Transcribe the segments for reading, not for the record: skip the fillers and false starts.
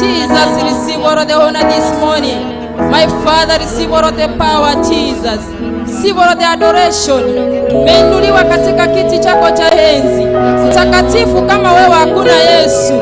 Jesus, receive all of the honor this morning. My Father, receive all of the power, Jesus. Receive all of the adoration. Umeinuliwa katika kiti chako cha enzi. Mtakatifu kama wewe hakuna, Yesu.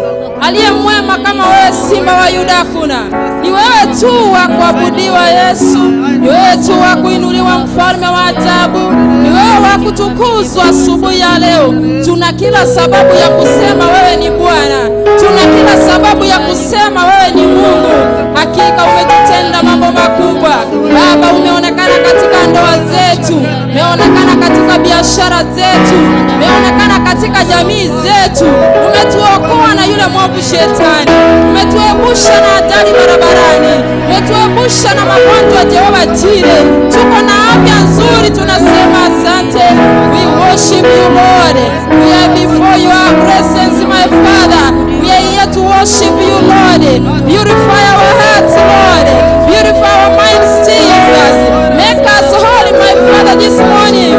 Aliye mwema kama wewe, Simba wa Yuda, hakuna. Ni wewe tu wa kuabudiwa, Yesu. Ni wewe tu wa kuinuliwa, mfalme wa ajabu. Ni wewe wa kutukuzwa asubuhi ya leo. Tuna kila sababu ya kusema wewe ni Bwana. Tuna kila sababu ya kusema wewe ni Mungu. Hakika umetutenda mambo makubwa. Baba, umeonekana katika ndoa zetu, umeonekana katika biashara zetu, umeonekana katika jamii zetu. Umetuokoa na yule mwovu shetani, umetuepusha na hatari barabarani, umetuepusha na magonjwa. Jehova Jireh, tuko na afya nzuri, tunasema asante. We worship you, Lord. We are before your presence, my Father. We are here to worship you, Lord. Purify our hearts, Lord. Purify our minds, Jesus. Make us holy, my Father, this morning.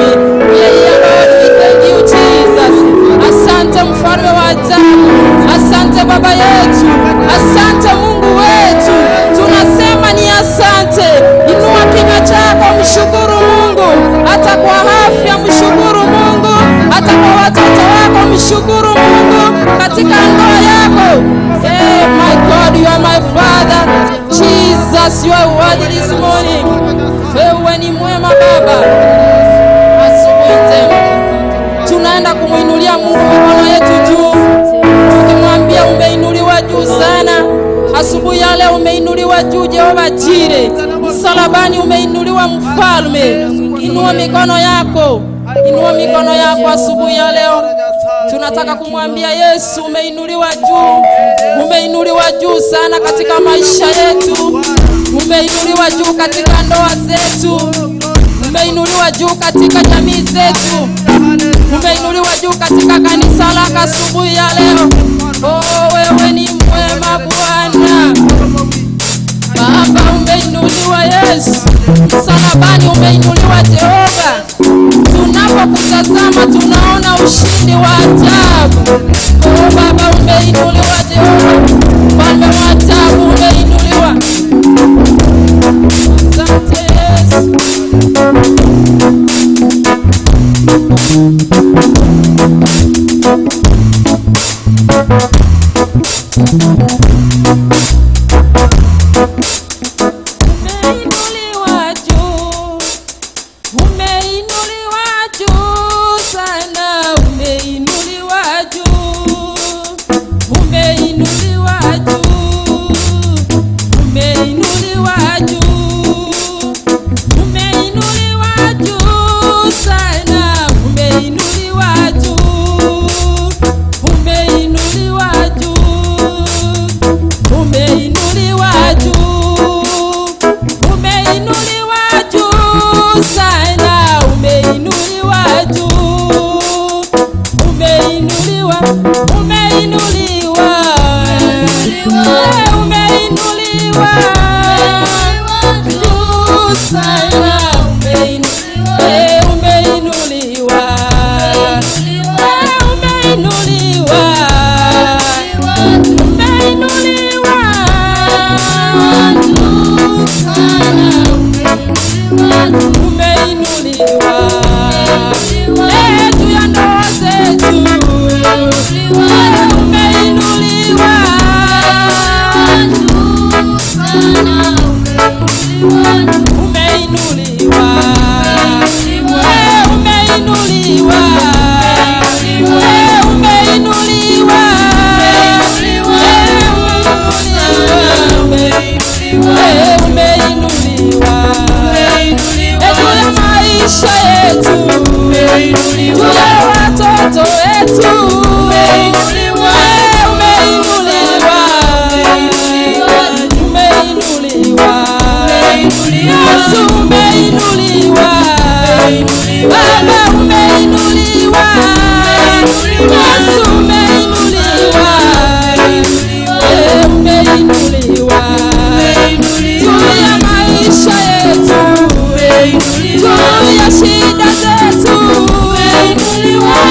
We are here, Lord. We thank you, Jesus. Asante, mfalme wa ajabu. Asante, Baba yetu. Asante, Mungu wetu. Tunasema ni asante. Inua kinywa chako, mshukuru Mungu. Hata kwa afya, mshukuru Mungu. Hata kwa watoto wako, mshukuru Mungu. Katika ndoa yako. Hey, my God, you are my Father. Jesus, you are worthy this morning. Wewe ni mwema, Baba. Asubuhi njema. Tunaenda kumwinulia Mungu mikono yetu juu, tukimwambia umeinuliwa juu sana. Asubuhi ya leo umeinuliwa juu, Jehova Jireh. Msalabani umeinuliwa, Mfalme. Inua mikono yako, inua mikono yako asubuhi ya leo. Tunataka kumwambia Yesu, umeinuliwa juu, umeinuliwa juu sana katika maisha yetu, umeinuliwa juu katika ndoa zetu, umeinuliwa juu katika jamii zetu, umeinuliwa juu katika kanisa lako asubuhi ya leo. Oh, wewe ni mwema, Bwana. Baba, umeinuliwa, Yesu. Msalabani umeinuliwa, Jehova. Tunapokutazama tunaona ushindi wa ajabu. Oh Baba, umeinuliwa, Jehova. Mfalme wa ajabu, umeinuliwa. Asante, Yesu. Umeinuliwa juu, umeinuliwa juu sana, umeinuliwa juu, umeinuliwa juu, umeinuliwa juu, umeinuliwa juu sana, umeinuliwa juu, umeinuliwa juu, umeinuliwa juu, umeinuliwa juu sana, umeinuliwa juu, umeinuliwa, umeinuliwa, umeinuliwa juu sana, umeinuliwa, umeinuliwa, umeinuliwa juu sana, umeinuliwa juu ya ndoa zetu, umeinuliwa. Umeinuliwa, umeinuliwa, umeinuliwa, umeinuliwa juu ya maisha yetu, juu ya watoto wetu, umeinuliwa, umeinuliwa, Yesu, umeinuliwa, Baba, umeinuliwa, Yesu, umeinuliwa, umeinuliwa juu ya maisha yetu, juu ya shida zetu, Yesu, umeinuliwa.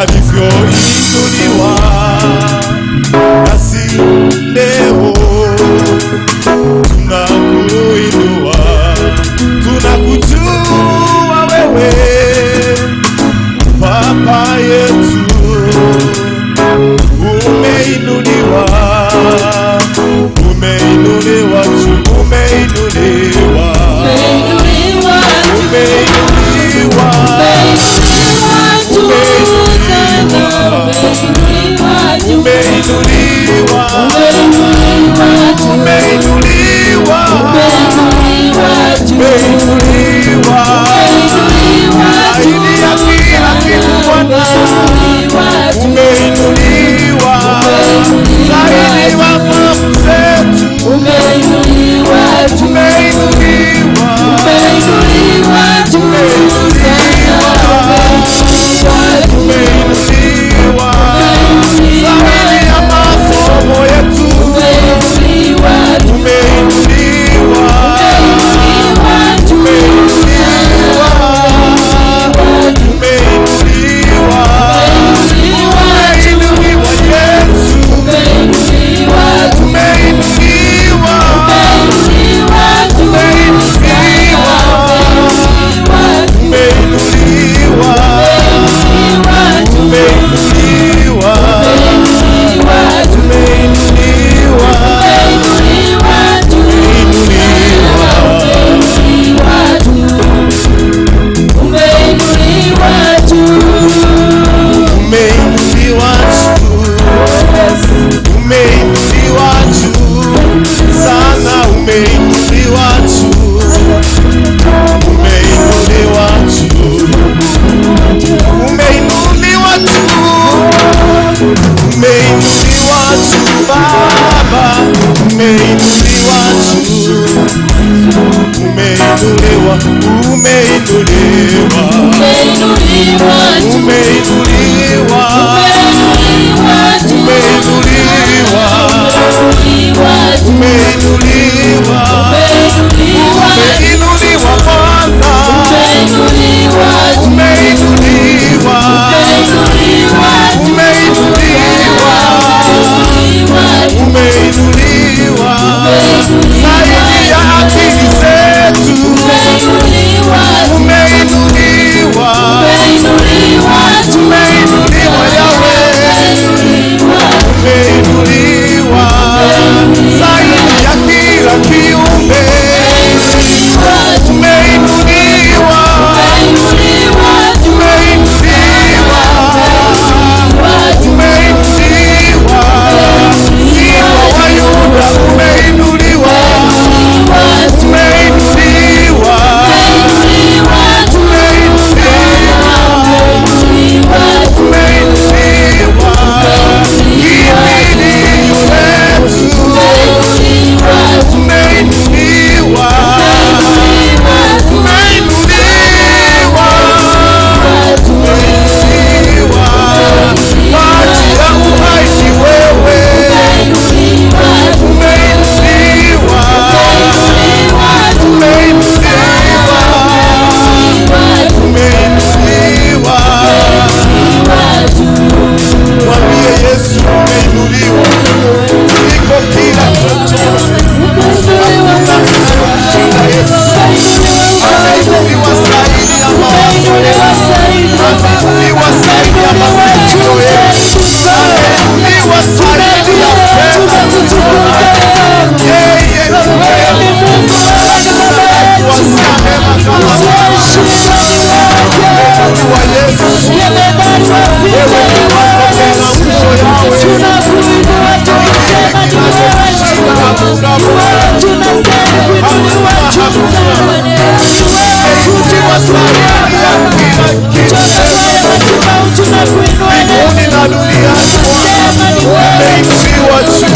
Alivyoinuliwa nasi leo tunakuinua, tunakujua wewe Baba yetu, umeinuliwa, umeinuliwa juu, umeinuliwa, Umeinuliwa juu. Umeinuliwa, Umeinuliwa juu sana. Umeinuliwa juu. Umeinuliwa, Umeinuliwa juu. Umeinuliwa, Umeinuliwa juu. Umeinuliwa, Umeinuliwa juu. Zaidi ya kila kitu Bwana. Umeinuliwa juu. Umeinuliwa zaidi ya mababu zetu. Umeinuliwa juu. Umeinuliwa, Umeinuliwa juu sana. Umeinuliwa juu. Umeinuliwa zaidi ya masomo yetu. Umeinuliwa juu. Umeinuliwa, Umeinuliwa juu sana. Umeinuliwa, umeinuliwa Yesu, Umeinuliwa juu. Umeinuliwa, Umeinuliwa juu sana. Umeinuliwa Umeinuliwa, juu. Umeinuliwa, Umeinuliwa juu. Umeinuliwa, Umeinuliwa juu. Umeinuliwa. Umeinuliwa juu. Umeinuliwa juu. Umeinuliwa juu, umeinuliwa juu sana, umeinuliwa juu, umeinuliwa juu, umeinuliwa juu, umeinuliwa juu Baba, umeinuliwa juu, umeinuliwa, umeinuliwa, Umeinuliwa juu. Umeinuliwa, Umeinuliwa juu. Umeinuliwa, Umeinuliwa juu. Umeinuliwa, Umeinuliwa juu. Umeinuliwa Bwana, Umeinuliwa juu. Umeinuliwa, Umeinuliwa juu. Umeinuliwa, Umeinuliwa juu. Umeinuliwa zaidi ya akili zetu, Umeinuliwa juu. Umeinuliwa, Umeinuliwa juu. Umeinuliwa Yahweh, Umeinuliwa umeinuliwa zaidi ya kila kiumbe, juu. Umeinuliwa, Umeinuliwa juu. Umeinuliwa, umeinuliwa, Simba wa Yuda umeinuliwa, umeinuliwa, umeinuliwa, kimbilio letu, umeinuliwa, umeinuliwa, umeinuliwa, maji ya uhai ni wewe, umeinuliwa, umeinuliwa, umeinuliwa. Mwambie Yesu umeinuliwa kuliko kila chochote. Hakuna kinachomshinda Yesu. Ameinuliwa zaidi ya mawazo yetu. Ameinuliwa zaidi ya masikio yetu. Ameinuliwa zaidi ya fedha tulizonazo. Yeye ni mwema. Hakuna neema kama Ameinuliwa Yesu. Wewe ni mwanzo tena mwisho Yahweh. Kinachomshinda hakuna Bwana. Hakuna, hakuna. Umeinuliwa zaidi ya kila kitu. Mbinguni na duniani Bwana. Umeinuliwa juu.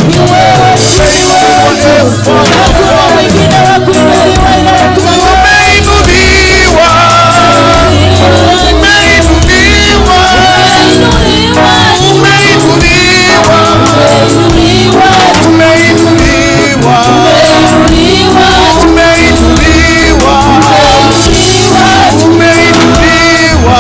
Umeinuliwa e Bwana. Umeinuliwa. Umeinuliwa. Umeinuliwa. Umeinuliwa. Umeinuliwa. Umeinuliwa.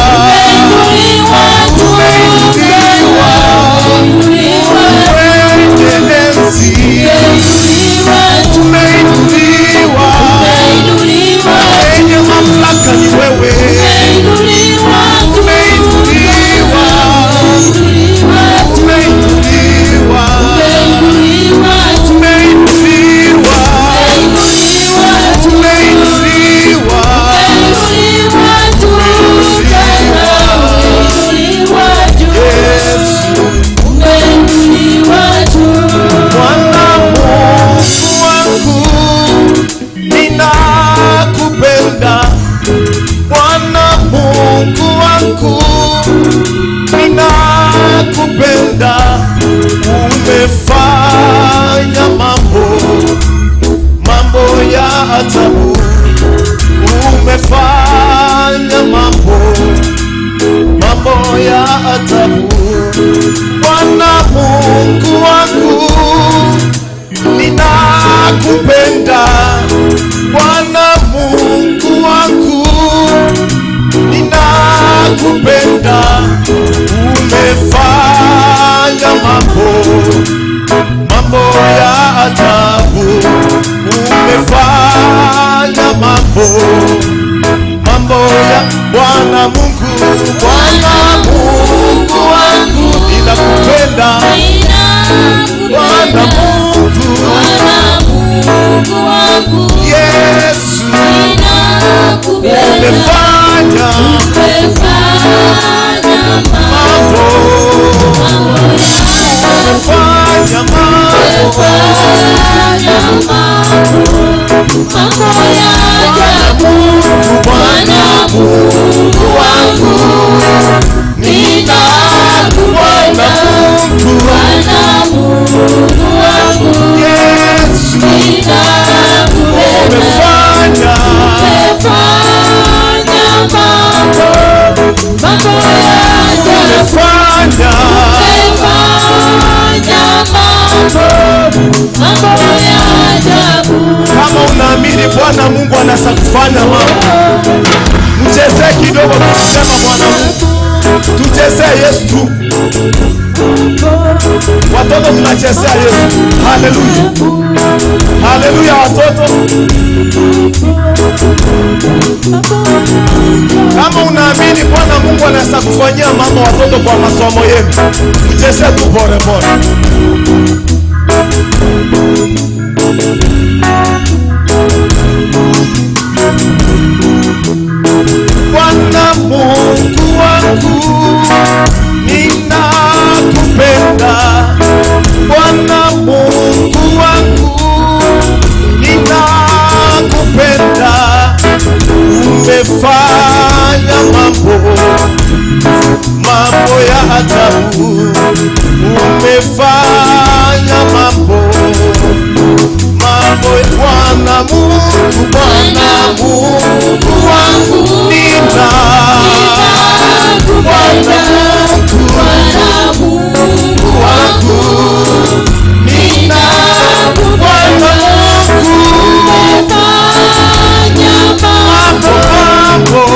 Mambo ya ajabu. Bwana Mungu wangu, ninakupenda. Bwana Mungu wangu, ninakupenda. Umefanya mambo, mambo ya ajabu. Umefanya mambo, mambo ya Bwana Mungu, Bwana Mungu wangu, ninakupenda. Bwana Mungu, Yesu, umefanya mambo, umefanya mambo. Bwana Mungu wangu, ninakupenda. Mungu, Yesu, umefanya, umefanya. Kama unaamini Bwana Mungu anaweza kufanya mambo, mchezee kidogo tukisema Bwana Mungu, tuchezee Yesu tu. Watoto, tunachezea Yesu. Haleluya, haleluya, watoto. Kama unaamini Bwana Mungu anaweza kufanyia mambo, watoto, kwa masomo yenu, mchezee tu pole pole. Bwana Mungu wangu, ninakupenda. Bwana Mungu wangu, ninakupenda. Umefanya mambo, mambo ya ajabu. Umefanya mambo, mambo. Bwana Mungu, Bwana Mungu wangu, nina Bwana Mungu wangu, nina Bwana Mungu, mambo, mambo.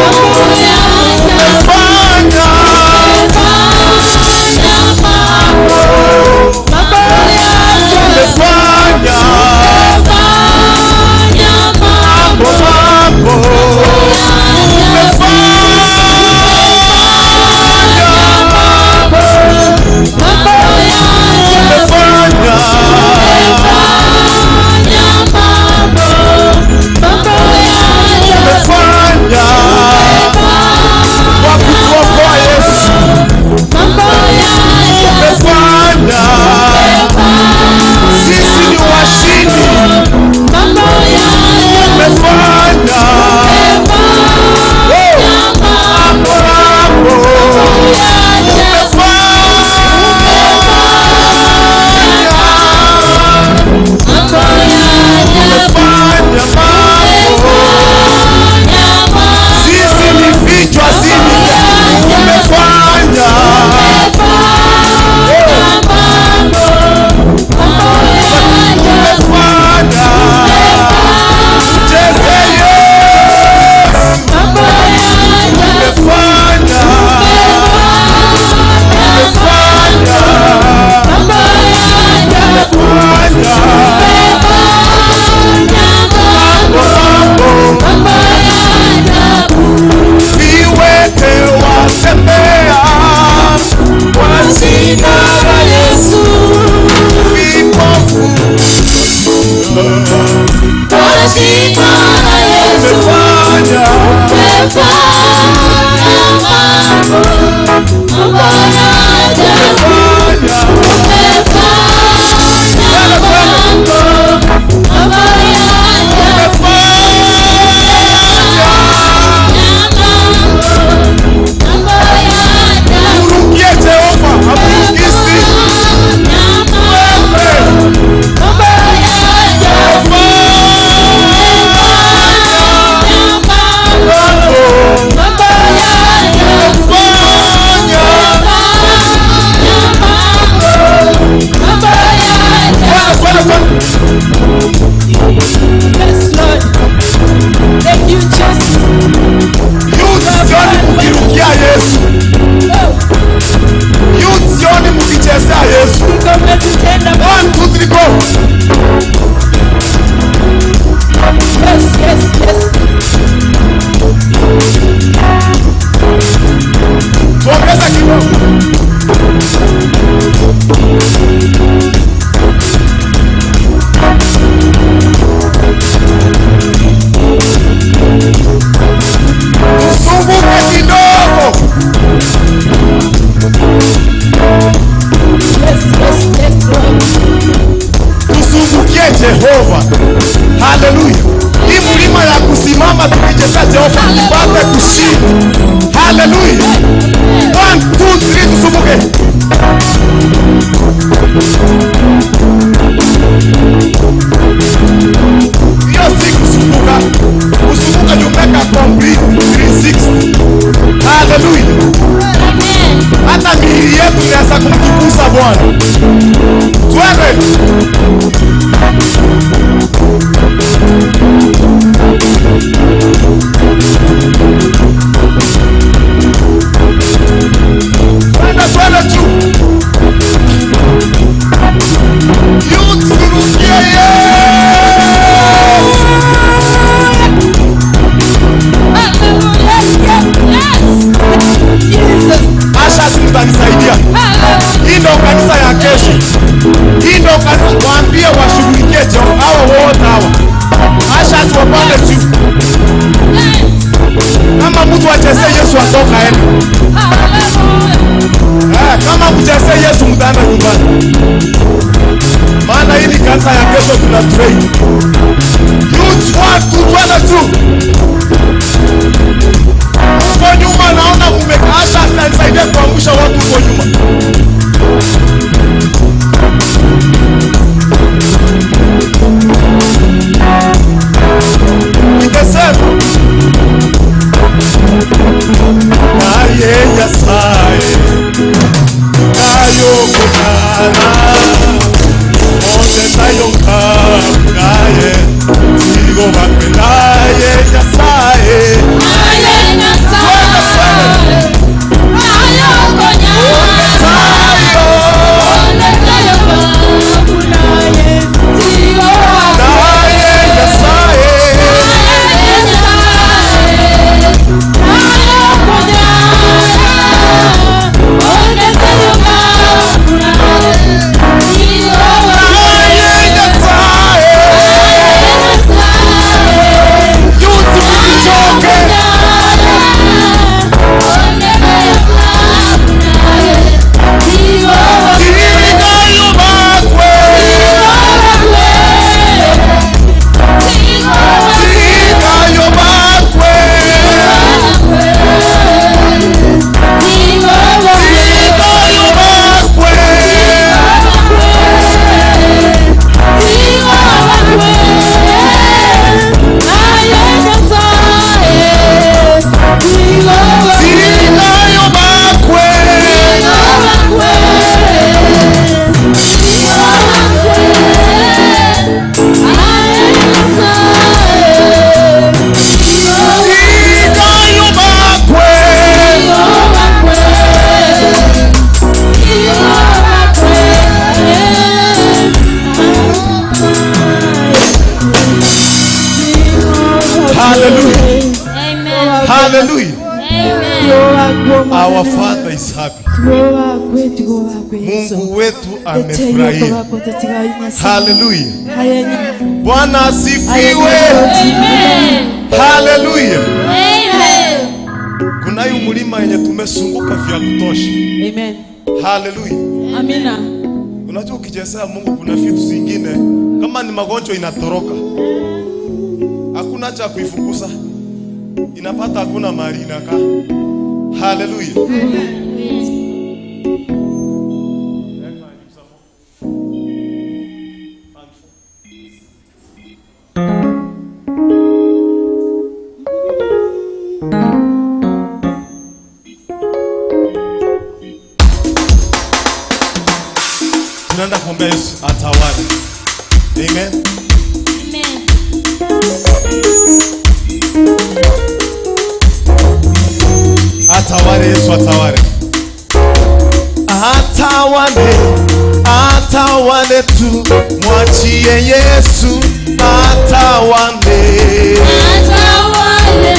Haleluya. Hii mlima ya kusimama tukicheza Jehova tupate kushinda. Haleluya. 1 2 3 tusumbuke. Hiyo si kusumbuka. Kusumbuka ni umeka complete 360. Haleluya. Hata miili yetu inaweza kumtukuza Bwana. Twende. Twende twende tu. Youth turukie Yesu. Asha mtanisaidia. Hii ndio kanisa ya kesho. Hii ndio kanisa, waambie washughulikie Jehova hawa wote hawa. Asha wapande juu. Kama mtu acheze Yesu atoka aende. Kama mcheze Yesu mtaenda nyumbani. Maana hii ni kanisa ya kesho tuna train. Youth 1 2 twende juu. Huko nyuma naona mmekaasha, atanisaidia kuangusha watu huko nyuma. Nikasema naye Nyasaye kayokotana onde tayo naye sigo bakwe naye Nyasaye. Hallelujah. Amen. Our Father is happy. Mungu wetu amefurahia. Hallelujah. Bwana asifiwe. Hallelujah. Amen. Kunayo mlima yenye tumesunguka vya kutosha. Amen. Hallelujah. Amina. Unajua ukichezea Mungu kuna vitu zingine kama ni magonjwa inatoroka. Hakuna cha kuifukuza. Inapata hakuna mahali inakaa. Hallelujah. Amen. Tunaenda kuombea Yesu atawale. Amen. Amen. Atawale Yesu atawale. Atawale, atawale tu, mwachie Yesu atawale. Atawale,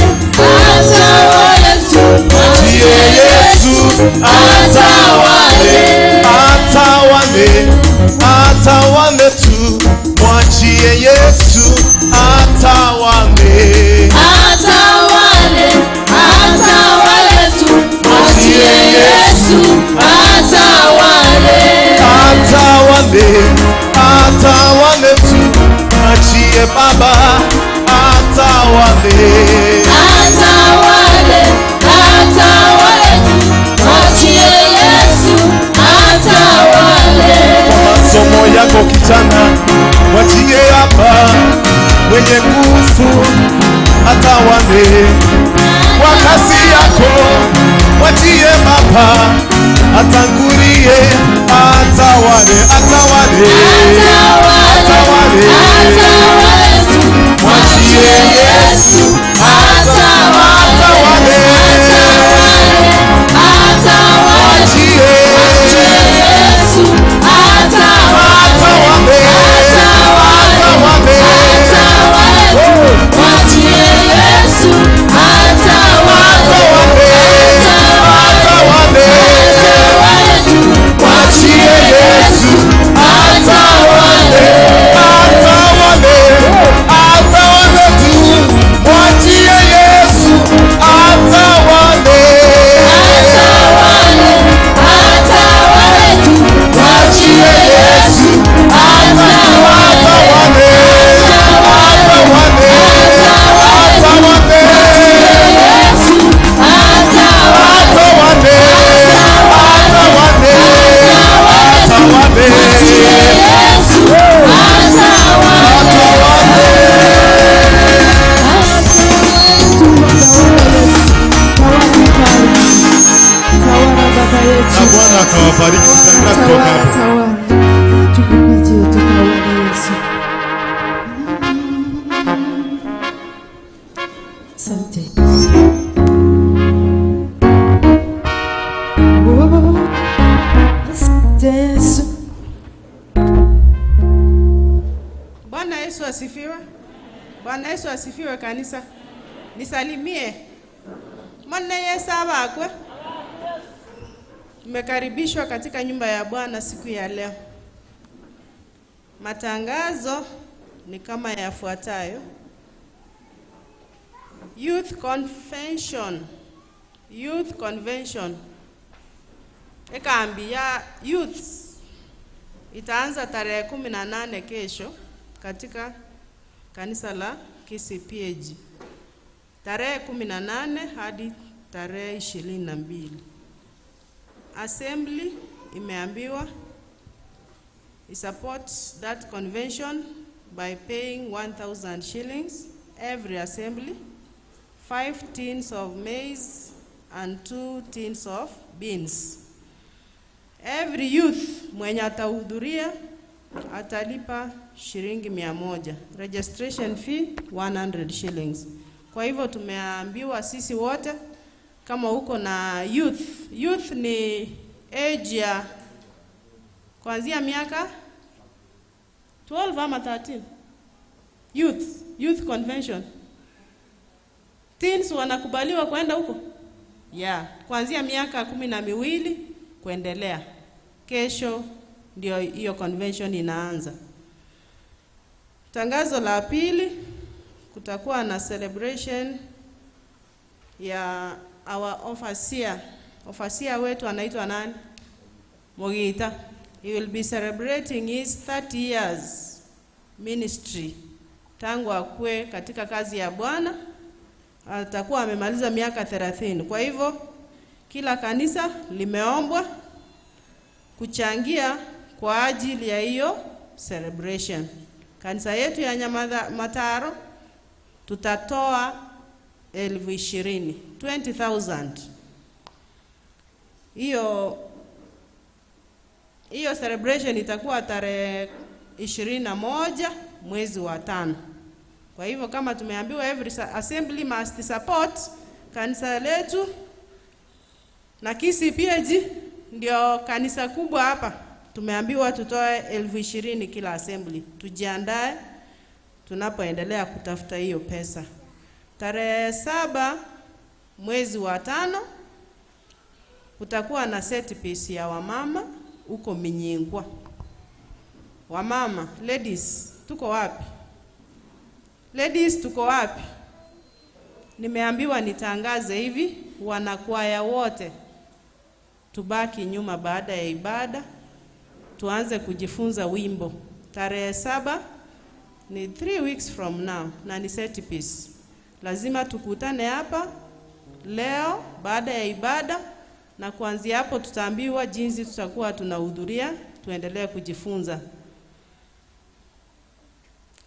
atawale tu, mwachie Yesu atawale. Atawale, atawale tu, mwachie Yesu atawale. Atawale, atawale tu, mwachie Yesu atawale. Atawale, atawale tu, mwachie Mwachie Baba atawale. Atawale, atawale tu. Mwachie Yesu atawale. Kwa masomo yako kijana, mwachie Baba mwenye nguvu atawale. Kwa kazi yako mwachie Baba atangulie, atawale, atawale, atawale, Atawale tu. Mwachie Yesu atawale, Atawale, mwachie Yesu atawale. atawale, atawale, Atawale tu. Mwachie Yesu atawale. atawale, atawale, Atawale tu. mwachie Yesu atawale, atawale, atawale tu, mwachie Yesu atawale, Atawale, atawale tu. mwachie Yesu atawale, atawale, atawale, Yesu atawale. atawale, atawale, atawale. Yesu atawale. Na Bwana akawabariki. Tutaendelea kutoka hapo. Asante. Oh, asante Yesu. Bwana Yesu asifiwe. Bwana Yesu asifiwe kanisa. Nisalimie. Mwana Yesu abakwe. Mmekaribishwa katika nyumba ya Bwana siku ya leo. Matangazo ni kama yafuatayo. Youth Convention. Youth Convention. Ekambi ya youths itaanza tarehe 18 kesho katika kanisa la KCPAG. Tarehe 18 hadi tarehe 22. Assembly imeambiwa support that convention by paying 1,000 shillings every assembly, 5 tins of maize and 2 tins of beans. Every youth mwenye atahudhuria atalipa shilingi 100. Registration fee 100 shillings. Kwa hivyo tumeambiwa sisi wote kama uko na youth, youth ni age ya kuanzia miaka 12 ama 13. Youth, youth convention. Teens wanakubaliwa kwenda huko? Yeah, kuanzia miaka 12 kuendelea. Kesho ndio hiyo convention inaanza. Tangazo la pili, kutakuwa na celebration ya our overseer. Overseer wetu anaitwa nani? Mogita. He will be celebrating his 30 years ministry. Tangu akue katika kazi ya Bwana atakuwa amemaliza miaka 30. Kwa hivyo kila kanisa limeombwa kuchangia kwa ajili ya hiyo celebration. Kanisa yetu ya Nyamataro tutatoa 20,000, 20,000. Hiyo celebration itakuwa tarehe 21 mwezi wa 5. Kwa hivyo kama tumeambiwa every assembly must support kanisa letu, na KCPAG ndio kanisa kubwa hapa. Tumeambiwa tutoe 20,000 kila assembly. Tujiandae tunapoendelea kutafuta hiyo pesa. Tarehe 7 mwezi wa 5 kutakuwa na set piece ya wamama huko Minyingwa. Wamama, ladies, tuko wapi? Ladies, tuko wapi? Nimeambiwa nitangaze hivi, wanakwaya wote tubaki nyuma baada ya ibada, tuanze kujifunza wimbo. Tarehe 7 Ni 3 weeks from now na ni set piece. Lazima tukutane hapa leo baada ya ibada, na kuanzia hapo tutaambiwa jinsi tutakuwa tunahudhuria, tuendelee kujifunza.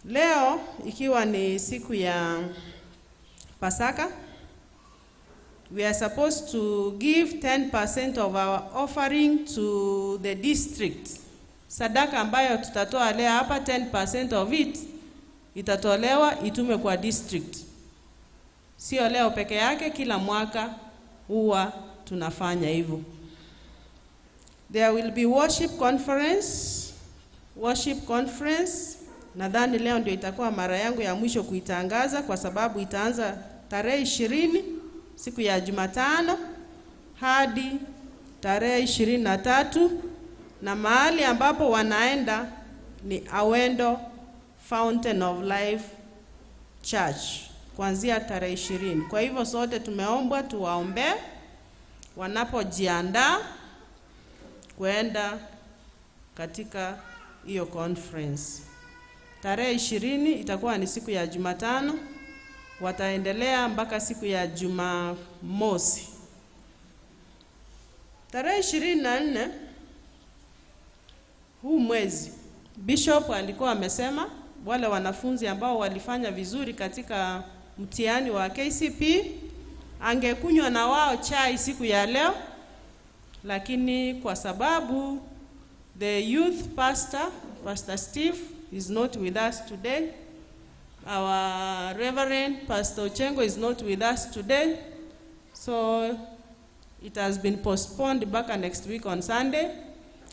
Leo ikiwa ni siku ya Pasaka, we are supposed to give 10% of our offering to the district. Sadaka ambayo tutatoa leo hapa, 10% of it itatolewa itume kwa district. Sio leo peke yake, kila mwaka huwa tunafanya hivyo. There will be worship conference, worship conference. Nadhani leo ndio itakuwa mara yangu ya mwisho kuitangaza kwa sababu itaanza tarehe 20, siku ya Jumatano, hadi tarehe 23, na mahali ambapo wanaenda ni Awendo Fountain of Life Church kuanzia tarehe 20. Kwa hivyo sote tumeombwa tuwaombee wanapojiandaa kwenda katika hiyo conference. Tarehe 20 itakuwa ni siku ya Jumatano, wataendelea mpaka siku ya Jumamosi. Tarehe 24 huu mwezi, Bishop alikuwa amesema wale wanafunzi ambao walifanya vizuri katika mtihani wa KCPE angekunywa na wao chai siku ya leo, lakini kwa sababu the youth pastor, Pastor Steve, is not with us today, our Reverend Pastor Ochengo is not with us today, so it has been postponed back next week on Sunday.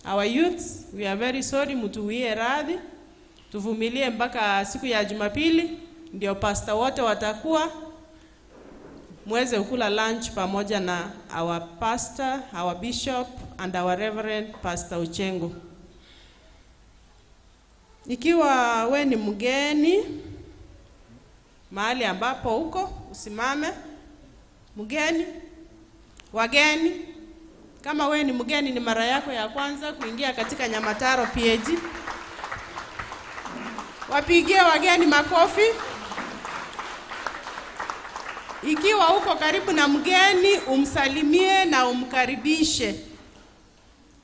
Our youths, we are very sorry, mtuwie radhi, tuvumilie mpaka siku ya Jumapili, ndio pastor wote watakuwa muweze kula lunch pamoja na our pastor, our bishop and our Reverend Pastor Uchengo. Ikiwa we ni mgeni mahali ambapo uko, usimame. Mgeni, wageni, kama we ni mgeni, ni mara yako ya kwanza kuingia katika Nyamataro PAG, wapigie wageni makofi. Ikiwa uko karibu na mgeni, umsalimie na umkaribishe.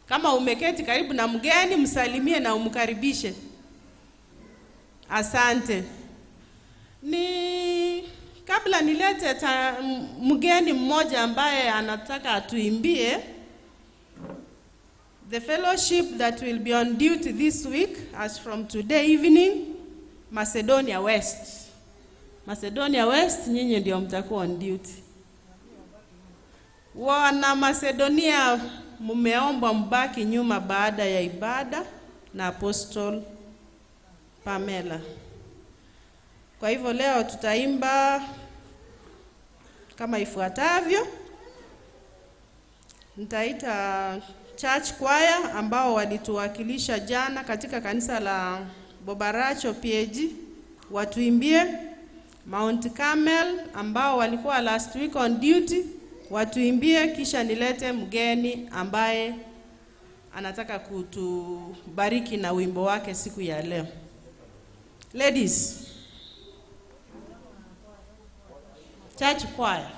Kama umeketi karibu na mgeni, msalimie na umkaribishe. Asante. Ni kabla nilete mgeni mmoja ambaye anataka atuimbie, the fellowship that will be on duty this week as from today evening, Macedonia West. Macedonia West, nyinyi ndio mtakuwa on duty. Wana Macedonia, mmeombwa mbaki nyuma baada ya ibada na Apostle Pamela. Kwa hivyo leo tutaimba kama ifuatavyo. Nitaita church choir ambao walituwakilisha jana katika kanisa la Bobaracho PAG watuimbie. Mount Carmel ambao walikuwa last week on duty watuimbie, kisha nilete mgeni ambaye anataka kutubariki na wimbo wake siku ya leo. Ladies, church choir.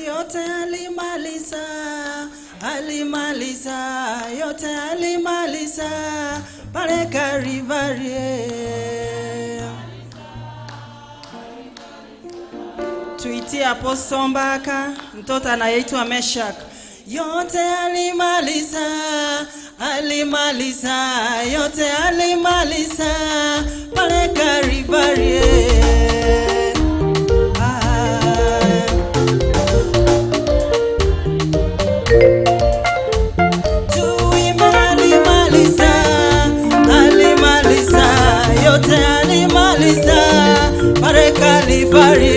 Yote alimaliza, alimaliza, yote alimaliza pale Kalvari. Tuitie Apostle Mbaka, mtoto anayeitwa Meshak. Yote alimaliza, alimaliza, yote alimaliza pale Kalvari. Ah. Tuimbe alimaliza, alimaliza, yote alimaliza pale Kalvari.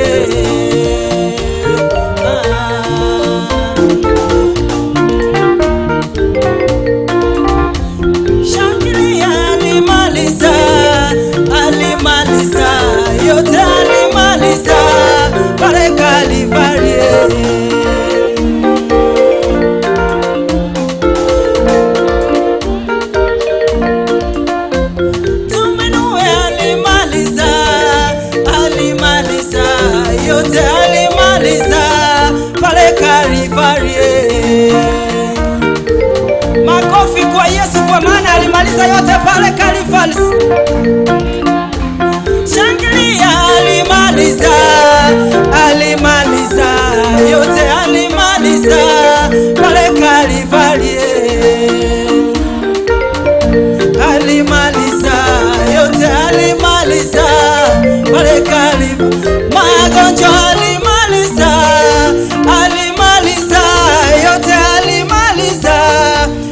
Alimaliza yote pale Kalvari. Shangilia, alimaliza, alimaliza yote, alimaliza pale Kalvari. Alimaliza yote, alimaliza pale Kalvari. Magonjwa alimaliza, alimaliza yote, alimaliza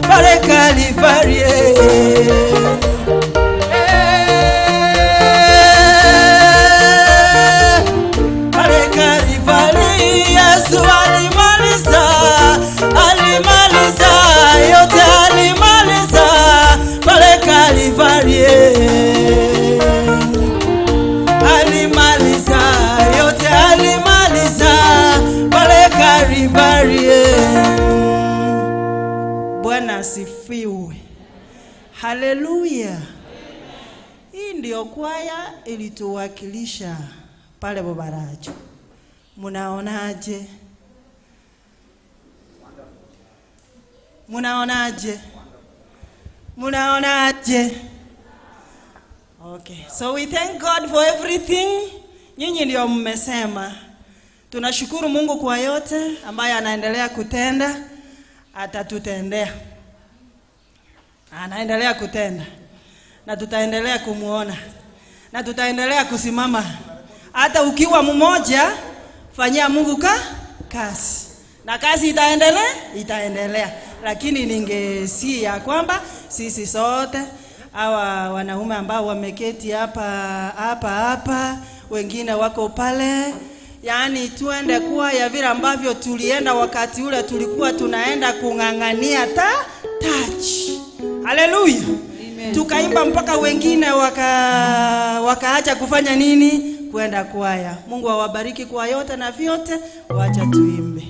pale Kalvari. Pale Kalvari Yesu alimaliza, alimaliza yote, alimaliza pale Kalvari. Alimaliza yote, alimaliza pale Kalvari. Bwana asifiwe. Haleluya. Hii ndio kwaya ilituwakilisha pale Bobarajo. Munaonaje? Munaonaje? Munaonaje? Okay. So we thank God for everything. Nyinyi ndio mmesema. Tunashukuru Mungu kwa yote ambaye anaendelea kutenda, atatutendea. Anaendelea kutenda. Na tutaendelea kumuona. Na tutaendelea kusimama. Hata ukiwa mmoja, fanyia Mungu kazi. Na kazi itaendelea, itaendelea. Lakini ningesi ya kwamba sisi sote hawa wanaume ambao wameketi hapa hapa hapa, wengine wako pale, yaani tuende kuwa ya vile ambavyo tulienda wakati ule tulikuwa tunaenda kung'ang'ania touch. Haleluya. Tukaimba mpaka wengine wakaacha kufanya nini? Kwenda kwaya. Mungu awabariki kwa yote na vyote. Wacha tuimbe.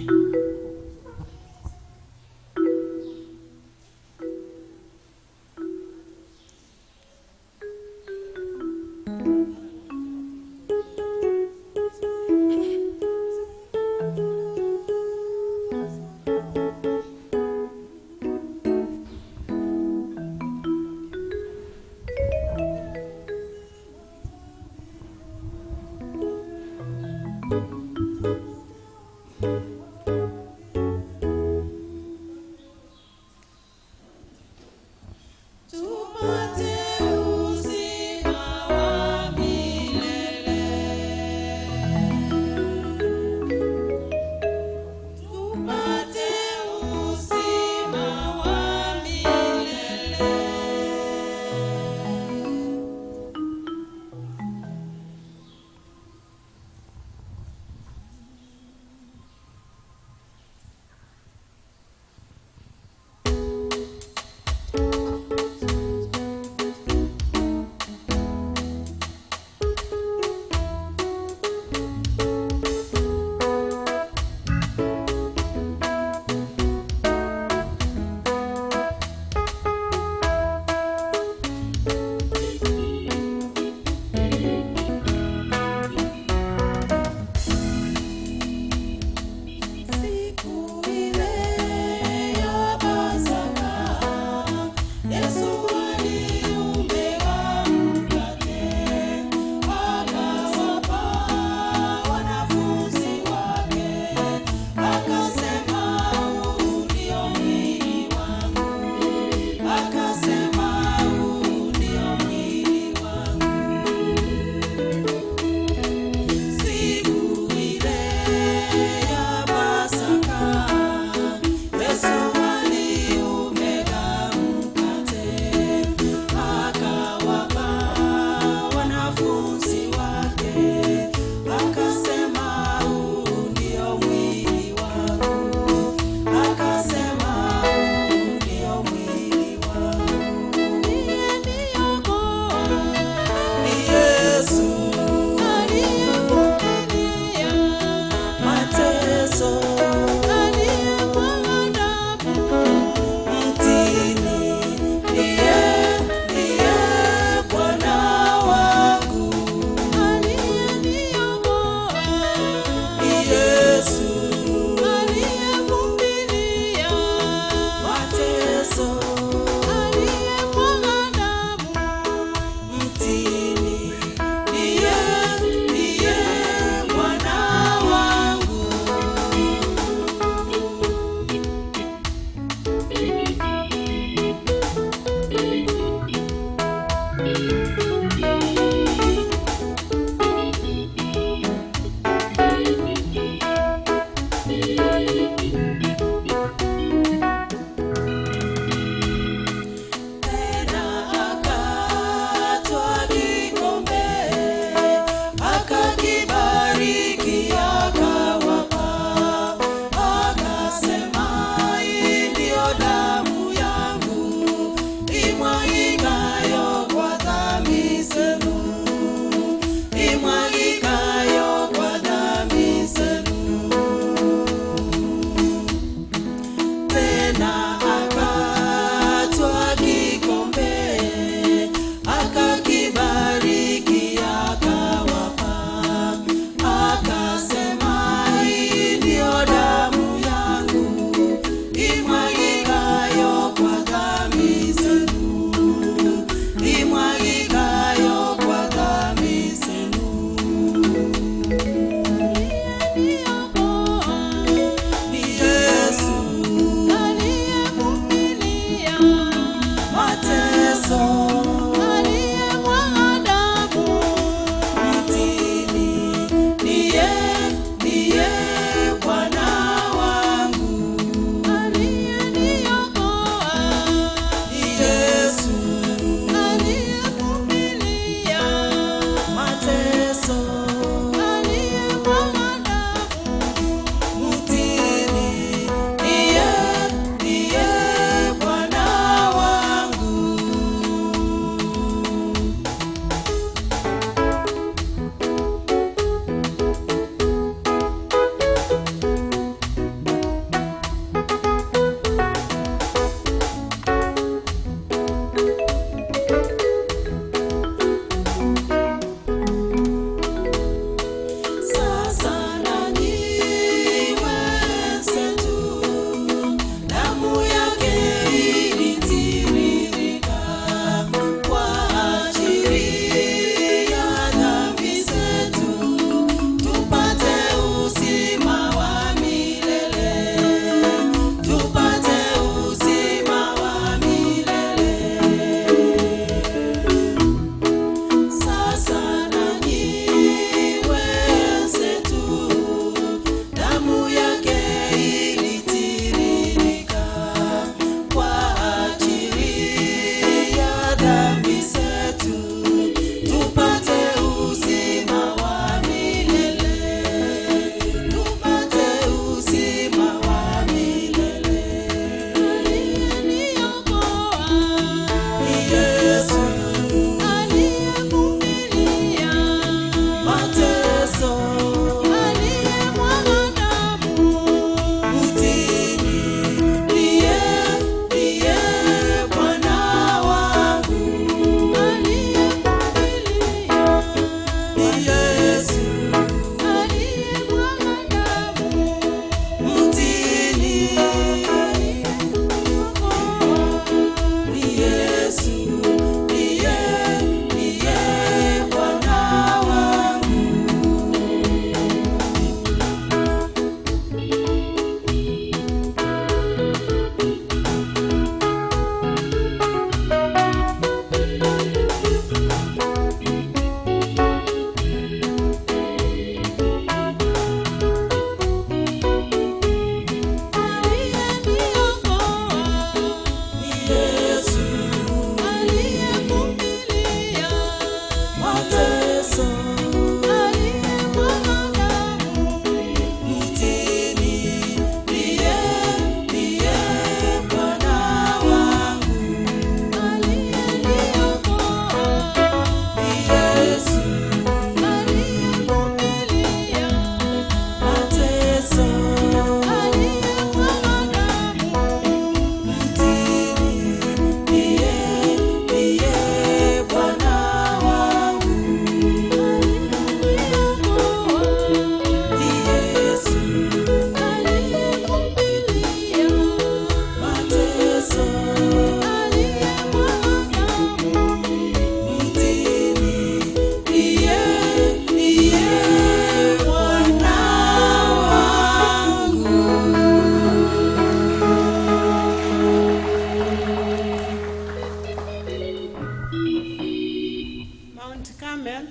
Mount Carmel.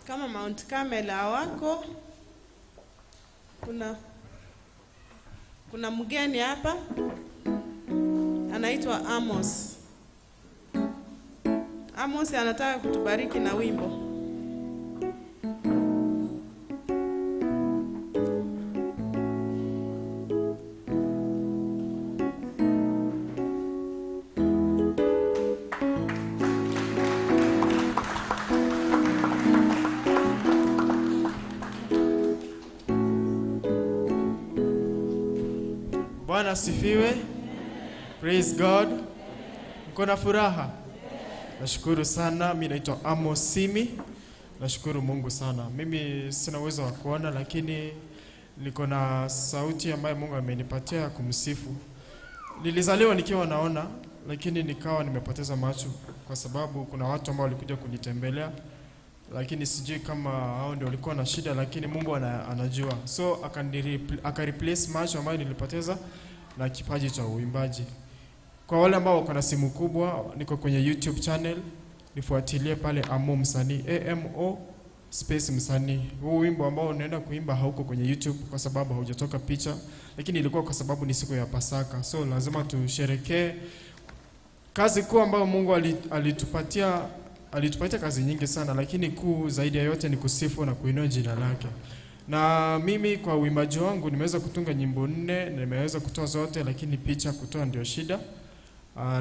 Kama Mount Carmel hawako, kuna mgeni hapa anaitwa Amos. Amos anataka kutubariki na wimbo. Bwana asifiwe. Praise God. Mko na furaha? Nashukuru sana. Mimi naitwa Amos Simi. Nashukuru Mungu sana. Mimi sina uwezo wa kuona, lakini niko na sauti ambayo Mungu amenipatia ya kumsifu. Nilizaliwa nikiwa naona, lakini nikawa nimepoteza macho kwa sababu kuna watu ambao walikuja kunitembelea, lakini sijui kama hao ndio walikuwa na shida, lakini Mungu anajua. So akareplace macho ambayo nilipoteza na kipaji cha uimbaji. Kwa wale ambao wako na simu kubwa, niko kwenye YouTube channel, nifuatilie pale Amo Msanii, AMO space Msanii. Huu wimbo ambao unaenda kuimba hauko kwenye YouTube kwa sababu haujatoka picha, lakini ilikuwa kwa sababu ni siku ya Pasaka. So lazima tusherekee kazi kuu ambayo Mungu alitupatia. Alitupatia kazi nyingi sana, lakini kuu zaidi ya yote ni kusifu na kuinua jina lake. Na mimi kwa uimbaji wangu nimeweza kutunga nyimbo 4, nimeweza kutoa zote, lakini picha kutoa ndio shida.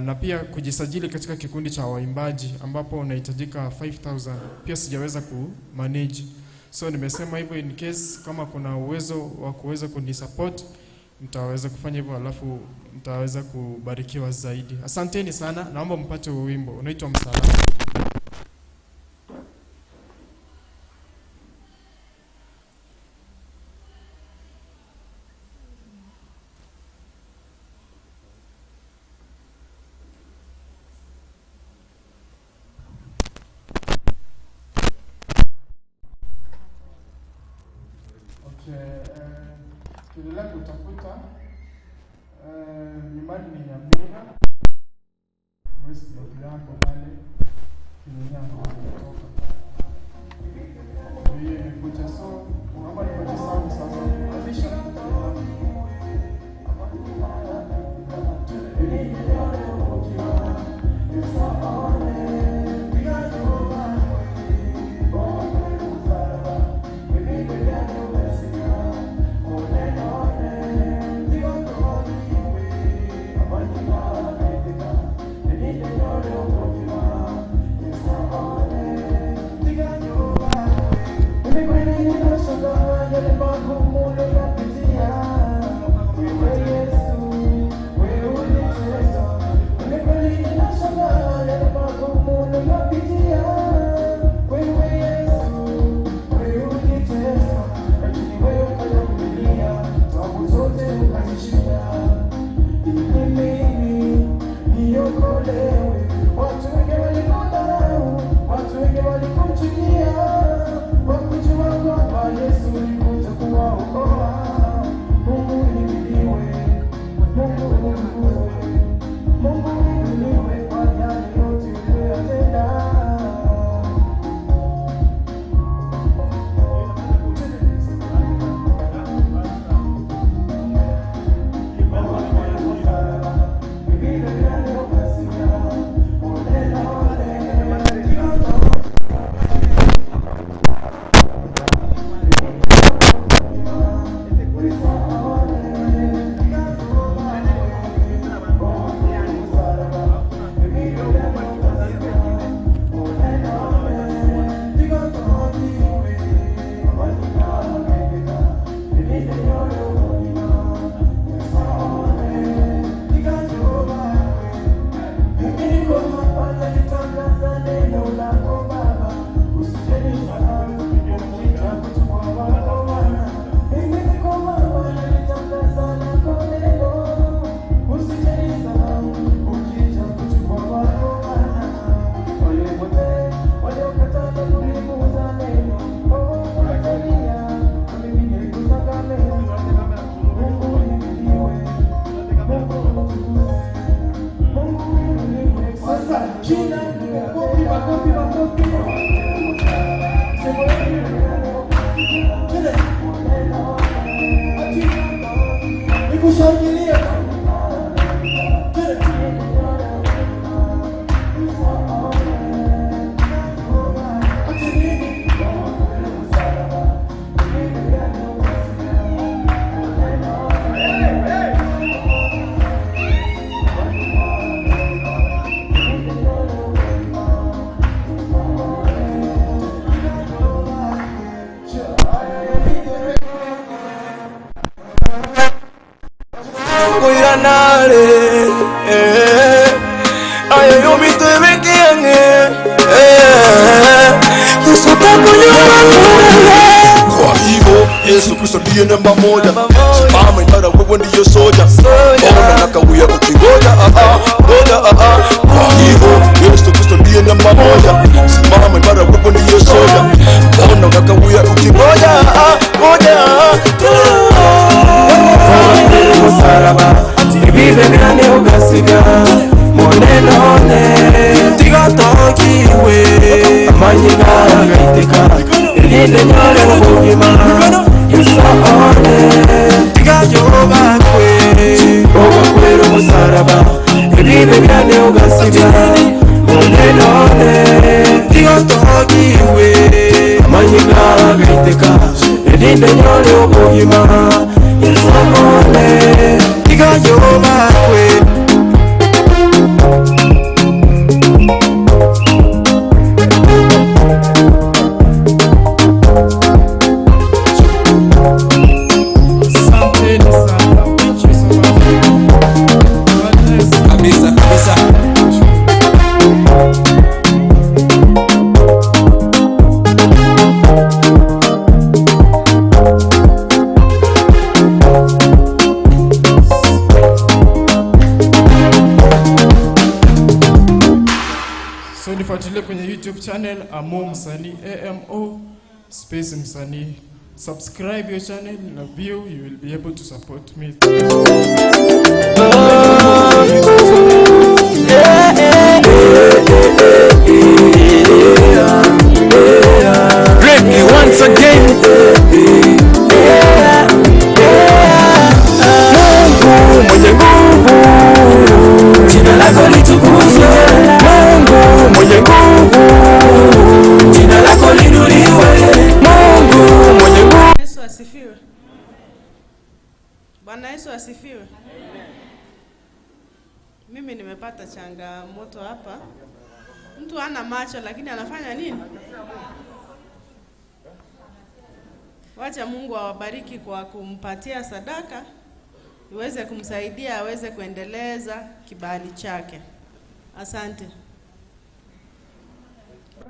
Na pia kujisajili katika kikundi cha waimbaji ambapo unahitajika 5000 pia sijaweza kumanage. So nimesema hivyo in case kama kuna uwezo wa kuweza kunisupport, mtaweza kufanya hivyo, alafu mtaweza kubarikiwa zaidi. Asanteni sana, naomba mpate wimbo unaitwa Msalaba. Tuendelea kutafuta nyumbani ni Nyamira, voice note yako pale Kinyanya kutoka hiyo imekuja, so naomba nipatie sound sasa. Anzisha. Thank you. Kwa hivyo Yesu Kristo ndiye namba moja, simama imara, wewe ndiyo soja, ona nakawia ukingoja, ngoja. Kwa hivyo Yesu Kristo ndiye namba moja, simama imara, wewe ndiyo soja, ona nakawia ukingoja, ngoja. Musaraba ibibe byane ugasiga munenone tigatokiwe amanyiga agaitika irinde nyore ubuzima yesu one tigayobakwe ugakwera umusaraba ibibe byane ugasiga munenone tigatokiwe amanyiga agaitika irinde nyore ubuzima yesu one tigayobakwe. Asanteni sana. Thank you so much. God bless. Kabisa kabisa. So nifuatilie kwenye YouTube channel Amo Msanii, AMO space Msanii. Subscribe your channel na view, you will be able to support me. Ricky once again. Mungu mwenye nguvu, jina lako litukuzwe. Mungu mwenye nguvu, jina lako liinuliwe. Mungu mwenye nguvu. Yesu asifiwe. Bwana Yesu asifiwe. Mimi nimepata changamoto hapa. Mtu hana macho lakini anafanya nini? Wacha Mungu awabariki kwa kumpatia sadaka iweze kumsaidia aweze kuendeleza kibali chake. Asante.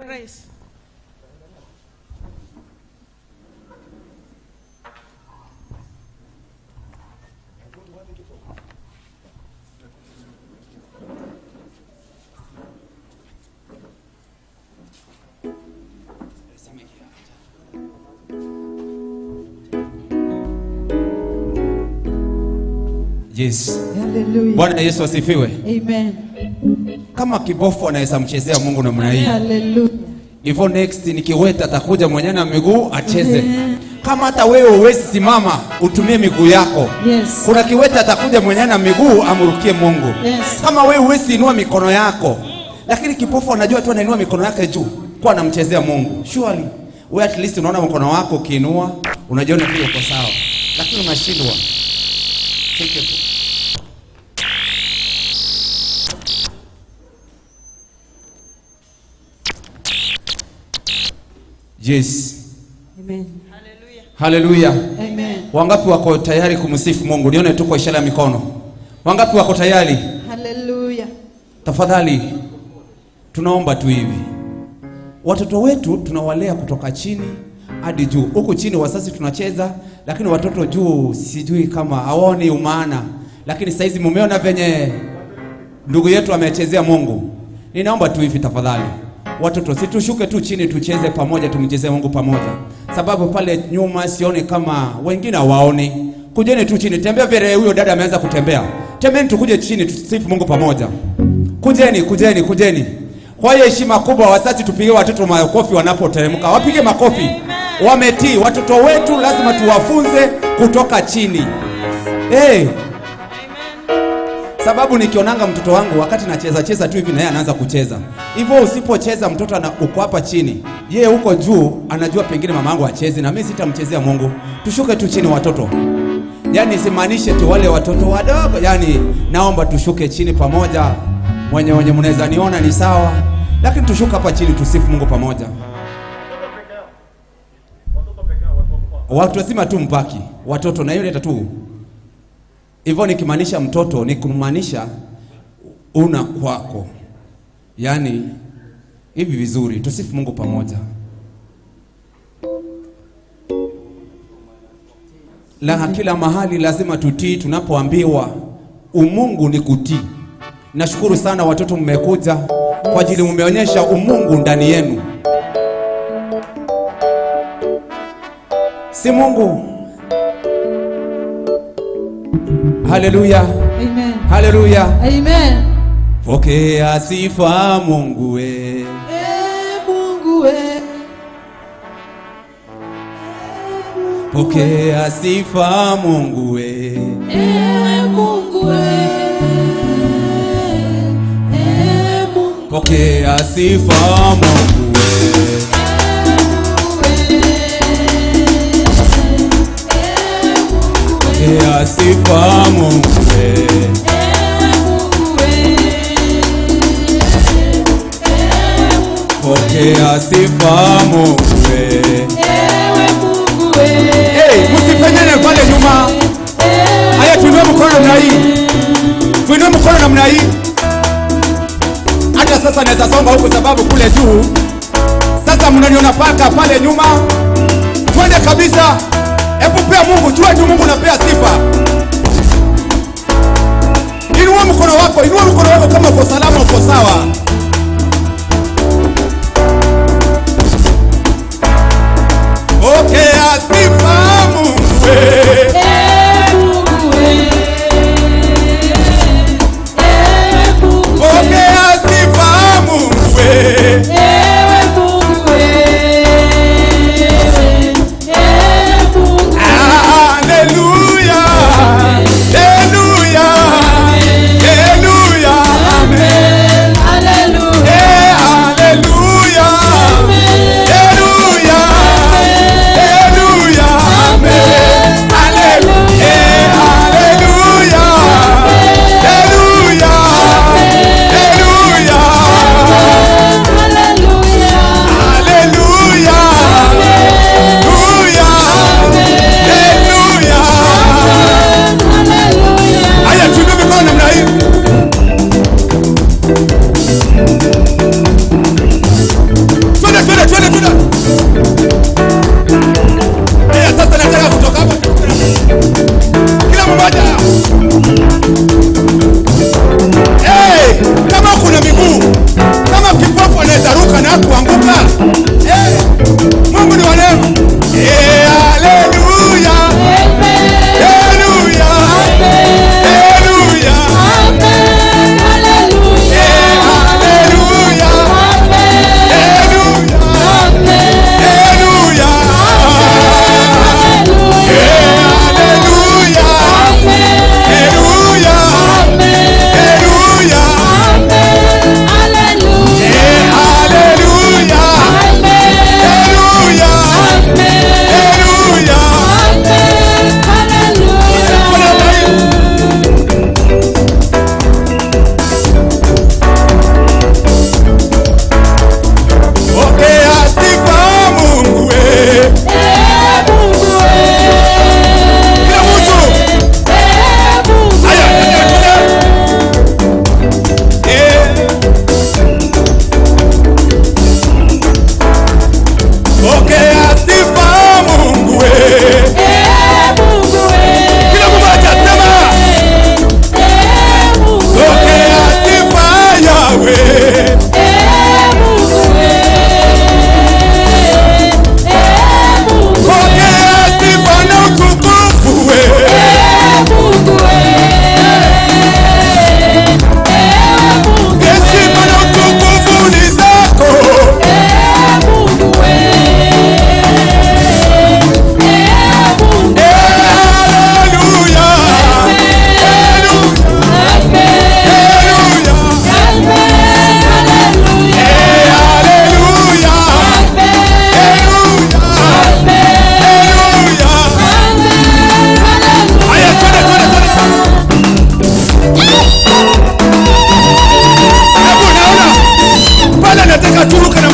Praise. Yes. Hallelujah. Bwana Yesu asifiwe. Amen. Kama kibofu anaweza mchezea Mungu namna hii. Hallelujah. Hivyo next ni kiwete atakuja mwenyewe na miguu acheze. Kama hata wewe huwezi simama, utumie miguu yako. Yes. Kuna kiwete atakuja mwenyewe na miguu amrukie Mungu. Yes. Kama wewe huwezi inua mikono yako, lakini kipofu anajua tu anainua mikono yake juu kwa anamchezea Mungu. Surely wewe at least unaona mkono wako ukiinua, unajiona pia uko sawa. Lakini unashindwa. Take it. Yes. Amen. Hallelujah. Amen. Wangapi wako tayari kumsifu Mungu? Nione tu kwa ishara ya mikono. Wangapi wako tayari? Hallelujah. Tafadhali tunaomba tu hivi. Watoto wetu tunawalea kutoka chini hadi juu. Huku chini wazazi tunacheza, lakini watoto juu sijui kama hawaoni umaana. Lakini saizi mumeona venye ndugu yetu amechezea Mungu. Ninaomba tu hivi tafadhali. Watoto situshuke tu chini tucheze pamoja, tumchezee Mungu pamoja. Sababu pale nyuma sioni kama wengine hawaoni. Kujeni tu chini, tembea vile huyo dada ameanza kutembea. Tembeni tukuje chini tusifu Mungu pamoja. Kujeni, kujeni, kujeni. Kwa hiyo heshima kubwa, wazazi tupige watoto makofi wanapoteremka, wapige makofi. Wametii. Watoto wetu lazima tuwafunze kutoka chini. Hey. Sababu nikionanga mtoto wangu wakati nacheza cheza tu hivi na yeye anaanza kucheza. Hivyo usipocheza mtoto ana uko hapa chini, yeye huko juu anajua pengine mamangu acheze na mimi sitamchezea Mungu. Tushuke tu chini watoto. Yaani simaanishe tu wale watoto wadogo, yaani naomba tushuke chini pamoja. Mwenye mnaweza niona ni sawa, lakini tushuke hapa chini tusifu Mungu pamoja. Watu wazima tu mpaki, watoto na yule tu. Hivyo nikimaanisha mtoto ni kumaanisha una kwako. Yaani hivi vizuri tusifu Mungu pamoja. La kila mahali lazima tutii tunapoambiwa. Umungu ni kutii. Nashukuru sana watoto mmekuja kwa ajili mmeonyesha umungu ndani yenu. Si Mungu. Haleluya. Amen. Haleluya. Amen. Pokea sifa Mungu we. Mungu we. Pokea sifa Mungu we. Mungu we. Mungu. Pokea sifa Mungu we. Pokea sifa Mungu we. Pokea sifa Mungu we. Hey, msipenyane pale nyuma. Haya, tuinue mkono namna hii. Tuinue mkono namna hii. Hata sasa naweza songa huku sababu kule juu. Sasa mnaniona paka pale nyuma. Twende kabisa. Hebu pea Mungu, jua tu Mungu unapea sifa. Inua mkono wako, inua mkono wako kama uko salama, uko sawa. Pokea sifa Mungu we. Mungu we. Mungu we. Pokea sifa Mungu we. Ewe Mungu we. Mungu we. Haleluya. Haleluya. Haleluya. Amen. Haleluya.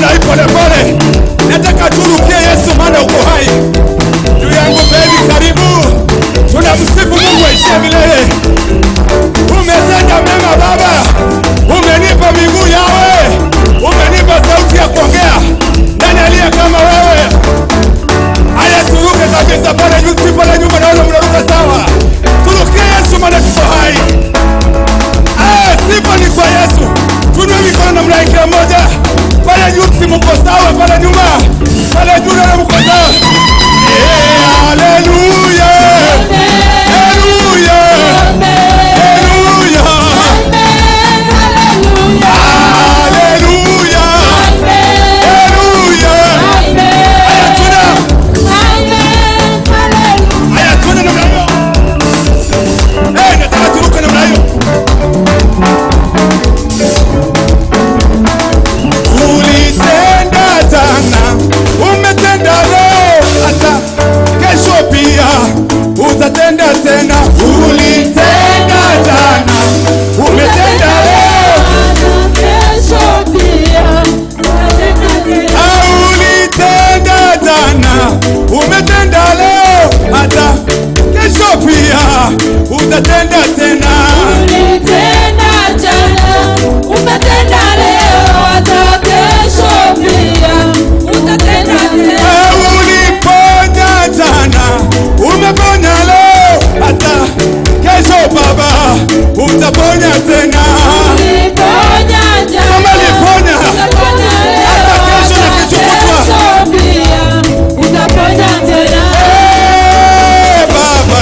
namna hii pole pole. Nataka turukie Yesu maana uko hai. Juu yangu baby, karibu. Tunamsifu Mungu aishie milele. Umetenda mema Baba. Umenipa miguu yawe. Umenipa sauti ya kuongea. Nani aliye kama wewe? Haya, turuke kabisa pale juu, pale nyuma naona mnaruka sawa. Turukie Yesu maana tuko hai. Sifa ni kwa Yesu. Tunue mikono namna hii kila mmoja. Pale juu si mko sawa, pale nyuma. Pale juu na mko sawa. Haleluya. Haleluya. Haleluya. Haleluya. Haleluya. Haya tuna. Haya tuna namna hiyo. Nataka turuke namna hiyo. Ulitenda jana, umetenda leo, hata kesho pia utatenda tena. Ulitenda jana, umetenda leo, kesho pia utatenda tena. Ulitenda jana, umetenda leo, hata kesho pia utatenda tena. Ulitenda jana, umetenda leo, hata kesho pia utatenda tena. Uliponya jana, umeponya leo, hata kesho Baba utaponya tena. Uliponya jana, Mama aliponya, utaponya leo, hata kesho na kesho kutwa kesho pia utaponya tena. Baba, Baba,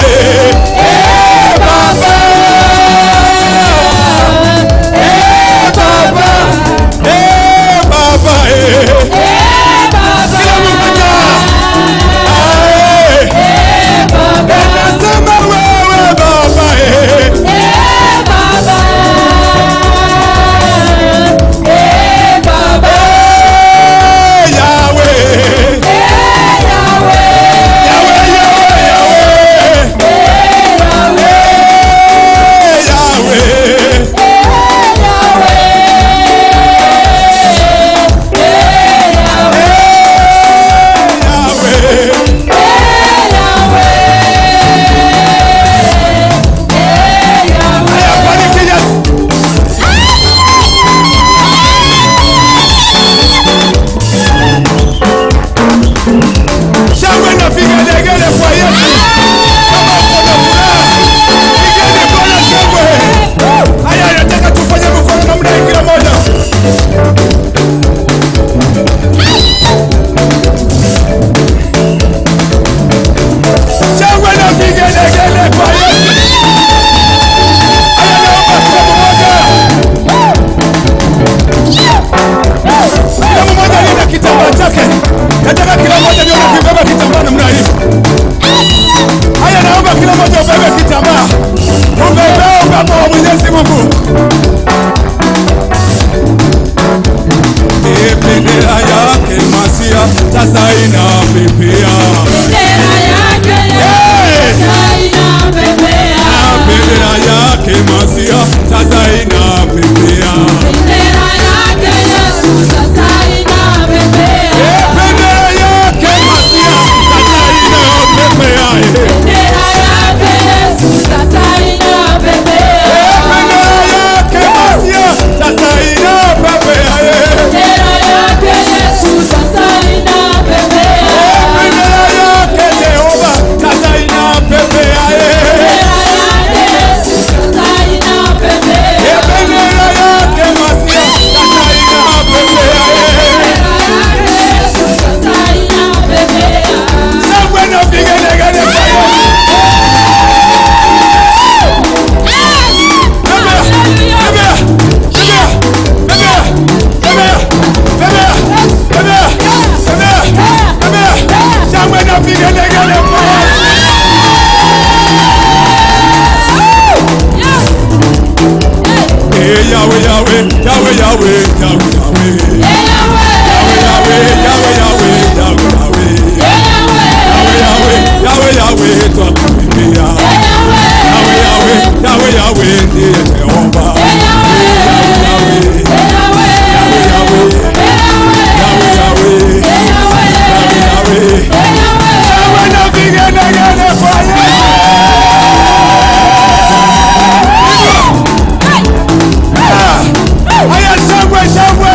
Baba, Baba, Baba, Kila mmoja. Baba, Nasema wewe Baba, Baba, Baba, Yahweh, Yahweh, Yahweh, Yahweh, Yahweh, Yahweh. Yahweh. Haya, bariki Yesu. Shangwe na vigelegele kwa Yesu. Kama uko na furaha, pigeni Bwana shangwe. Haya, nataka tufanye mkono namna hii kila mmoja. Shangwe na vigelegele kwa Yesu. Haya, naomba kila mmoja. Kila mmoja aliye na kitambaa chake. Nataka kila mmoja nione akibeba kitambaa namna hii. Haya, naomba kila mmoja ubebe kitambaa. Ubebe upepo wa Mwenyezi Mungu. Bendera yake Masia sasa inapepea. Bendera yake sasa inapepea. Bendera yake Masia sasa inapepea. Bendera yake Yesu sasa inapepea. Bendera yake Masia sasa inapepea. Bendera yake Yesu sasa inapepea. Bendera yake Masia sasa inapepea. Bendera yake Yesu sasa inapepea. Bendera yake Jehova sasa inapepea. Bendera yake Yesu sasa inapepea. Bendera yake Masia sasa inapepea. Bendera yake Yesu sasa inapepea. Shangwe na vigelegele kwa Yesu. Bebea, bebea, bebea, bebea, bebea, bebea, bebea, bebea, bebea. Shangwe na vigelegele kwa Yesu. Yahweh, Yahweh, Yahweh, Yahweh, Yahweh, Yahweh. Yahweh, Yahweh, Yahweh, Yahweh, Yahweh, Yahweh. Yahweh, Yahweh, Yahweh, Yahweh, twakuimbia. Yahweh, Yahweh, Yahweh, Yahweh, ndiye Jehova. Yahweh, Yahweh, Yahweh, Yahweh,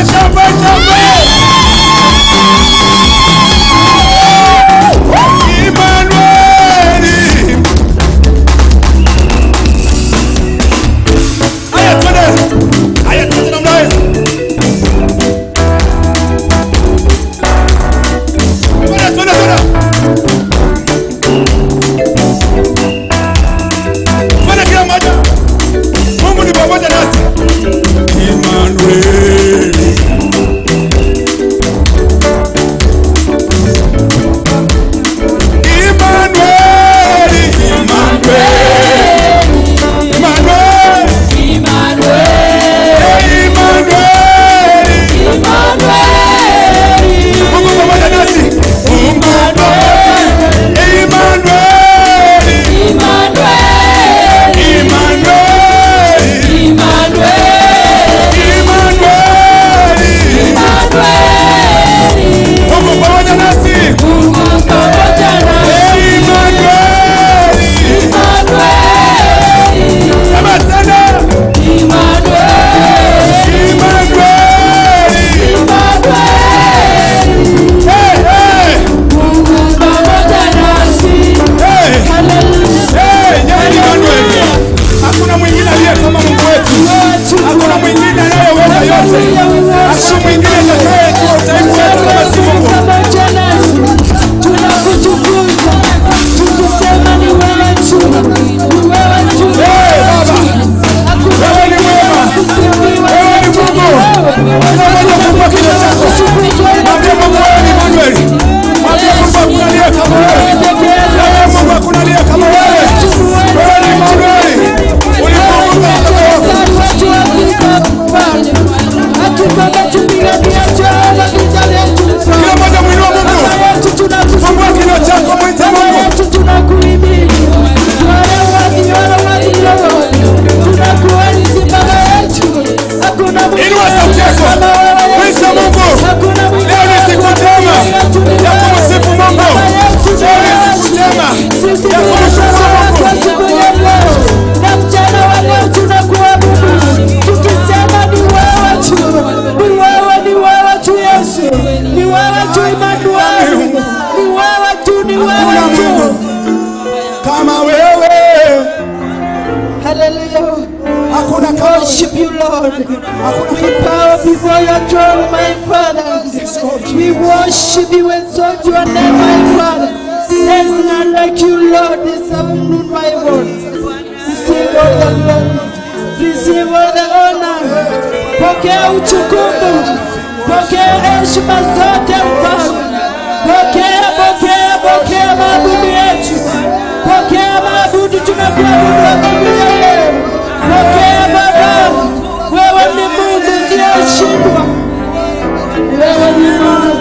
Shangwe, shangwe. Emmanuel. Haya twende. Haya twende namna hiyo. Twende, twende, twende. Twende kila mmoja. Mungu ni pamoja nasi. Emmanuel. Emmanuel. Emmanuel. Emmanuel. Emmanuel. Mungu pamoja nasi. Mungu pamoja. Emmanuel. Emmanuel. Emmanuel. Mungu pamoja nasi. Emmanuel. Sema tena. Emmanuel. Hey, hey. Hey. Hey, yeye ni Emmanuel. Hakuna mwingine aliye kama Mungu wetu. Hakuna mwingine anayeweza yote. Hakuna mwingine atakayejua udhaifu wetu kama si Mungu. Tunakutukuza tukisema ni wewe tu, ni wewe tu. Hey, Baba. Wewe ni mwema. Wewe ni Mungu. Kila mmoja fungua kinywa chako. Mwambie Mungu wewe ni Emmanuel. Mwambie Mungu hakuna aliye kama wewe. Mwambie Mungu hakuna aliye kama wewe. Wewe ni Emmanuel. Ulipovuka watoto wako. Kila mmoja mwinua Mungu. Fungua kinywa chako mwite Mungu. Inua sauti yako. Mwite Mungu. Leo ni siku njema ya kumsifu Mungu. Leo ni siku njema ya kumshukuru Mungu. Na mchana wa leo tunakuabudu tukisema ni wewe tu, ni wewe, ni wewe tu Yesu, ni wewe tu Emmanuel, ni wewe tu, ni wewe Hakuna tu. Mungu kama wewe. Hallelujah. Hakuna kama wewe. Worship you, Lord. We bow before your throne, my Father. We worship you, exalt your name, my Father. There is none like you, Lord, this afternoon, my Lord. Receive all the glory. Receive all the honor. Pokea utukufu. Pokea heshima zote, Mfalme. Pokea, pokea, pokea maabudu yetu. Pokea maabudu, tunakuabudu asubuhi ya leo. Pokea Baba, wewe ni Mungu usiyeshindwa. Wewe ni Mungu,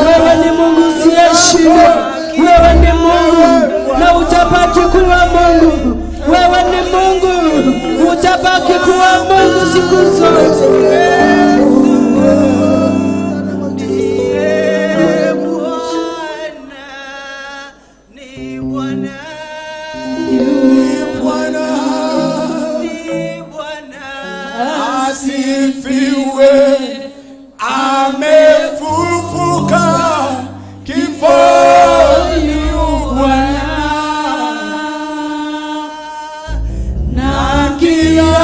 wewe ni Mungu usiyeshindwa. Wewe ni Mungu na utabaki kuwa Mungu. Wewe ni Mungu, utabaki kuwa Mungu siku zote. Asifiwe, amefufuka kifoni Bwana, Na kila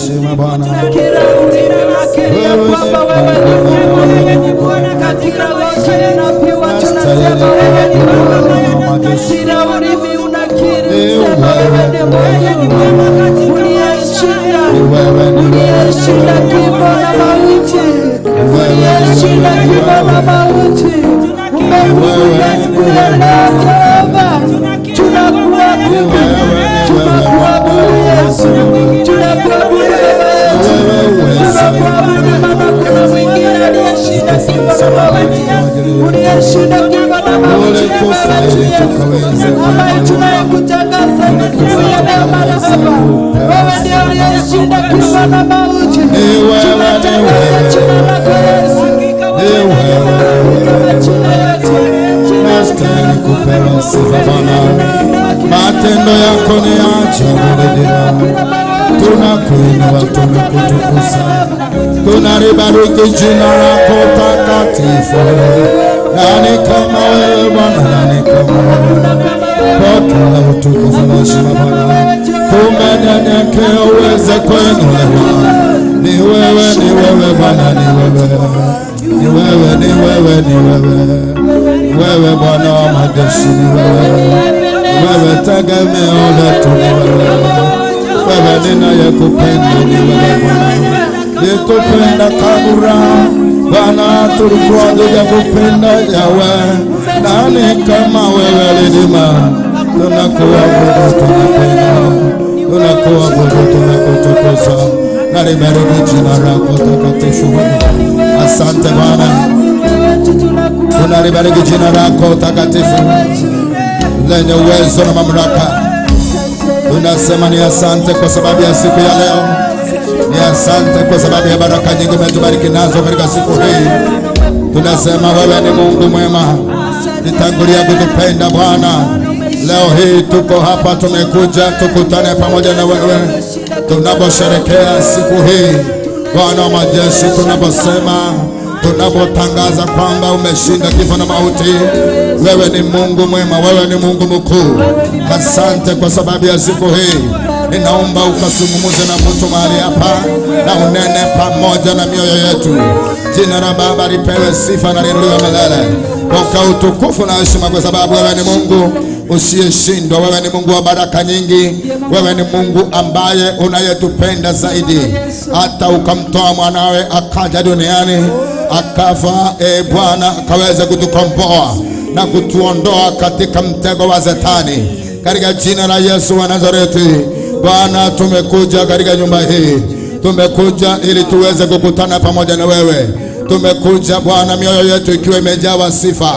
heshima Bwana. Tunakiri kwamba wewe ni Bwana katika maisha yetu. Tunasema wewe ni Bwana. Kila ulimi unakiri sema wewe ni Mungu uliyeshinda, uliyeshinda kifo na mauti, uliyeshinda kifo na mauti. Umekuja siku ya leo Jehova, tunakuabudu, tunakuabudu Yesu, tunakuabudu Baba yetu, tunakuabudu maana kuna mwingine aliyeshinda kifo na mauti, uliyeshinda kifo na mauti ni Baba yetu Yesu, ambaye tunayekutangaza siku ya leo mahali hapa. Wewe ndiye uliyeshinda kifo na mauti, tunatangaza jina lako Yesu. Nastahili kupewa sifa Bwana, matendo yako ni ya ajabu. Tunakuinua, tunakutukuza, tunalibariki jina lako takatifu. Nani kama wewe Bwana? Nani kama wewe? Pokea utukufu na heshima Bwana, tumenyenyekea uweze kuinuliwa. Ni wewe, ni wewe Bwana, ni wewe, ni wewe, ni wewe, ni wewe, wewe Bwana wa majeshi, ni wewe, wewe tegemeo letu, ni wewe, wewe ninayekupenda, ni wewe Bwana, litupenda kabura Bwana, tulikuwa tujakupenda Yawe. Nani kama wewe Lidima? Tunakuabudu, tunakuinua, tunakuabudu, tunakutukuza, nalibariki jina lako takatifu. Asante Bwana, tunalibariki jina lako takatifu lenye uwezo na mamlaka. Tunasema ni asante kwa sababu ya siku ya leo, ni asante kwa sababu ya baraka nyingi umetubariki nazo katika siku hii. Tunasema wewe ni Mungu mwema, nitangulia kutupenda Bwana. Leo hii tuko hapa, tumekuja tukutane pamoja na wewe tunaposherekea siku hii Bwana wa majeshi, tunaposema, tunapotangaza kwamba umeshinda kifo na mauti. Wewe ni Mungu mwema, wewe ni Mungu mkuu. Asante kwa sababu ya siku hii. Ninaomba ukazungumze na mtu mahali hapa na unene pamoja na mioyo yetu. Jina la Baba lipewe sifa na liinuliwe milele. Pokea utukufu na heshima kwa sababu wewe ni Mungu usiyeshindwa. Wewe ni Mungu wa baraka nyingi. Wewe ni Mungu ambaye unayetupenda zaidi, hata ukamtoa mwanawe akaja duniani akafa, Bwana, akaweza kutukomboa na kutuondoa katika mtego wa Shetani. Katika jina la Yesu wa Nazareti, Bwana, tumekuja katika nyumba hii, tumekuja ili tuweze kukutana pamoja na wewe. Tumekuja Bwana, mioyo yetu ikiwa imejawa sifa.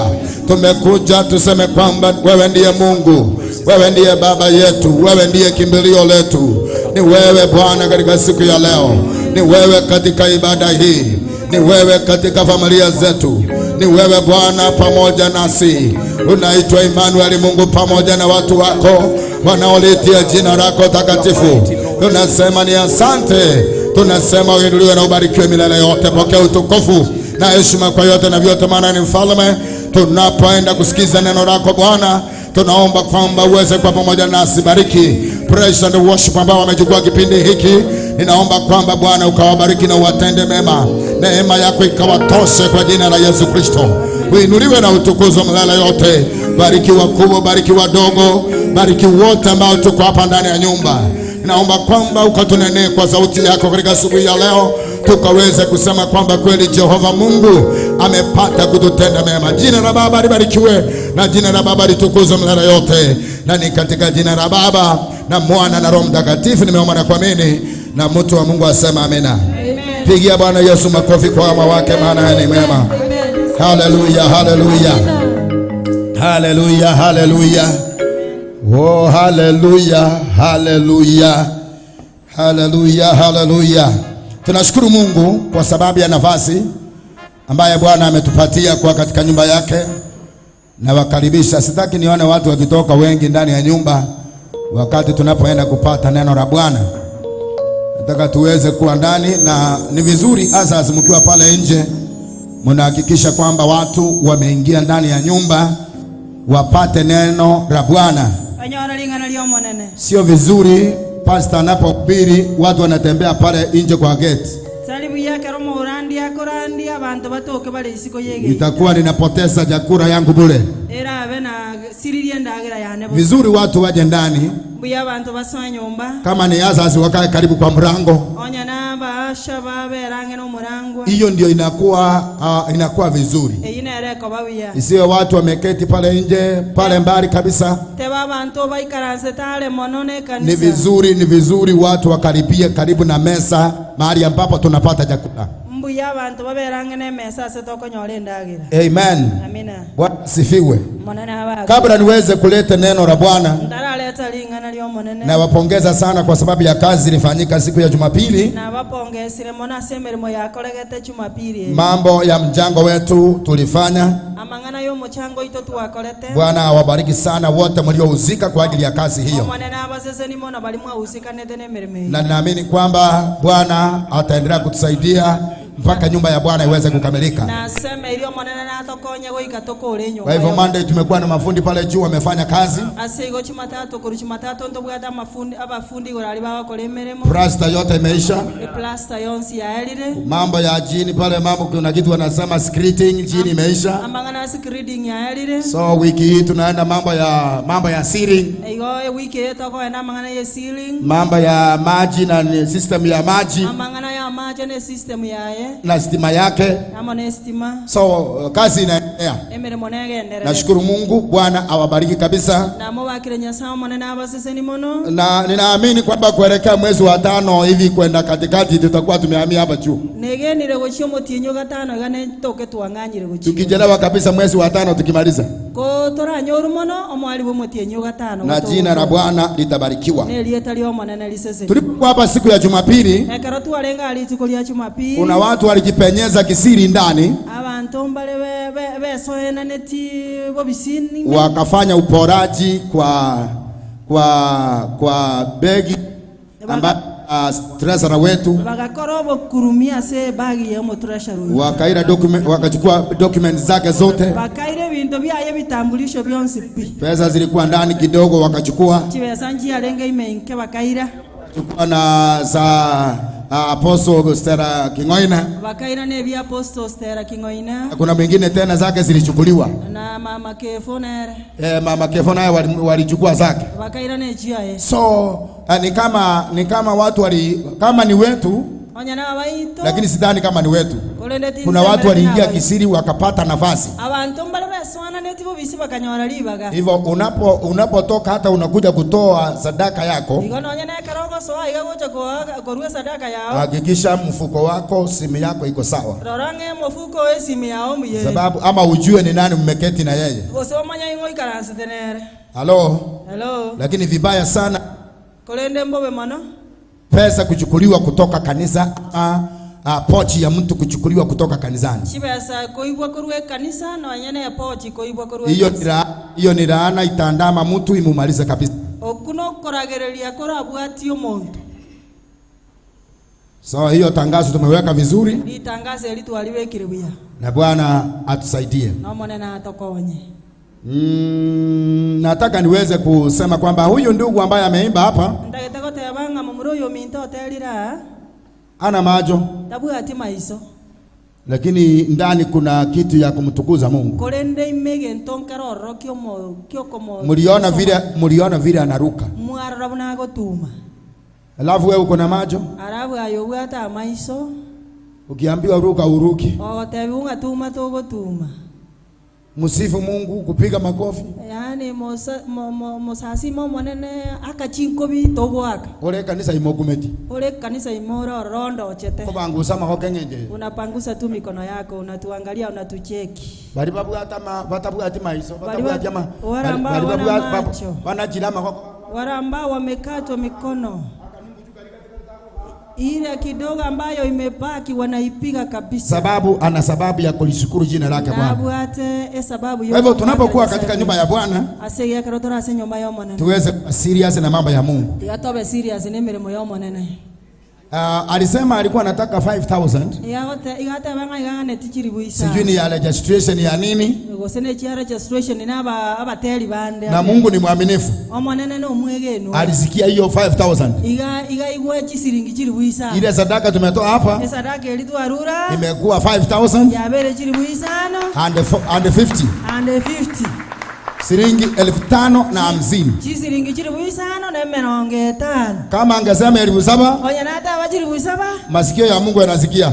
Tumekuja tuseme kwamba wewe ndiye Mungu, wewe ndiye Baba yetu, wewe ndiye kimbilio letu. Ni wewe Bwana katika siku ya leo, ni wewe katika ibada hii, ni wewe katika familia zetu, ni wewe Bwana pamoja nasi. Unaitwa Emmanuel, Mungu pamoja na watu wako wanaolitia jina lako takatifu. Tunasema ni asante, tunasema uinuliwe na ubarikiwe milele yote. Pokea utukufu na heshima kwa yote na vyote, maana ni mfalme. Tunapoenda kusikiza neno lako Bwana, tunaomba kwamba uweze kuwa pamoja nasi. Bariki praise and worship ambao wamechukua kipindi hiki. Ninaomba kwamba Bwana ukawabariki na uwatende mema, neema yako ikawatoshe kwa jina la Yesu Kristo. Uinuliwe na utukuzwe milele yote. Bariki wakubwa, bariki wadogo, bariki wote ambao tuko hapa ndani ya nyumba. Naomba kwamba ukatunenee kwa sauti yako katika asubuhi ya leo, tukaweze kusema kwamba kweli Jehova Mungu amepata kututenda mema. Jina la Baba libarikiwe na jina la Baba litukuzwe milele yote, na ni katika jina la Baba na Mwana na Roho Mtakatifu nimeomba na kuamini, na mtu wa Mungu asema amina. Pigia Bwana Yesu makofi kwa wema wake, maana ni mwema. Haleluya, haleluya, haleluya, haleluya. Oh, haleluya, haleluya, haleluya, haleluya. Tunashukuru Mungu kwa sababu ya nafasi ambaye Bwana ametupatia kwa katika nyumba yake. Na wakaribisha. Sitaki nione watu wakitoka wengi ndani ya nyumba wakati tunapoenda kupata neno la Bwana. Nataka tuweze kuwa ndani, na ni vizuri hasa mkiwa pale nje mnahakikisha kwamba watu wameingia ndani ya nyumba wapate neno la Bwana. Sio vizuri pastor anapohubiri watu wanatembea pale nje kwa gate. Salibu yake romo urandia korandia abantu batoke bale isiko yege. Nitakuwa ninapoteza chakula yangu bure. Era abe na siririe ndagira yane. Vizuri watu waje ndani. Mbuya abantu basoe nyumba. Kama ni azazi wakae karibu kwa mlango. Onya namba asha babe range no murango. Hiyo ndio inakuwa vizuri. Eyinere babuya. Isiwe watu wameketi pale nje, pale mbali kabisa. Teba abantu baikaranse tale monone kanisa. Ni vizuri watu wakaribie karibu na mesa mahali ambapo tunapata chakula. Mbuya abantu baberange ne mesa ase tokonyora ndagira. Amen. Amina. Bwana sifiwe. Kabla niweze kuleta neno la Bwana, ndaraleta lingana lyo monene. Nawapongeza sana kwa sababu ya kazi ilifanyika siku ya Jumapili. Nabapongesire mona semerimo yakoregete Jumapili. Mambo ya mchango wetu tulifanya. Amangana yo mchango ito tuwakolete. Bwana awabariki sana wote mliohusika kwa ajili ya kazi hiyo. Monene abasese ni mona bali mwahusika netene mirimo. Na naamini kwamba Bwana ataendelea kutusaidia mpaka nyumba ya Bwana iweze kukamilika. Nasema ilio monene na tokonye goika tokore nyumba. Kwa hivyo Monday tumekuwa na mafundi pale juu wamefanya kazi. Asego Jumatatu kuri Jumatatu ndo bwata mafundi abafundi gorali bakora emirimo. Plaster yote imeisha. E plaster yonsi yaelire. Mambo ya jini pale, mambo kuna kitu wanasema screening jini imeisha. Amangana screening yaelire. So wiki hii tunaenda mambo ya ceiling. Ego wiki hii tokoenda mangana ya ceiling. Mambo ya maji na system ya maji. Amangana ya maji na system yaye. Na stima yake. So kazi inaendelea. Nashukuru Mungu, Bwana awabariki kabisa. Na ninaamini kwamba kuelekea mwezi wa 5 hivi kwenda katikati tutakuwa tumehamia hapa juu. Tukichelewa kabisa mwezi wa 5 tukimaliza. Na jina la Bwana litabarikiwa. Tulipokuwa hapa siku ya Jumapili, kuna watu walijipenyeza kisiri ndani, wakafanya uporaji kwa begi ambayo treasurer wetu, wakaira document, wakachukua document zake zote. Pesa zilikuwa ndani kidogo wakachukua. Chukua na za Apostle Stella Kingoina. Wakaira ne bi Apostle Stella Kingoina. Kuna mwingine tena zake zilichukuliwa. Na mama Kefo nere. Mama Kefo naye walichukua zake. Wakaira ne jia. So ni kama watu wali kama ni wetu. Lakini sidhani kama ni wetu. Kuna watu waliingia kisiri wakapata nafasi. Hivyo unapotoka hata unakuja kutoa sadaka yako, hakikisha mfuko wako, simu yako iko sawa. Sababu ama ujue ni nani mmeketi na yeye. Hello. Hello. Lakini vibaya sana pesa kuchukuliwa kutoka kanisa, pochi ya mtu kuchukuliwa kutoka kanisani. Hiyo ni laana itaandama mtu imumalize kabisa. So hiyo tangazo tumeweka vizuri. Na Bwana atusaidie. Nataka niweze kusema kwamba huyu ndugu ambaye ameimba hapa ana macho, lakini ndani kuna kitu ya kumtukuza Mungu. Muliona vile anaruka. Alafu wewe uko na macho, ukiambiwa ruka uruki. Msifu Mungu kupiga makofi. Yani musasimo monene akachinkobi togwaka. Ole kanisa imogumeti. Ole kanisa imora rondo chete. Kubangusa makoke ngenje. Unapangusa tu mikono yako, unatuangalia, unatucheki. Bali babwata ma batabwati maiso, batabwati ma. Bali babwati banajira makoko. Wale wamekatwa mikono. Ile kidogo ambayo imebaki wanaipiga kabisa. Sababu ana sababu ya kulishukuru jina lake Bwana. Sababu kwa hivyo tunapokuwa katika nyumba ya Bwana, tuweze kuwa serious na mambo ya Mungu. Alisema alikuwa anataka 5000. Igateba ng'a igaganeti chiribu isano. Sijui ni ya registration ya nini. Gose ne chia registration na abateri bande. Na Mungu ni mwaminifu. Omonene no omwegenu. Alisikia hiyo 5000. Iga iga igwe chisiringi chiribu isano. Ile sadaka tumetoa hapa Esadaka eri twarura imekuwa 5000 yabere chiribu isano and 50. And 50. Shilingi 5,050. Chisiringi chiribu isano na emerongo etano. Kama angesema 7,000, Onye nataba chiribu saba, masikio ya Mungu yanasikia.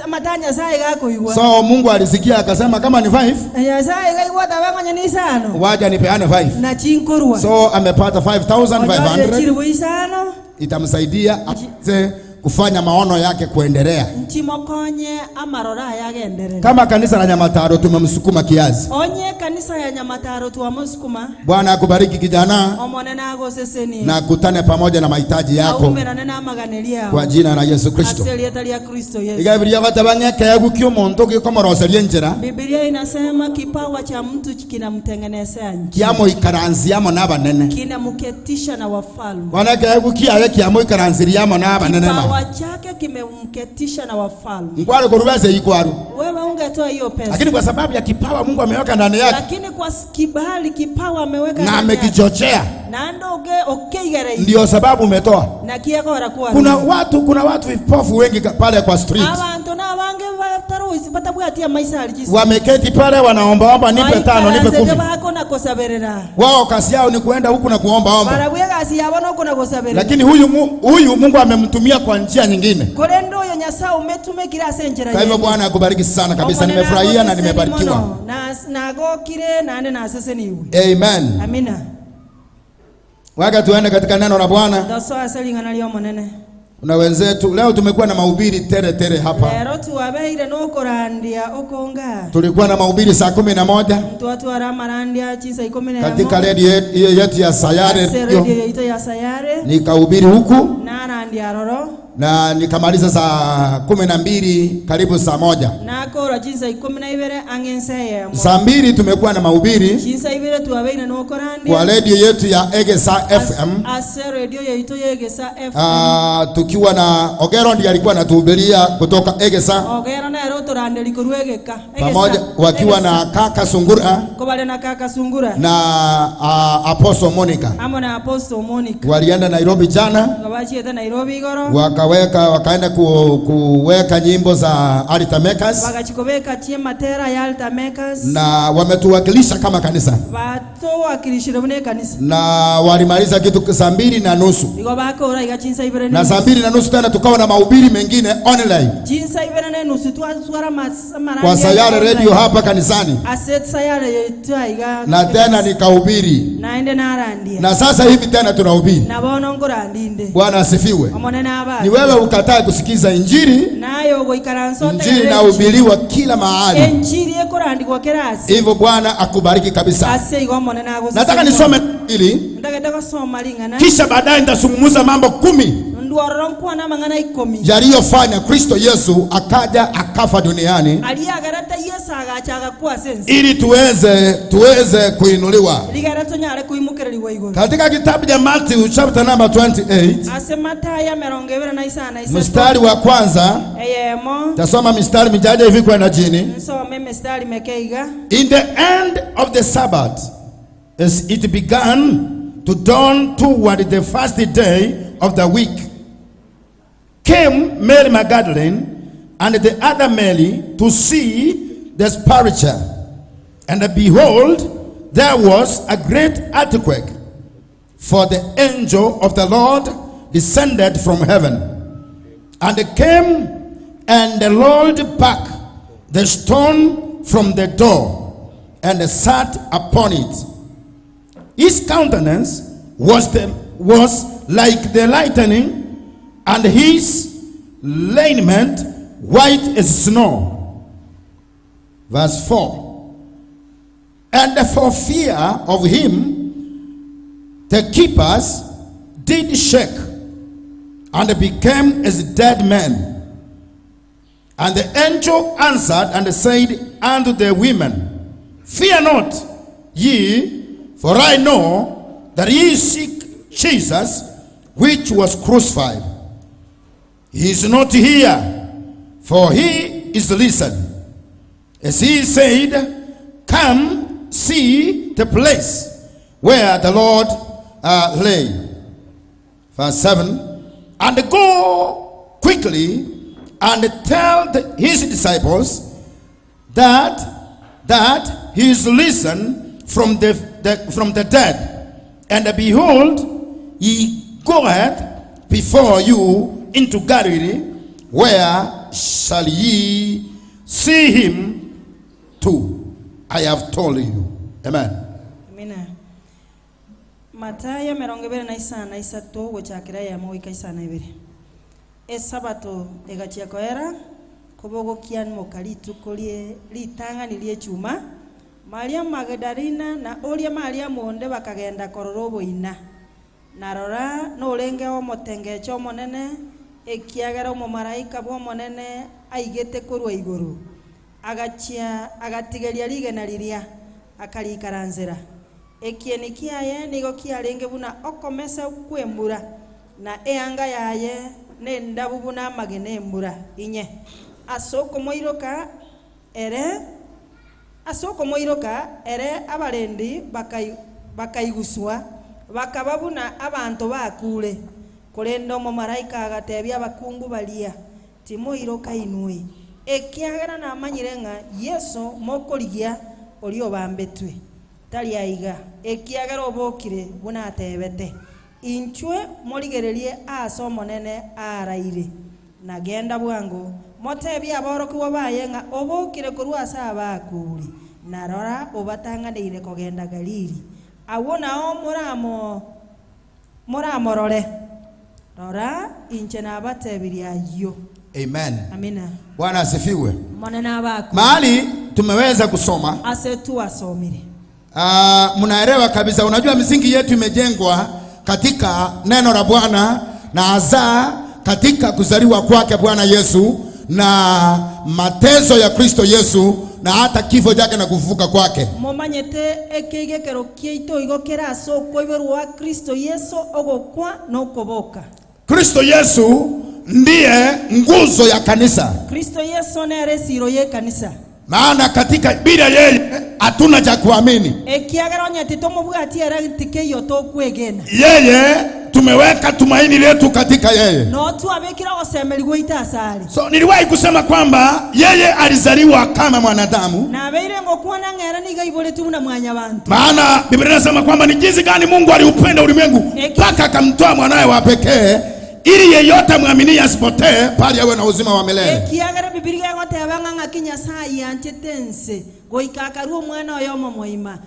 Matanya sai gakoigwa. So Mungu alisikia akasema kama ni 5, Nyasaye gaigwa taba ng'onye ni isano. Waja nipeane 5. Na chinkorwa. So amepata 5,500. Chiribu isano itamsaidia aweze kufanya maono yake kuendelea. Nchimokonye amarora yagenderere. Kama kanisa la Nyamataro tumemsukuma kiasi. Onye kanisa ya Nyamataro tuamsukuma. Bwana akubariki kijana. Omone nago seseni. Na kutane pamoja na mahitaji yako. Aumerane na maganeria. Kwa jina la Yesu Kristo. Asili ya Kristo Yesu. Iga Biblia batabanya kyagu omuntu gikomoroseria njira. Biblia inasema kipawa cha mtu kinamtengenezea njia. Kiamo ikaranziamo n'abanene. Kinamketisha na wafalme. Bwana kyagu kiaye kiamo ikaranziriamo n'abanene. Kipawa chake kimemketisha na wafalme. Ngwale korubeze ikwaru. Wewe ungetoa hiyo pesa. Lakini kwa sababu ya kipawa Mungu ameweka ndani yake. Lakini kwa kibali kipawa ameweka na ndani yake. amekichochea. Na ndoge okeigere. Ndio sababu umetoa. Na kiekora kwa. Kuna watu vipofu wengi pale kwa street. Abantu na bange bataruzi batabwatia maisha alijisi. Wameketi pale wanaombaomba nipe 5 nipe 10. Bako na kosaberera. Wao kazi yao ni kuenda huku na kuombaomba. Barabwe kazi yao no kuna kosaberera. Lakini huyu Mungu amemtumia kwa njia nyingine. Korendo yo Nyasaye umetumikira senjera. Kwa hivyo Bwana akubariki sana kabisa. Nimefurahia na nimebarikiwa. Na nagokire na ane na sese niwe. Amen. Amina. Wacha tuende katika neno la Bwana. Ndasoa selingana lyo monene. Kuna wenzetu leo tumekuwa na mahubiri tere tere hapa. Lero tuwabeire no korandia okonga. Tulikuwa na mahubiri saa 11. Twatwara marandia chisa 11. Katika redio yetu ya Sayare. Redio yetu ya Sayare. Nikahubiri huku. Na randia roro. Na nikamaliza saa 12 karibu saa 1. Na kora chisa 12 angense. Saa 2 tumekuwa na mahubiri. Chisa 2 tuwabeire no korandia. Kwa redio yetu ya Egesa FM. Ase redio yetu ya Egesa FM. Tukiwa na Ogero ndiye alikuwa anatuhubiria kutoka Egesa. Ogero na ero turanderi kuruegeka. Pamoja wakiwa na kaka Sungura. Kobale na kaka Sungura. Na Apostle Monica. Amo na Apostle Monica. Walienda Nairobi jana. Wabachieta Nairobi igoro. Wakaenda kuweka nyimbo za Altar Makers. Wakachikobeka chie matera ya Altar Makers. Na wametuwakilisha kama kanisa. Watuwakilishire mune kanisa. Na walimaliza kitu saa 2:30. Igo bakora iga chinsa ibere. Na saa 2:30 tena tukawa na mahubiri mengine online. Chinsa ibere na nusu twara marangi. Kwa Sayare Radio hapa kanisani. Aset Sayare yetu iga. Na tena nikahubiri. Naende narandia. Na sasa hivi tena tunahubiri. Na bono ngorandinde. Bwana asifiwe. Omone na aba. Ni wewe ukatae kusikiza injili. Nayo goikaranso injili inahubiriwa kila mahali. Injili ekorandikwa kerasi. Hivyo Bwana akubariki kabisa. Ase igo omone na go. Nataka nisome hili. Nataka kusoma lingana. Kisha baadaye nitazungumza mambo 10 yaliyofanya Kristo Yesu akaja akafa duniani ili tuweze kuinuliwa. Katika kitabu cha Matthew chapter number 28 mstari wa kwanza, tasoma mistari michache hivi kwenda chini. In the end of the Sabbath, as it began to dawn toward the first day of the week, came Mary Magdalene and the other Mary to see the sepulchre. And behold, there was a great earthquake, for the angel of the Lord descended from heaven and came and rolled back the stone from the door and sat upon it. His countenance was like the lightning, and his raiment white as snow. Verse 4. And for fear of him, the keepers did shake and became as dead men. And the angel answered and said unto the women, Fear not ye, for I know that ye seek Jesus, which was crucified. He is not here, for he is risen. As he said, come see the place where the Lord lay. Verse 7. And go quickly and tell his disciples that he is risen from the dead. And behold, he goeth before you into Galilee, where shall ye see him too? I have told you. Amen. Amina. Matayo 23 gochakera 1 goika 52. Esabato egachia koera kobogokia mokarituko rie ritang'ani rie chuma, Maria Magdalena na oria Maria monde bakagenda korora oboina. Narora norenge omotengecho omonene, ekiagera omomaraika bw'omonene aigete korwa igoro, agachia agatigeria rigena riria, akarikaranzera. Ekieni kiaye nigo kiarenge buna okomesa kwembura, na eanga yaye nendabu buna amagena embura inye. Ase okomoiroka ere abarendi bakaiguswa, bakaba buna abanto bakure. Korende omomaraika agatebia abakungu baria, "Timoiroka inwe, ekiagera namanyire ng'a Yeso mokorigia oria obambetwe tari aiga, ekiagera obokire buna atebete. Inchwe morigererie ase omonene araire, na genda bwango motebie aborokigwa baye ng'a obokire korwa ase abakuri, na rora obatang'aneire kogenda Galili, agwo nao moramo moramorore. Rora, inche nabatebirie ayio." Amen. Amina. Bwana asifiwe. Monene abaku. Mahali tumeweza kusoma, Ase tuwasomire, mnaelewa kabisa. Unajua misingi yetu imejengwa katika neno la Bwana na hasa katika kuzaliwa kwake Bwana Yesu na mateso ya Kristo Yesu na hata kifo chake na kufufuka kwake. Momanyete ekeigekero kiaito igo kera ase okoiborwa wa Kristo Yesu, ogokwa na okoboka. Kristo Yesu ndiye nguzo ya kanisa, Kristo Yesu nere esiro y'ekanisa, maana katika bila yeye hatuna cha kuamini. Ekiagera onye titomobwati era tikeiyo tokwegena. Yeye tumeweka tumaini letu katika yeye. No twabikire ogosemeri gwaito asare. So niliwahi kusema kwamba yeye alizaliwa kama mwanadamu, Nabeire ngokwana ng'era niga iboretu buna mwanyabantu, maana Biblia inasema kwamba ni jinsi gani Mungu aliupenda ulimwengu mpaka akamtoa mwanawe wa pekee ili yeyote mwaminie asipotee bali awe na uzima wa milele. Ekiagera Bibilia egoteba ng'a ng'aki Nyasaye yanchete ense goika akarua omwana oyo omomoima,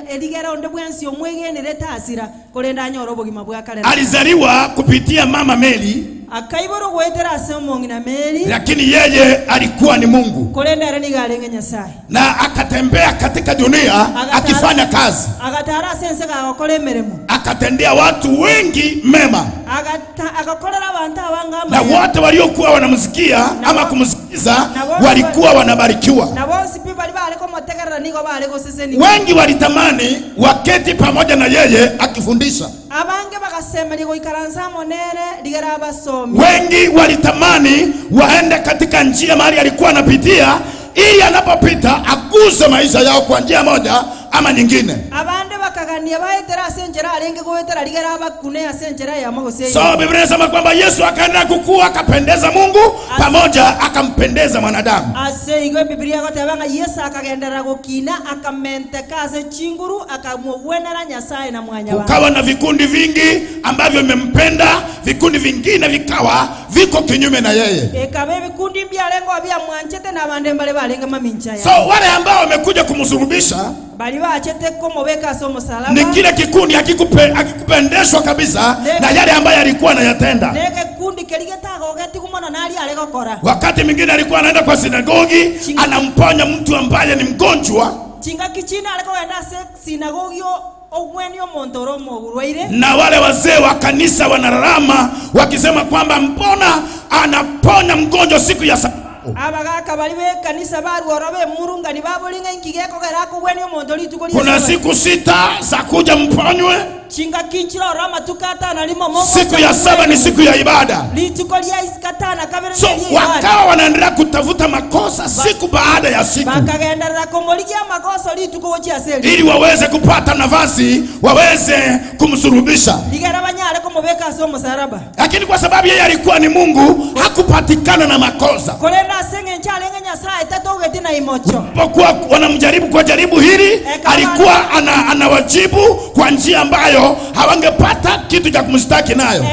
erigera onde bwensi omwegenere tasira, korende anyore obogima bwa kare na kare. Alizaliwa kupitia mama Mary, Akaiboro gwetera ase omong'ina Meri, lakini yeye alikuwa ni Mungu korende ere nigo arenge Nyasaye, na akatembea katika dunia akifanya kazi, agatara ase ense gagokora emeremo, akatendea watu wengi mema, agakorera abantu abanga na amaya, wote waliokuwa wanamsikia ama kumsikiza walikuwa wanabarikiwa. Na bonsi pi bari bare komotegerera nigo bare goseseni. Wengi walitamani waketi pamoja na yeye akifundisha. Abange bagasemeria goikaransa amo nere rigera abasomi. Wengi walitamani waende katika njia mahali alikuwa anapitia, ili anapopita aguse maisha yao kwa njia moja ama nyingine. Abande bakagania baetera ase enchera arenge goetera, rigera abakune ase enchera yamo gose. So Biblia inasema kwamba Yesu akaendelea kukua, akapendeza Mungu pamoja akampendeza mwanadamu. Ase igo Bibilia goteba ng'a Yesu akagenderera gokina, akamenteka ase chinguru, akamogwenera Nyasaye na mwanya. Kukawa na vikundi vingi ambavyo vimempenda, vikundi vingine vikawa viko kinyume na yeye. Ekaba ebikundi mbiarengo biamwanchete na abande mbare barenge mamincha So ya wale ambao wamekuja kumsulubisha bari bachete komobeka ase omosalaba ni kile kikundi hakikupendeshwa kabisa na yale ambayo alikuwa anayatenda. Negekundi keri getagogeti kumona nari are gokora. Wakati mwingine alikuwa anaenda kwa sinagogi, anamponya mtu ambaye ni mgonjwa, Chingaki china are kogenda ase sinagogi ogweni omonto ore omorwaire, na wale wazee wa kanisa wanalalama wakisema kwamba mbona anaponya mgonjwa siku ya Sabato? Kuna siku 6 za kuja mponywe. Siku ya 7 ni siku ya ibada. So wakawa wanaendelea kutafuta makosa siku baada ya siku, ili waweze kupata nafasi, waweze kumsulubisha. Lakini kwa sababu yeye alikuwa ni Mungu, hakupatikana na makosa. Kwa wanamjaribu kwa jaribu hili, alikuwa anawajibu kwa njia ambayo hawangepata kitu cha kumshtaki nayo.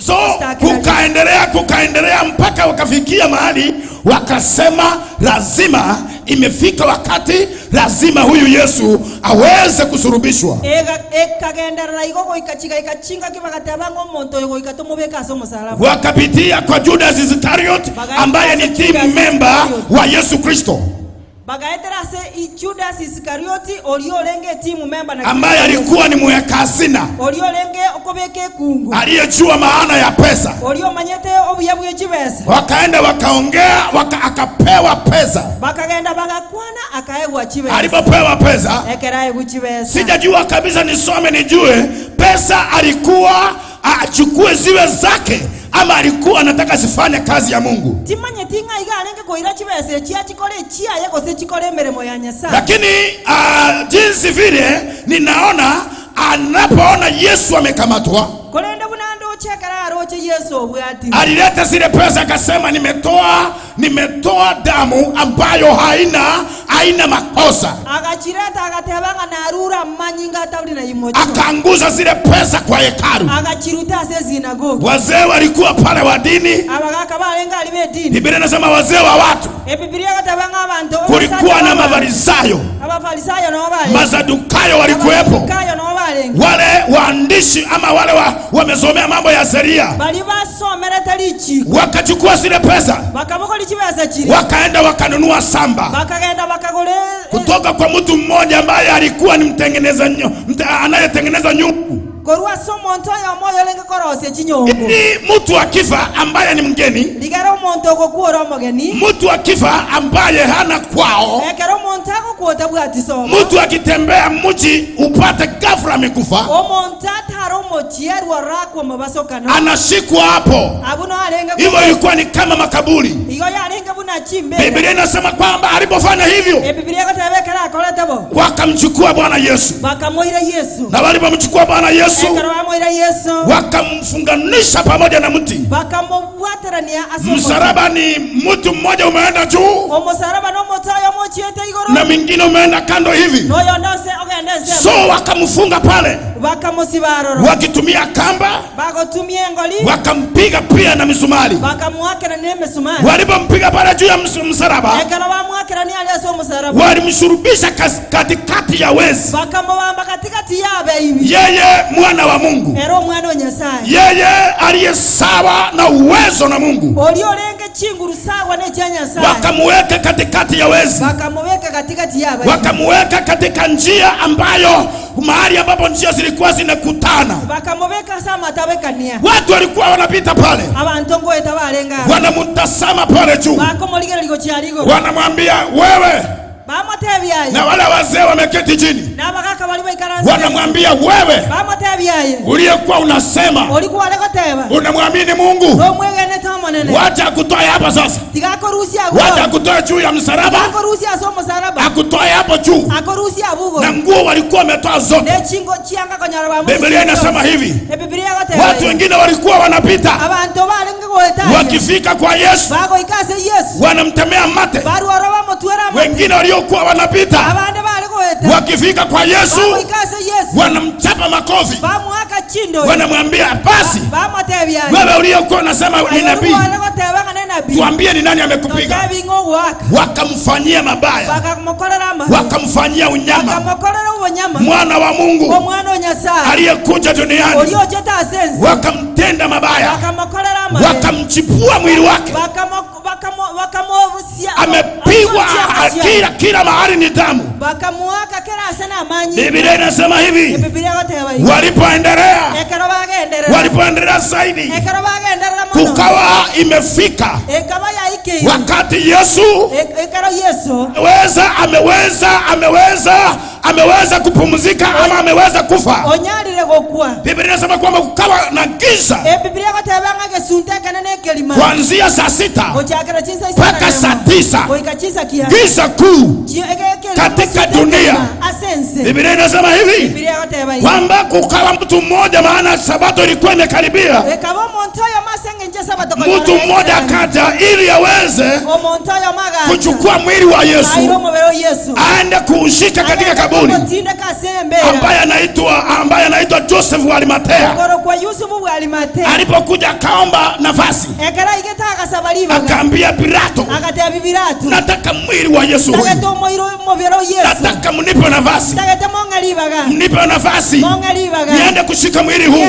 So kukaendelea mpaka wakafikia mahali wakasema lazima, imefika wakati lazima huyu Yesu aweze kusulubishwa. Wakapitia kwa Judas Iscariot ambaye ni team member wa Yesu Kristo, ambaye alikuwa ni mweka hazina, aliyejua maana ya pesa. Wakaenda wakaongea, akapewa pesa. Alipopewa pesa, sijajua kabisa, nisome nijue pesa alikuwa achukue ziwe zake ama alikuwa anataka zifanye kazi ya Mungu. Lakini jinsi vile ninaona, anapoona Yesu amekamatwa, alileta zile pesa akasema, nimetoa damu ambayo haina makosa. Akaanguza zile pesa kwa hekalu. Wazee walikuwa pale wa dini. Biblia inasema wazee wa watu. Kulikuwa na Mafarisayo, Masadukayo walikuwepo, wale waandishi ama wale wamesomea mambo ya sheria. Wakachukua zile pesa, wakaenda wakanunua samba kutoka kwa mtu mmoja ambaye alikuwa ni anayetengeneza nyungu. Ili mtu akifa ambaye ni mgeni, mtu akifa ambaye hana kwao, mtu akitembea mji upate ghafla amekufa, anashikwa hapo. Hivyo ilikuwa ni kama makaburi. Biblia inasema kwamba alipofanya hivyo, wakamchukua Bwana Yesu, na walipomchukua Bwana Yesu wakamfunganisha pamoja na mti. Msalaba ni mtu mmoja umeenda juu na mwingine umeenda kando hivi. So wakamfunga pale wakitumia kamba, wakampiga pia na misumari. Walipompiga pale juu ya msalaba, walimshurubisha katikati ya wezi. Yeye mwana wa Mungu, yeye aliye sawa na uwezo na Mungu, wakamuweka katikati ya wezi, wakamuweka katika njia ambayo, mahali ambapo njia zilikuwa zinakutana. Watu walikuwa wanapita pale, wanamtazama pale juu, wanamwambia wewe, na wale wazee wameketi chini wanamwambia wewe uliyekuwa unasema unamwamini Mungu, wacha akutoe hapa sasa, wacha akutoe juu ya msalaba, akutoe hapo juu. Na nguo walikuwa wametoa zote. Biblia inasema hivi, watu wengine walikuwa wanapita, wakifika kwa Yesu wanamtemea mate. Wengine waliokuwa wanapita, wakifika kwa Yesu wanamchapa makofi, wanamwambia basi wewe uliokuwa unasema ni nabii, tuambie ni nani amekupiga. Wakamfanyia mabaya, wakamfanyia unyama. Mwana wa Mungu aliyekuja duniani wakamtenda mabaya, wakamchipua mwili wake, amepigwa Kila mahali ni damu. Biblia inasema hivi, walipoendelea zaidi, kukawa imefika wakati Yesu ameweza kupumzika ama ameweza kufa. Biblia inasema kwamba kukawa na giza kuanzia saa 6 mpaka saa 9, giza kuu katika dunia. Biblia inasema hivi kwamba kukawa mtu mmoja, maana sabato ilikuwa imekaribia, mtu mmoja akaja ili aweze kuchukua mwili wa Yesu aende kuushika katika kaburi, ambaye anaitwa Joseph wa Arimathea. Alipokuja akaomba nafasi, akaambia Pilato, nataka mwili wa Yesu huyu, nataka mnipe nafasi, mnipe nafasi niende kushika mwili huu.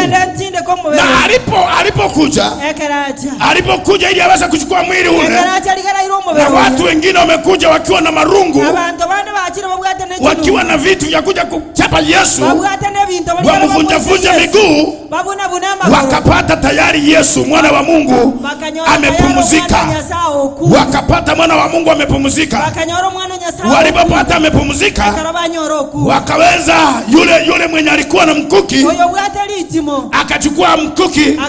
Na alipokuja ili aweze kuchukua mwili ule, na watu wengine wamekuja wakiwa na marungu, wakiwa na vitu vya kuja kuchapa Yesu, wamvunjavunja miguu, wakapata tayari Yesu mwana wa Mungu amepumzika. Wakapata mwana wa Mungu amepumzika. Walipopata amepumzika, wakaweza yule mwenye alikuwa na mkuki akachukua mkuki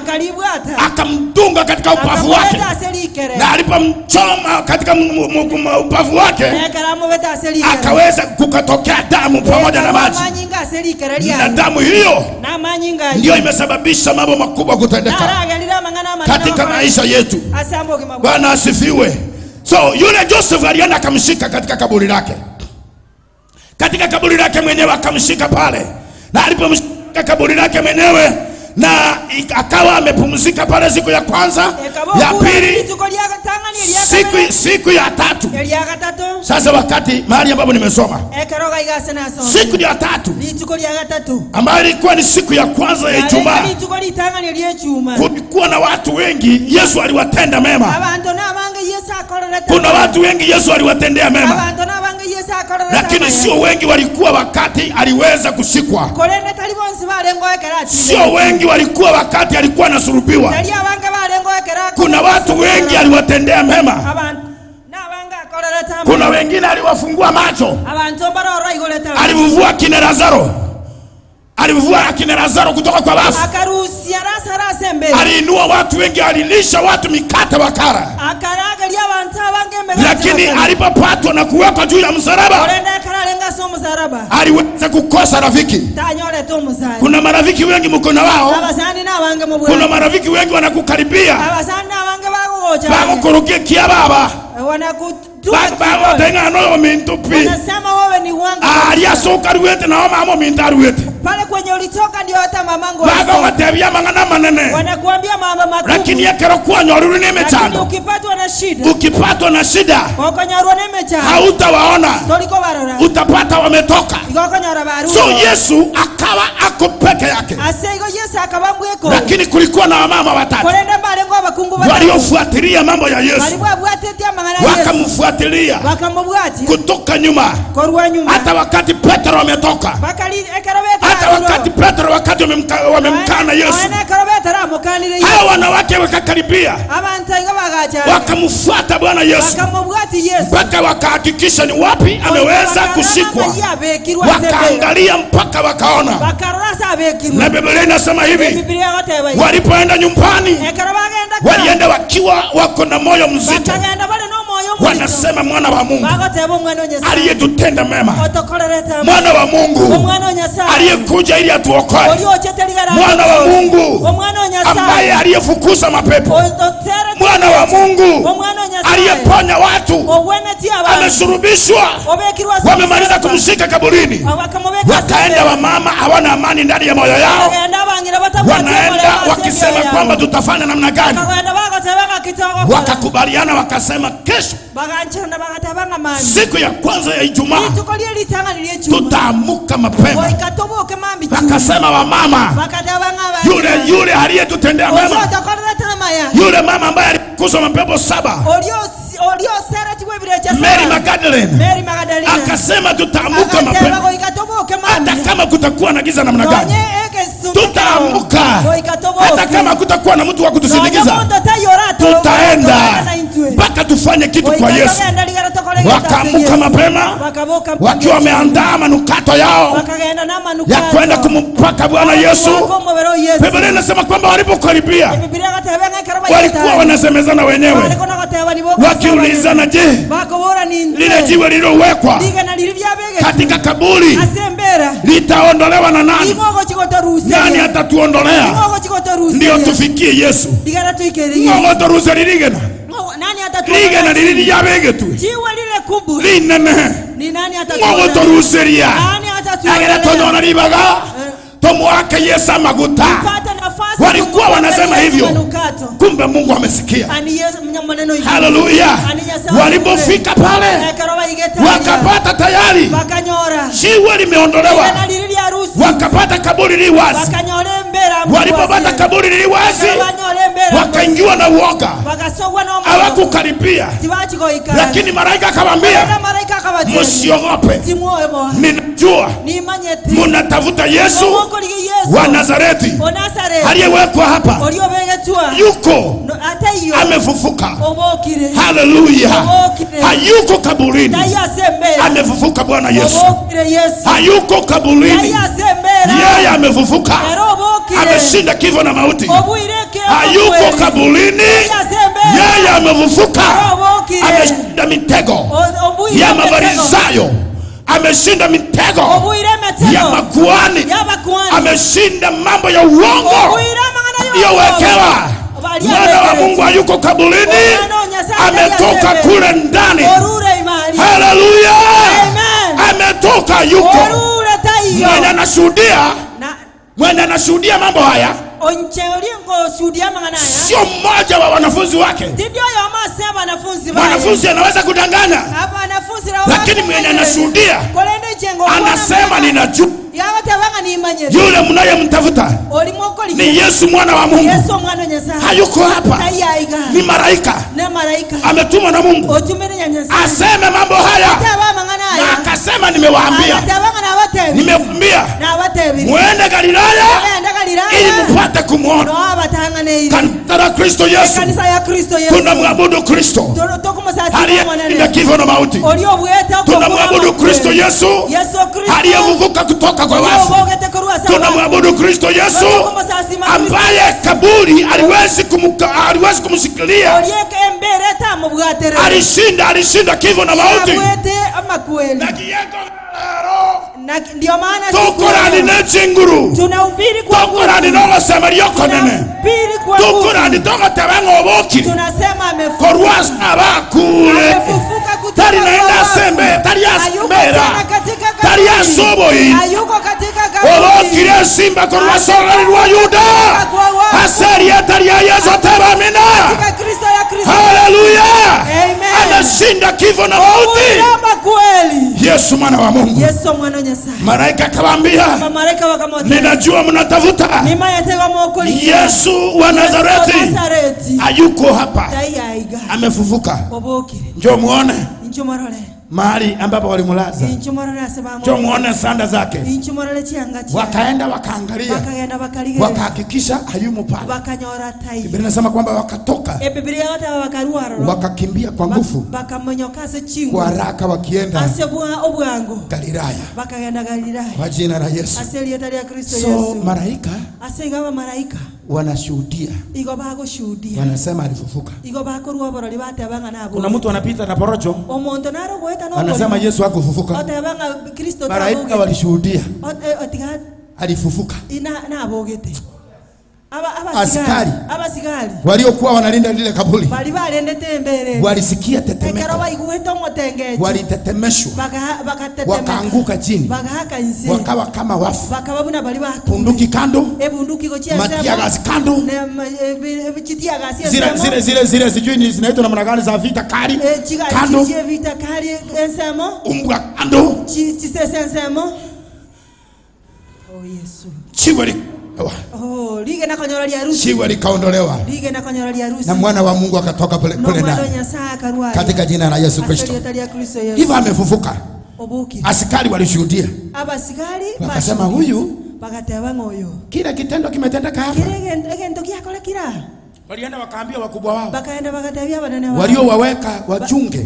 akamdunga katika upavu wake, na alipomchoma katika upavu wake akaweza kukatokea damu pamoja na maji, na damu hiyo ndio imesababisha mambo makubwa kutendeka katika maisha yetu. Bwana asifiwe. So yule Joseph alienda akamshika katika kaburi lake, katika kaburi lake mwenyewe akamshika pale, na alipomshika kaburi lake mwenyewe na akawa amepumzika pale siku ya kwanza, ya pili, siku ya tatu. Sasa wakati mahali ambapo nimesoma siku ya tatu ambayo ilikuwa ni siku ya kwanza ya Ijumaa, kulikuwa na watu wengi Yesu aliwatenda mema. Kuna watu wengi Yesu aliwatendea mema, lakini sio wengi walikuwa wakati aliweza kushikwa. Sio wengi walikuwa wakati alikuwa anasulubiwa. Kuna watu wengi aliwatendea mema. Kuna wengine aliwafungua macho. Alivuvua kina Lazaro. Alivuvua kina Lazaro kutoka kwa wafu. Aliinua watu wengi, alilisha watu mikate wakala. Lakini alipopatwa na kuwekwa juu ya msalaba, aliweza kukosa rafiki. Kuna marafiki wengi mko na wao. Kuna marafiki wengi wanakukaribia, bakukurukia kia baba, wanasema wewe ni wangu. Pale kwenye ulitoka ndio hata mamangu wanakuambia mama makubwa. Lakini ukipatwa na shida, ukipatwa na shida hautawaona, utapata wametoka. So Yesu akawa ako peke yake, lakini kulikuwa na wamama watatu waliofuatilia mambo ya Yesu, wakamfuatilia kutoka nyuma, hata wakati Petro ametoka, hata wakati Petro wakati wamemkana Yesu, hao wanawake wakakaribia, wakamfuata Bwana Yesu mpaka wakahakikisha ni wapi ameweza kushikwa, wakaangalia mpaka wakaona. Na Biblia inasema hivi, walipoenda nyumbani walienda wakiwa wako na moyo mzito, wanasema mwana wa Mungu aliyetutenda mema, mwana wa Mungu aliyekuja ili atuokoe, mwana wa Mungu ambaye aliyefukuza mapepo, mwana wa Mungu aliyeponya watu, amesurubishwa, wamemaliza kumshika kaburini. Wakaenda wamama hawana amani ndani ya moyo yao, wanaenda wakisema kwamba tutafanya namna gani. Wakakubaliana wakasema kesho siku ya kwanza ya Ijumaa tutaamuka mapema. Wakasema wamama, yule aliyetutendea mema, yule mama ambaye alikuza mapepo 7, Mary Magdalene akasema tutaamuka mapema, hata kama kutakuwa na giza namna gani, tutaamuka. Hata kama kutakuwa na mtu wa kutusindikiza, tutaenda mpaka tufanye kitu kwa Yesu. Wakaamuka mapema wakiwa wameandaa manukato yao ya kwenda kumpaka Bwana Yesu. Biblia inasema kwamba walipokaribia walikuwa wanasemezana wenyewe wakiulizana, je, lile jiwe lililowekwa katika kaburi litaondolewa na nani? Nani atatuondolea ndio tufikie Yesu? Nani atatuondolea? Jiwe lile kubwa ni nani atatuondolea? Yesu maguta. Walikuwa wanasema hivyo, kumbe Mungu amesikia. Haleluya. Walipofika pale wakapata tayari jiwe limeondolewa, wakapata kaburi li wazi. Walipopata kaburi li wazi, wakaingiwa na uoga, hawakukaribia. Lakini malaika akamwambia, msiogope, ninajua mnatafuta Yesu wa Nazareti aliyewekwa hapa, yuko amefufuka. Haleluya. Hayuko kaburini, amefufuka. Bwana Yesu hayuko kaburini, yeye amefufuka, ameshinda kifo na mauti. Hayuko kaburini, yeye amefufuka, ameshinda mitego ya Mafarisayo, ameshinda mitego ya makuhani, ameshinda mambo ya uongo iliyowekewa. Mwana wa Mungu hayuko kaburini, ametoka kule ndani. Haleluya, ametoka, yuko. Mwenye anashuhudia, mwenye anashuhudia mambo haya sio mmoja wa wanafunzi wake. Mwanafunzi anaweza kudanganya, lakini mwenye anashuhudia anasema ninajua yule mnayemtafuta ni Yesu mwana wa Mungu. Hayuko hapa, ni malaika ametumwa na Mungu aseme mambo haya, na akasema nimewaambia, nimewaambia muende Galilaya ili mpate kumuona. Kanisa la Kristo Yesu, tunamwabudu Kristo aliyeshinda kifo na mauti. Tunamwabudu Kristo Yesu aliyevuka kutoka kwa wafu. Tunamwabudu Kristo Yesu ambaye kaburi aliwezi kumshikilia. Alishinda, alishinda kifo na mauti. Ndio maana tukorani nechinguru, tunahubiri kwa tukorani nogo riokonene, tukorani togoteba ng'obokire, tunasema amefufuka korwa abakure, tari naenda sembe, tari asembera, tari asoboi, hayuko katika kaburi, obokire simba korwa sorari rwa Yuda, aseri tari ya Yesu teba amina katika Kristo ya Kristo. Haleluya, ameshinda kifo na mauti. Yesu mwana wa Mungu. Yesu mwana wa Nyasaye. Malaika akawaambia, ninajua mnatafuta Yesu wa Nazareti, hayuko hapa, amefufuka. Njoo muone mahali ambapo walimulaza, njoo muone sanda zake. Wakaenda wakaangalia, wakahakikisha hayumo pale. Biblia inasema kwamba wakatoka, wakakimbia kwa nguvu, kwa haraka, wakienda Galilaya kwa jina la Yesu. So malaika wanashuhudia, wanasema alifufuka. Kuna mtu anapita na porojo anasema Yesu hakufufuka. Malaika walishuhudia alifufuka. Askari waliokuwa wanalinda lile kaburi walisikia tetemeko, walitetemeshwa, wakaanguka chini, wakawa kama wafu. Bunduki kando, matiagasi kando, zile zile zile sijui zinaitwa namna gani za vita kali kando, umbwa kando, Oh Yesu, chiwe Oh, lige nakonyora ria Jiwe likaondolewa lige nakonyora ria na mwana wa Mungu akatoka pale kule ndani, katika jina la Yesu Kristo. Hivyo amefufuka. Askari walishuhudia, wakasema huyu kila kitendo kimetendeka hapa. Walienda wakaambia wakubwa wao waliowaweka wachunge,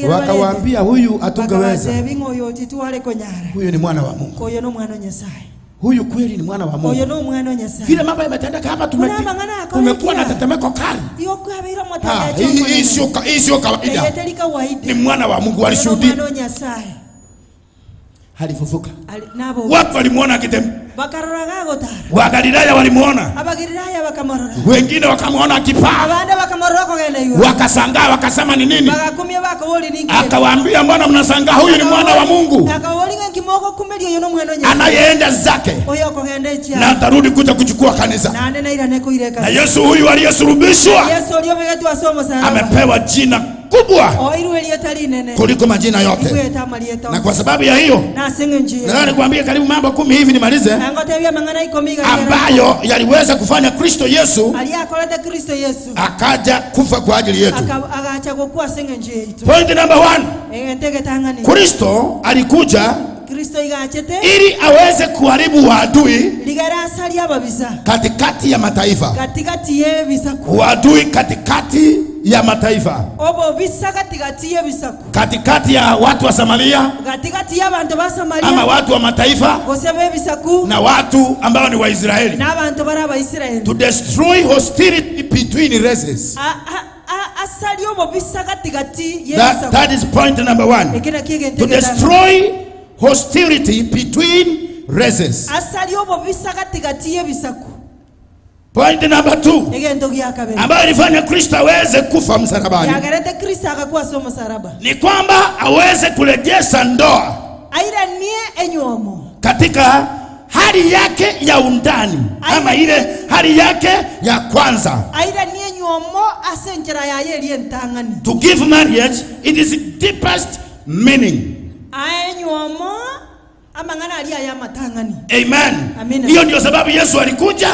wakawaambia huyu hatungeweza, huyu ni mwana wa Mungu, huyu kweli ni mwana wa Mungu. Vile mambo yametendeka hapa, tumekuwa na tetemeko kali. Hii sio kawaida, ni mwana wa Mungu. Walishuhudia alifufuka. Watu walimuona akitembea, Wagalilaya walimuona, wengine wakamuona akipaa, wakashangaa, wakasema ni nini? Akawaambia, mbona mnashangaa? Huyu ni mwana wa Mungu anayeenda zake na atarudi kuja kuchukua kanisa. Na Yesu huyu aliyesulubishwa amepewa jina kubwa kuliko majina yote. Na kwa sababu ya hiyo, nataka nikwambie karibu mambo 10 hivi nimalize, ambayo yaliweza kufanya Kristo Yesu akaja kufa kwa ajili yetu. Point number 1, Kristo alikuja ili aweze kuharibu uadui katikati ya mataifa. Uadui katikati ya mataifa, katikati ya watu wa Samaria, ama watu wa mataifa na watu ambao ni wa Israeli, to destroy hostility between races. That is point number 1, to destroy hostility between races. Point number 2, ambayo ilifanya Kristo aweze kufa msalabani ni kwamba aweze kurejesha ndoa katika hali yake ya undani, ama ile hali yake ya kwanza. To give marriage it is deepest meaning. Amen. Hiyo ndio sababu Yesu alikuja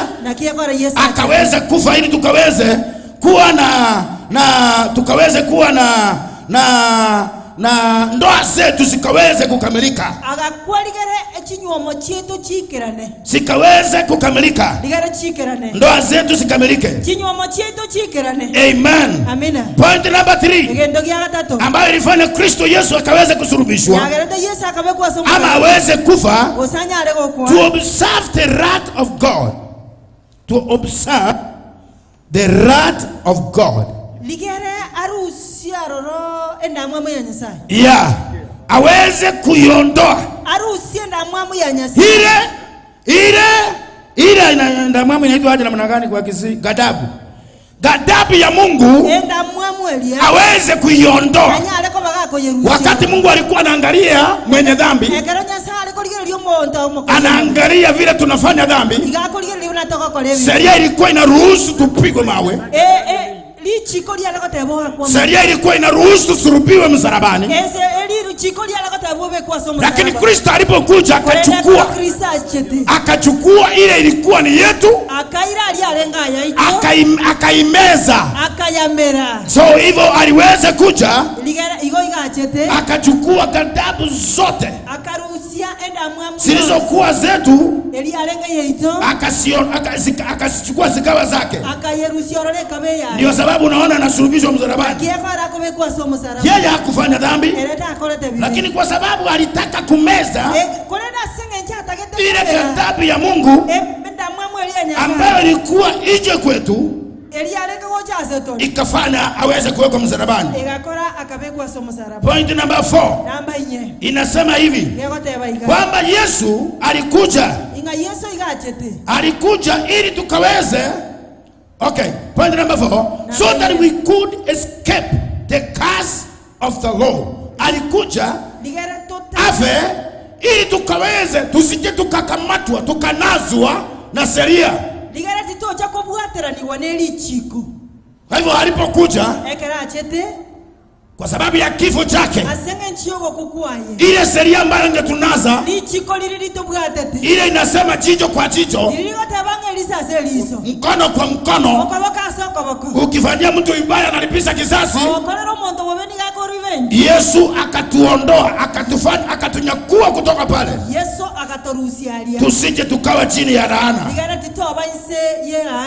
akaweza kufa ili tukaweze kuwa na tukaweze kuwa na ndoa zetu zikaweze kukamilika. Zikaweze kukamilika. Ndoa zetu zikamilike. Amen. Point number 3, ambayo ilifanya Kristo Yesu akaweze kusulubishwa ama aweze kufa, to observe the wrath of God. To observe the wrath of God. Yeah, aweze kuiondoa ile ndamwamu inaitwa aje namna gani kwa Kisii? Gadabu. Gadabu ya Mungu aweze kuiondoa. Wakati Mungu alikuwa anaangalia mwenye dhambi, anaangalia vile tunafanya dhambi, sheria ilikuwa inaruhusu tupigwe mawe, sheria ilikuwa inaruhusu tusulubiwe msalabani, lakini Kristo alipokuja akachukua ile ilikuwa ni yetu, akaimeza. So hivyo aliweza kuja akachukua ghadhabu zote zilizokuwa zetu, akazichukua zikawa zake. Ndio sababu unaona anasulubishwa msalabani. Yeye hakufanya dhambi, lakini kwa sababu alitaka kumeza ile ghadhabu ya Mungu ambayo ilikuwa ije kwetu, ikafanya aweze kuwekwa msalabani. Point number 4 inasema hivi kwamba Yesu alikuja ili tukaweze. Okay, point number 4, so that we could escape the curse of the law. Alikuja afe ili tukaweze tusije tukakamatwa tukanazwa na sheria. Kwa hivyo alipokuja Kwa sababu ya kifo chake, ile sheria ambayo ingetunaza, ile inasema jicho kwa jicho, mkono kwa mkono, ukifanyia mtu ibaya analipisha kisasi. Yesu akatuondoa, akatufanya, akatunyakua kutoka pale, tusije tukawa chini ya laana,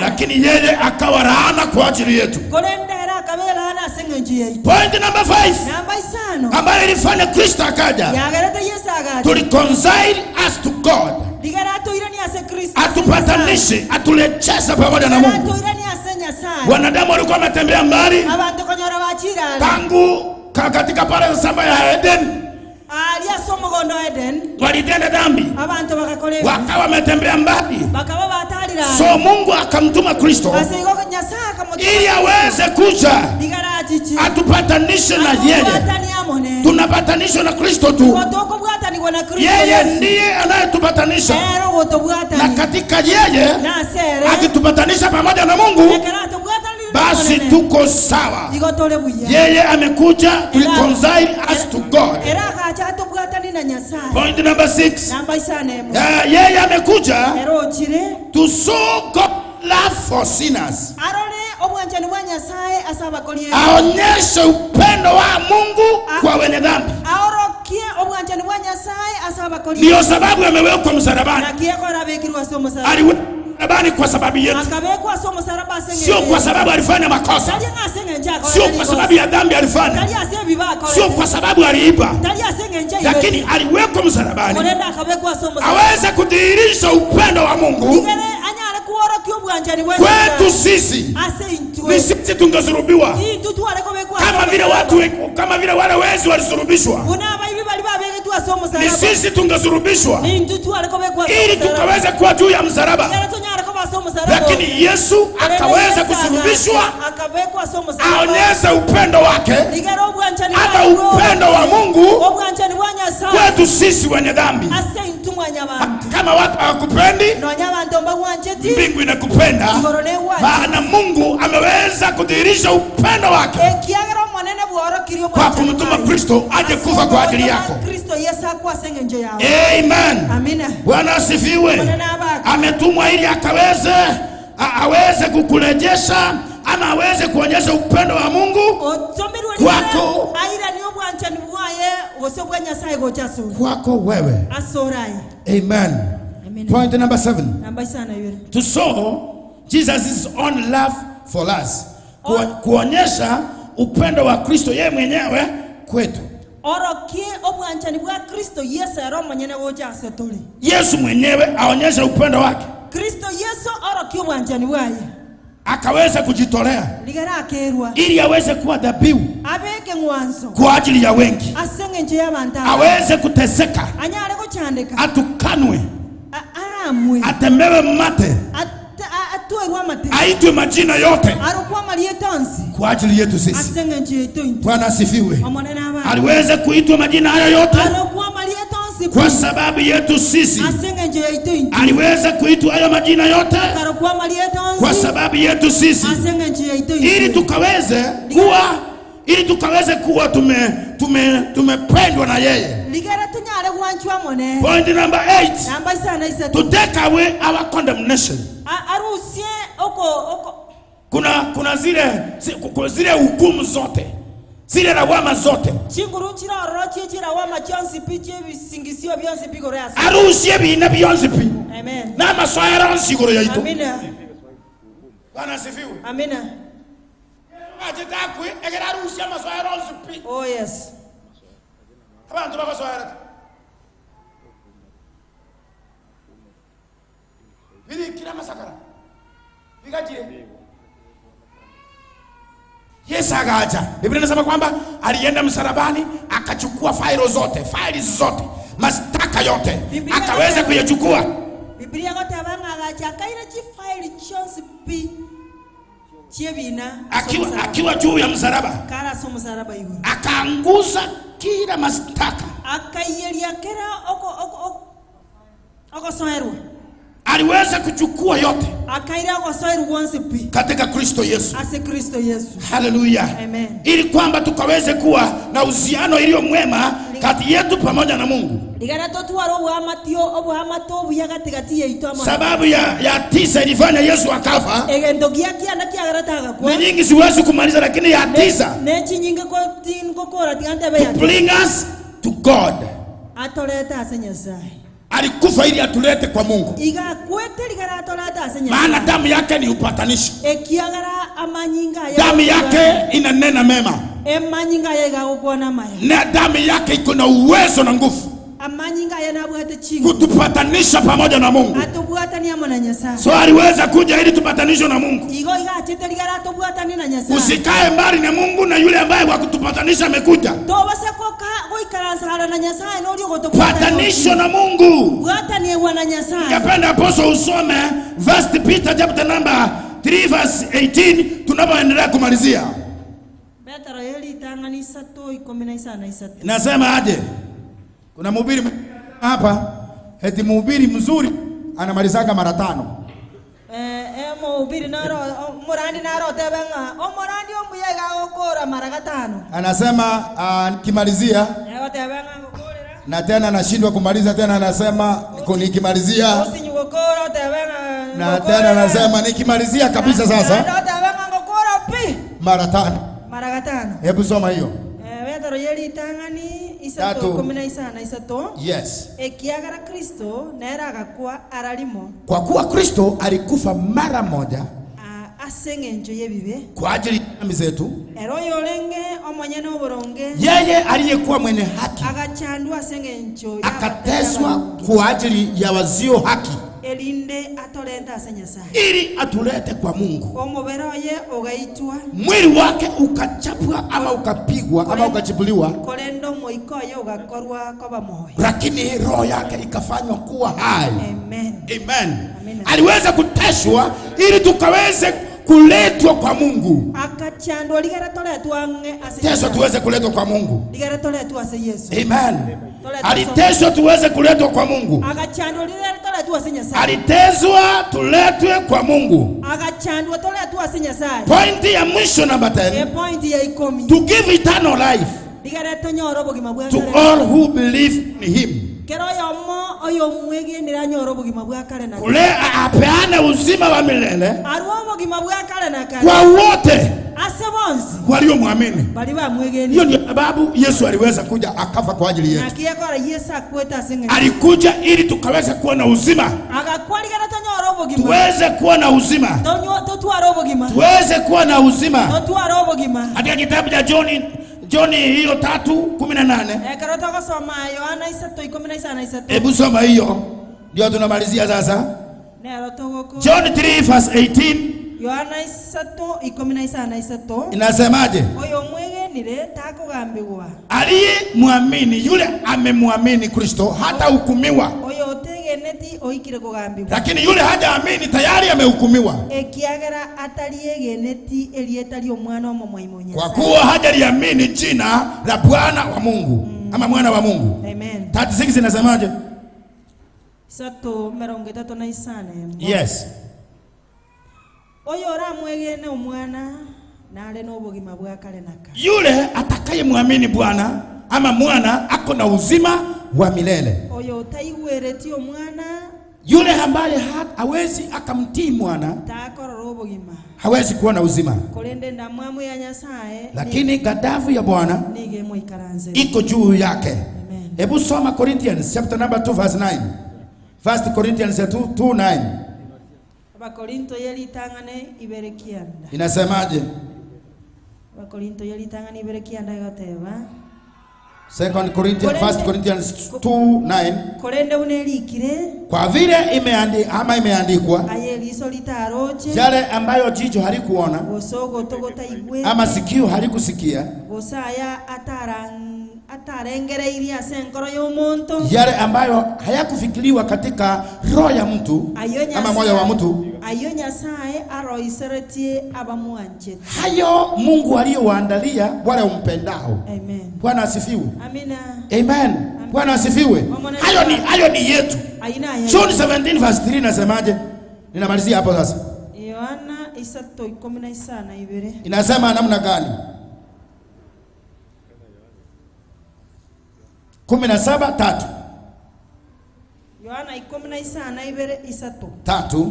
lakini yeye akawa laana kwa ajili yetu. Point number 5 ambayo ilifanya Kristo akaja, to reconcile us to God, atupatanishe, aturejeshe pamoja na Mungu. Wanadamu walikuwa wametembea mbali tangu katika pale shamba ya Eden, walitenda dhambi, wakawa wametembea mbali. So Mungu akamtuma Kristo ili aweze kuja atupatanishe na yeye. Tunapatanishwa na Kristo tu. Yeye ndiye anayetupatanisha, na katika yeye akitupatanisha pamoja na Mungu, basi tuko sawa. Yeye amekuja to reconcile us to God. Point number 6. Yeye amekuja to show God love for sinners. Aonyeshe upendo wa Mungu kwa wenye dhambi. Ndiyo sababu amewekwa msalabani. Aliwekwa msalabani kwa sababu yetu, sio kwa sababu alifanya makosa, sio kwa sababu ya dhambi alifanya, sio kwa sababu aliiba, lakini aliwekwa msalabani aweze kudhihirisha upendo wa Mungu kwetu sisi. Ni sisi tungesulubiwa kama vile watu, kama vile wale wezi walisulubishwa. Ni sisi tungesulubishwa ili tukaweze kuwa juu ya msalaba, lakini Yesu akaweza kusulubishwa aonyeshe upendo wake, hata upendo wa Mungu kwetu sisi wenye dhambi. Kama watu hawakupendi, mbingu inakupenda, maana Mungu ameweza kudhihirisha upendo wake kwa kumtuma Kristo aje kufa kwa ajili yako. Amen. Bwana asifiwe. Ametumwa ili akaweze aweze kukurejesha ama aweze kuonyesha upendo wa Mungu kwako, kwako wewe. Amen. Point number 7. To show Jesus' own love for us. Kuonyesha upendo wa Kristo yeye mwenyewe kwetu. Yesu mwenyewe aonyeshe upendo wake. Akaweza kujitolea ili aweze kuwa dhabihu kwa ajili ya wengi, aweze kuteseka, atukanwe, atemewe mate, aitwe majina yote kwa ajili yetu sisi. Bwana asifiwe. Aliweza kuitwa majina hayo yote kwa sababu yetu sisi. Aliweza kuitwa hayo majina yote kwa sababu yetu sisi, ili tukaweze kuwa, ili tukaweze kuwa tumependwa na yeye. Point number 8. To take away our condemnation. Kuna zile hukumu zote, zile lawama zote. Arusie bina byonsi pi. Amen. Na maswara nsigoro yaito. Amina. Bwana asifiwe. Amina. Ajetakwe egera arusie maswara nsipi. Oh yes. Abantu bakaswara. Biri kila masakara. Bigajire. Yesu akaja. Biblia inasema kwamba alienda msalabani akachukua faili zote, faili zote, mashtaka yote akaweza kuyachukua. Biblia goteba ng'agacha akaira chifaili chionsi pi chiebina akiwa juu ya msalaba. Kara so msalaba iguru. Akaanguza kila mashtaka. Akaiyeria kera oko oko oko soerwa. Aliweza kuchukua yote katika Kristo Yesu. Haleluya. Ili kwamba tukaweze kuwa na uhusiano iliyo mwema kati yetu pamoja na Mungu. Sababu ya 9 ilifanya Yesu akafa. Ni nyingi siwezi kumaliza, lakini ya 9, to bring us to God. Alikufa ili atulete kwa Mungu. Maana damu yake ni upatanisho. Damu yake inanena mema. Na damu yake iko na uwezo na nguvu kutupatanisha pamoja na Mungu. So aliweza kuja ili tupatanishwe na Mungu. Usikae mbali na Mungu, na yule ambaye wa kutupatanisha amekuja. Patanisho na Mungu. Ningependa apostle usome 1 Peter chapter number 3 verse 18 tunapoendelea kumalizia. Nasema aje? Kuna mhubiri hapa, eti mhubiri mzuri anamalizanga mara 5. Mhubiri naro murandi naro tebenga o murandi omuyega okora mara 5. Anasema nikimalizia na tena anashindwa kumaliza tena, anasema nikimalizia na tena anasema nikimalizia kabisa sasa mara 5. Mara 5. Hebu soma hiyo. Petero yelitangani 3:13. Yes. Ekiagara Kristo nera agakwa aralimo. Kwa kuwa Kristo alikufa mara moja asengenjo yebibe kwa ajili ya dhambi zetu. Ero yorenge omonyene oboronge. Yeye aliyekuwa mwenye haki agachandwa asengenjo akateswa kwa ajili ya wazio haki. Elinde atolenta ase Nyasaye. Ili atulete kwa Mungu. Omobere oye ogaitwa. Mwili wake ukachapwa ama ukapigwa ama ukachibuliwa. Korendo moiko oye ugakorwa koba moyo. Lakini roho yake ikafanywa kuwa hai. Amen. Amen. Amen. Aliweza kuteswa ili tukaweze kuletwa kwa Mungu. Akachandwa ligera toletwa nge ase. Teswa tuweze kuletwa kwa Mungu. Ligera toletwa ase Yesu. Amen. Aliteswa tuweze kuletwa kwa Mungu. Akachandwa ligera toletwa ase Nyasaye. Aliteswa tuletwe kwa Mungu. Akachandwa toletwa ase Nyasaye. Point ya mwisho namba 10. Point ya 10. To give eternal life. Ligera tonyoro bogima bwa to all who believe in him. Kero yomo oyo mwegenera nyoro bogima bwa kare na kule apeane uzima wa milele. Arwo bogima bwa kare na kare. Kwa wote ase bonsi waliomwamini. Bali bamwegeni. Hiyo ndio sababu Yesu aliweza kuja akafa kwa ajili yetu. Nakiyekora Yesu akweta asenge. Alikuja ili tukaweza kuwa na uzima. Agakwaligana tonyoro bogima. Tuweze kuwa na uzima. Tonyo totwara bogima. Tuweze kuwa na uzima. Totwara bogima. Katika kitabu cha John hiyo 3:18. Karota kusoma Yohana 3:13. Hebu soma hiyo. Ndio tunamalizia sasa. Nero togoko. John 3 verse 18. Yohana 3:13. Inasemaje? Oyo mwegenire takugambirwa. Aliye muamini yule amemwamini Kristo hata hukumiwa. Oyo otegeneti oikire kugambirwa. Lakini yule hajaamini tayari amehukumiwa. Ekiagera atariegeneti elieta lyo mwana omo Nyasaye. Kwa kuwa hajaliamini jina la Bwana wa Mungu ama mwana wa Mungu. Amen. 36 inasemaje? 3:35. Yes. Oyo oramwegene omwana nale n'obugima bwa kare na kare. Yule atakayemwamini Bwana ama mwana ako na uzima wa milele. Oyo utaigwereti omwana, yule ambaye hawezi akamtii mwana takorora obugima, hawezi kuwa na uzima. Korende ndamwamu ya Nyasaye, lakini ghadhabu ya Bwana nige muikaranze iko juu yake. Hebu soma Corinthians chapter number 2 verse 9. 1 Corinthians 2:9. Abakorinto yelitangane iberekianda. Inasemaje? Abakorinto yelitangane iberekianda goteba. 2 Corinthians, 1 Corinthians 2:9. Korende unelikire. Kwa vile imeandikwa ama imeandikwa, ayeliso litaroche, yale ambayo jicho halikuona, gosogo togota igwe, ama sikio halikusikia, gosaya atarengereirie ase enkoro y'omonto, yale ambayo hayakufikiriwa katika roho ya mtu ama moyo wa mtu, ayo Nyasaye aroiseretie abamwanchete, hayo Mungu aliyowaandalia wale umpendao. Amen. Bwana asifiwe. Amina. Amen. Bwana asifiwe. Hayo ni yetu. Aina ya John 17 verse 3 inasemaje? Ninamalizia hapo sasa. Yohana 3:12. Inasema namna gani? 17:3. Yohana 12:3. 3.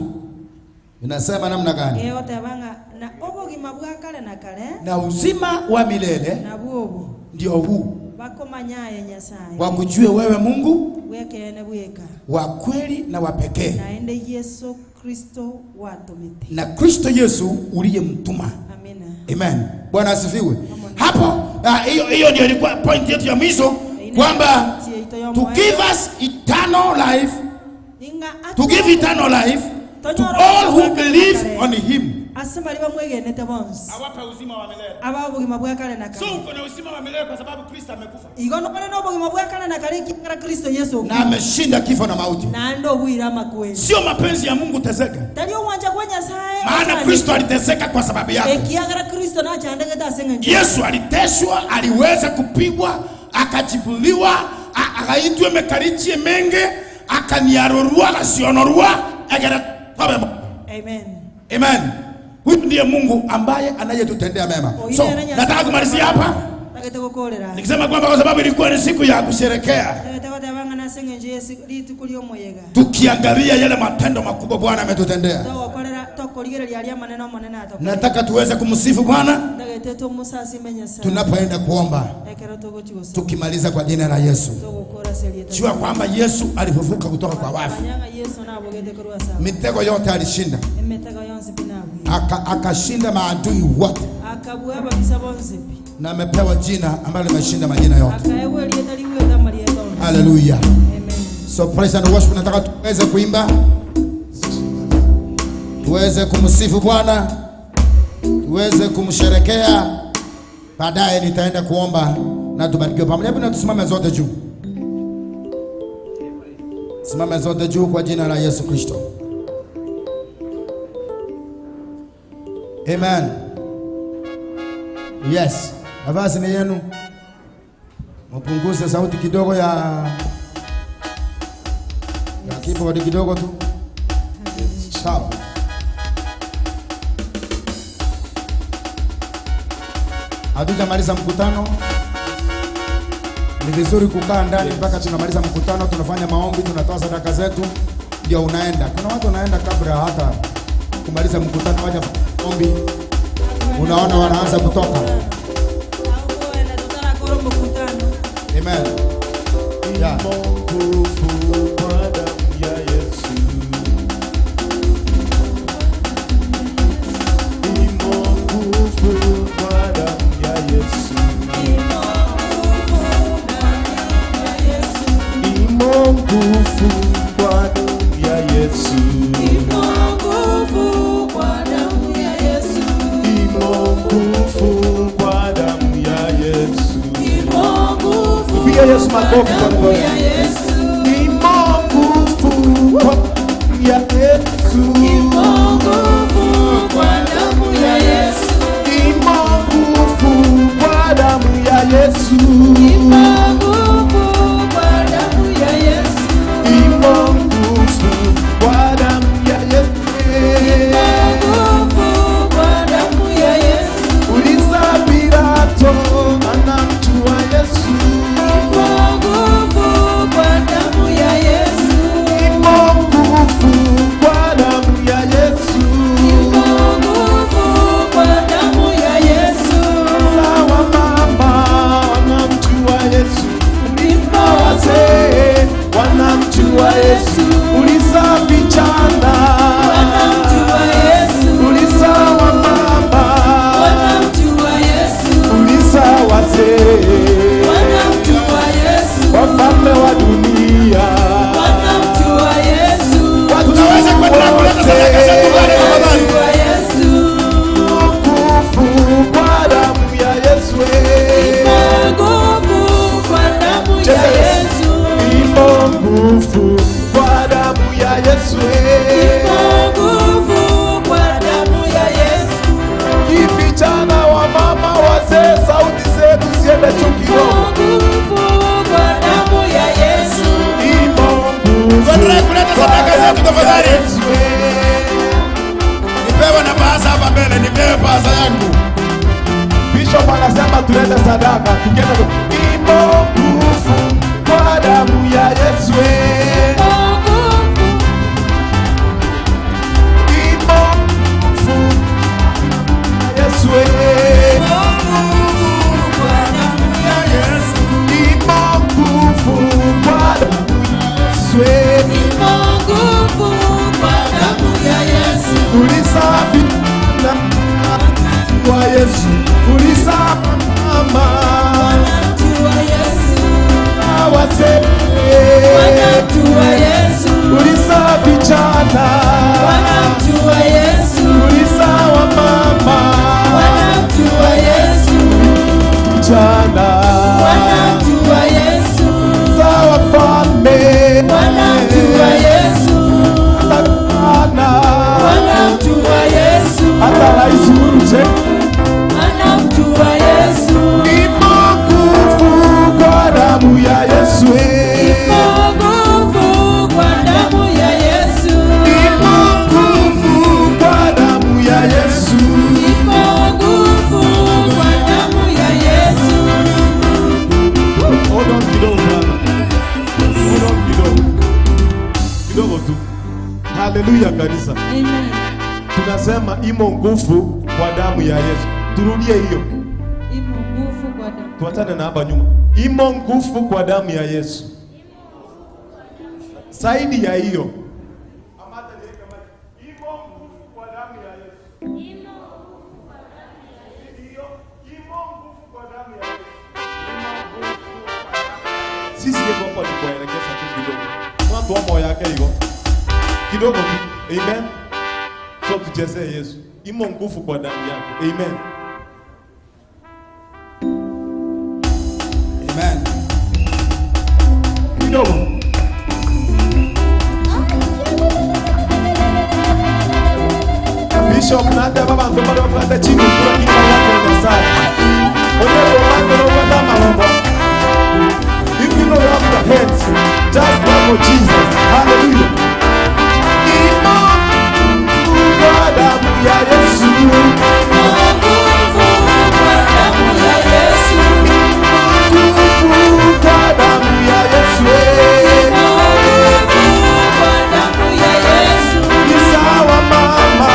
Inasema namna gani? Eotebanga na obogima bwa kale na kale na uzima wa milele na bwobo ndio huu, bakomanyaye Nyasaye, wakujue wewe Mungu wekene bweka wa kweli na wa pekee, naende Yesu Kristo watumite, na Kristo Yesu uliyemtuma. Amina. Amen. Bwana asifiwe. Hapo hiyo ndio ilikuwa point yetu ya mwisho, kwamba to give us eternal life, to give eternal life to all who believe on him. Asema liba mwegenete bonse. Awape uzima wa milele. Aba obugima bwa kale na kale. So uko na uzima wa milele kwa sababu Kristo amekufa. Igono kale no obugima bwa kale na kale kingara Kristo Yesu. Na ameshinda kifo na mauti. Na ndo bwira makweli. Sio mapenzi ya Mungu teseka. Talio wanja kwa Nyasaye. Maana Kristo aliteseka kwa sababu yako. Ekiagara Kristo na chandegeta asenga. Yesu aliteswa, aliweza kupigwa, akajibuliwa, akaitwa mekarichie menge, akaniarorua, akasionorua, agara. Amen. Amen. Huyu ndiye Mungu ambaye anayetutendea mema. So, nataka kumalizia hapa nikisema kwamba kwa sababu ilikuwa ni siku ya kusherekea, tukiangalia yale matendo makubwa Bwana ametutendea, nataka tuweze kumsifu Bwana tunapoenda kuomba, tukimaliza kwa jina la Yesu. Jua kwamba Yesu alifufuka kutoka kwa wafu, mitego yote alishinda, akashinda maadui wote, na amepewa jina ambalo limeshinda majina yote. Hallelujah. So praise and worship, nataka tuweze kuimba, tuweze kumsifu Bwana, tuweze kumsherekea. Baadaye nitaenda kuomba na tubarikiwe pamoja. Hebu na tusimame zote juu. Simame zote juu kwa jina la Yesu Kristo. Amen. Yes. Nafasi ni yenu. Mpunguze sauti kidogo ya keyboard kidogo tu. Sawa. Hatujamaliza mkutano. Ni vizuri kukaa ndani mpaka tunamaliza mkutano, tunafanya maombi, tunatoa sadaka zetu, ndio unaenda. Kuna watu wanaenda kabla hata kumaliza mkutano waje ombi. Unaona wanaanza kutoka. Amen. Yeah. Yesu makofi kwa Bwana. Ni nguvu kwa Yesu. Ni nguvu kwa damu ya Yesu. Ni nguvu kwa damu ya Yesu. Ni nguvu kwa damu ya Yesu. Ni nguvu kwa damu ya Yesu. Ni nguvu kwa damu ya Yesu. Uliza Pilato anamjua Yesu. Nguvu Nipewe pasa yangu. Bishop anasema tulete sadaka, tukienda imo nguvu kwa damu ya Yesu. Imo nguvu Yesu. Imo nguvu kwa damu ya Yesu. Imo nguvu kwa damu ya Yesu. Ulisafi na kwa Yesu. Ulisamama Wanamjua Yesu. Wazee Wanamjua Yesu. Ulisa vijana Wanamjua Yesu. Ulisa wamama Wanamjua Yesu. Vijana Wanamjua Yesu. Ulisa wafalme Wanamjua Yesu. Hata Wanamjua Yesu. hata Rais Uhuru Wanamjua Yesu. Imo nguvu kwa damu ya Yesu. Imo nguvu kwa damu ya Yesu. Imo nguvu kwa damu ya Yesu. Imo nguvu kwa damu ya Yesu. Hold on kidogo brother. Hold on kidogo. Kidogo tu. Haleluya kanisa. Amen. Tunasema imo nguvu kwa damu ya Yesu. Turudie hiyo. Imo nguvu kwa damu. Tuachane na hapa nyuma. Imo nguvu kwa damu ya Yesu. Zaidi ya hiyo. Imo nguvu kwa damu ya Yesu. Imo nguvu kwa damu ya Yesu. Sisi ndio hapa tukuelekeza tu kidogo. Watu wa moyo yake hiyo. Kidogo tu. Amen. So tuchezee Yesu. Imo nguvu kwa damu yake. Amen. Amen. Kidogo. Bishop nade baba ndo baba chini kula kila yake Nyasaye. Onye bomande no kwenda malombo. If you don't have the hands, just clap for Jesus. Hallelujah. Imo nguvu kwa damu ya Yesu. Imo nguvu kwa damu ya Yesu. Nguvu kwa damu ya Yesu. Imo nguvu kwa damu ya Yesu. Ni sawa mama.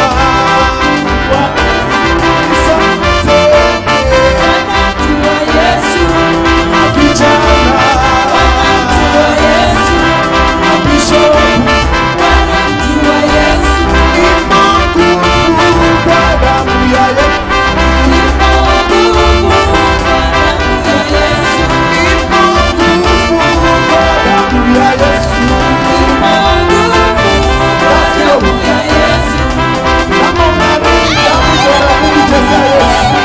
Ni sawa mzee. Wanamjua Yesu. Vijana. Wanamjua Yesu. Bishop. Wanamjua Yesu. Imo nguvu kwa damu ya Yesu. Imo nguvu kwa damu ya Yesu. Imo nguvu kwa damu ya Yesu. Imo nguvu kwa damu ya Yesu. Kama unaamini damu iko na nguvu, chezea Yesu.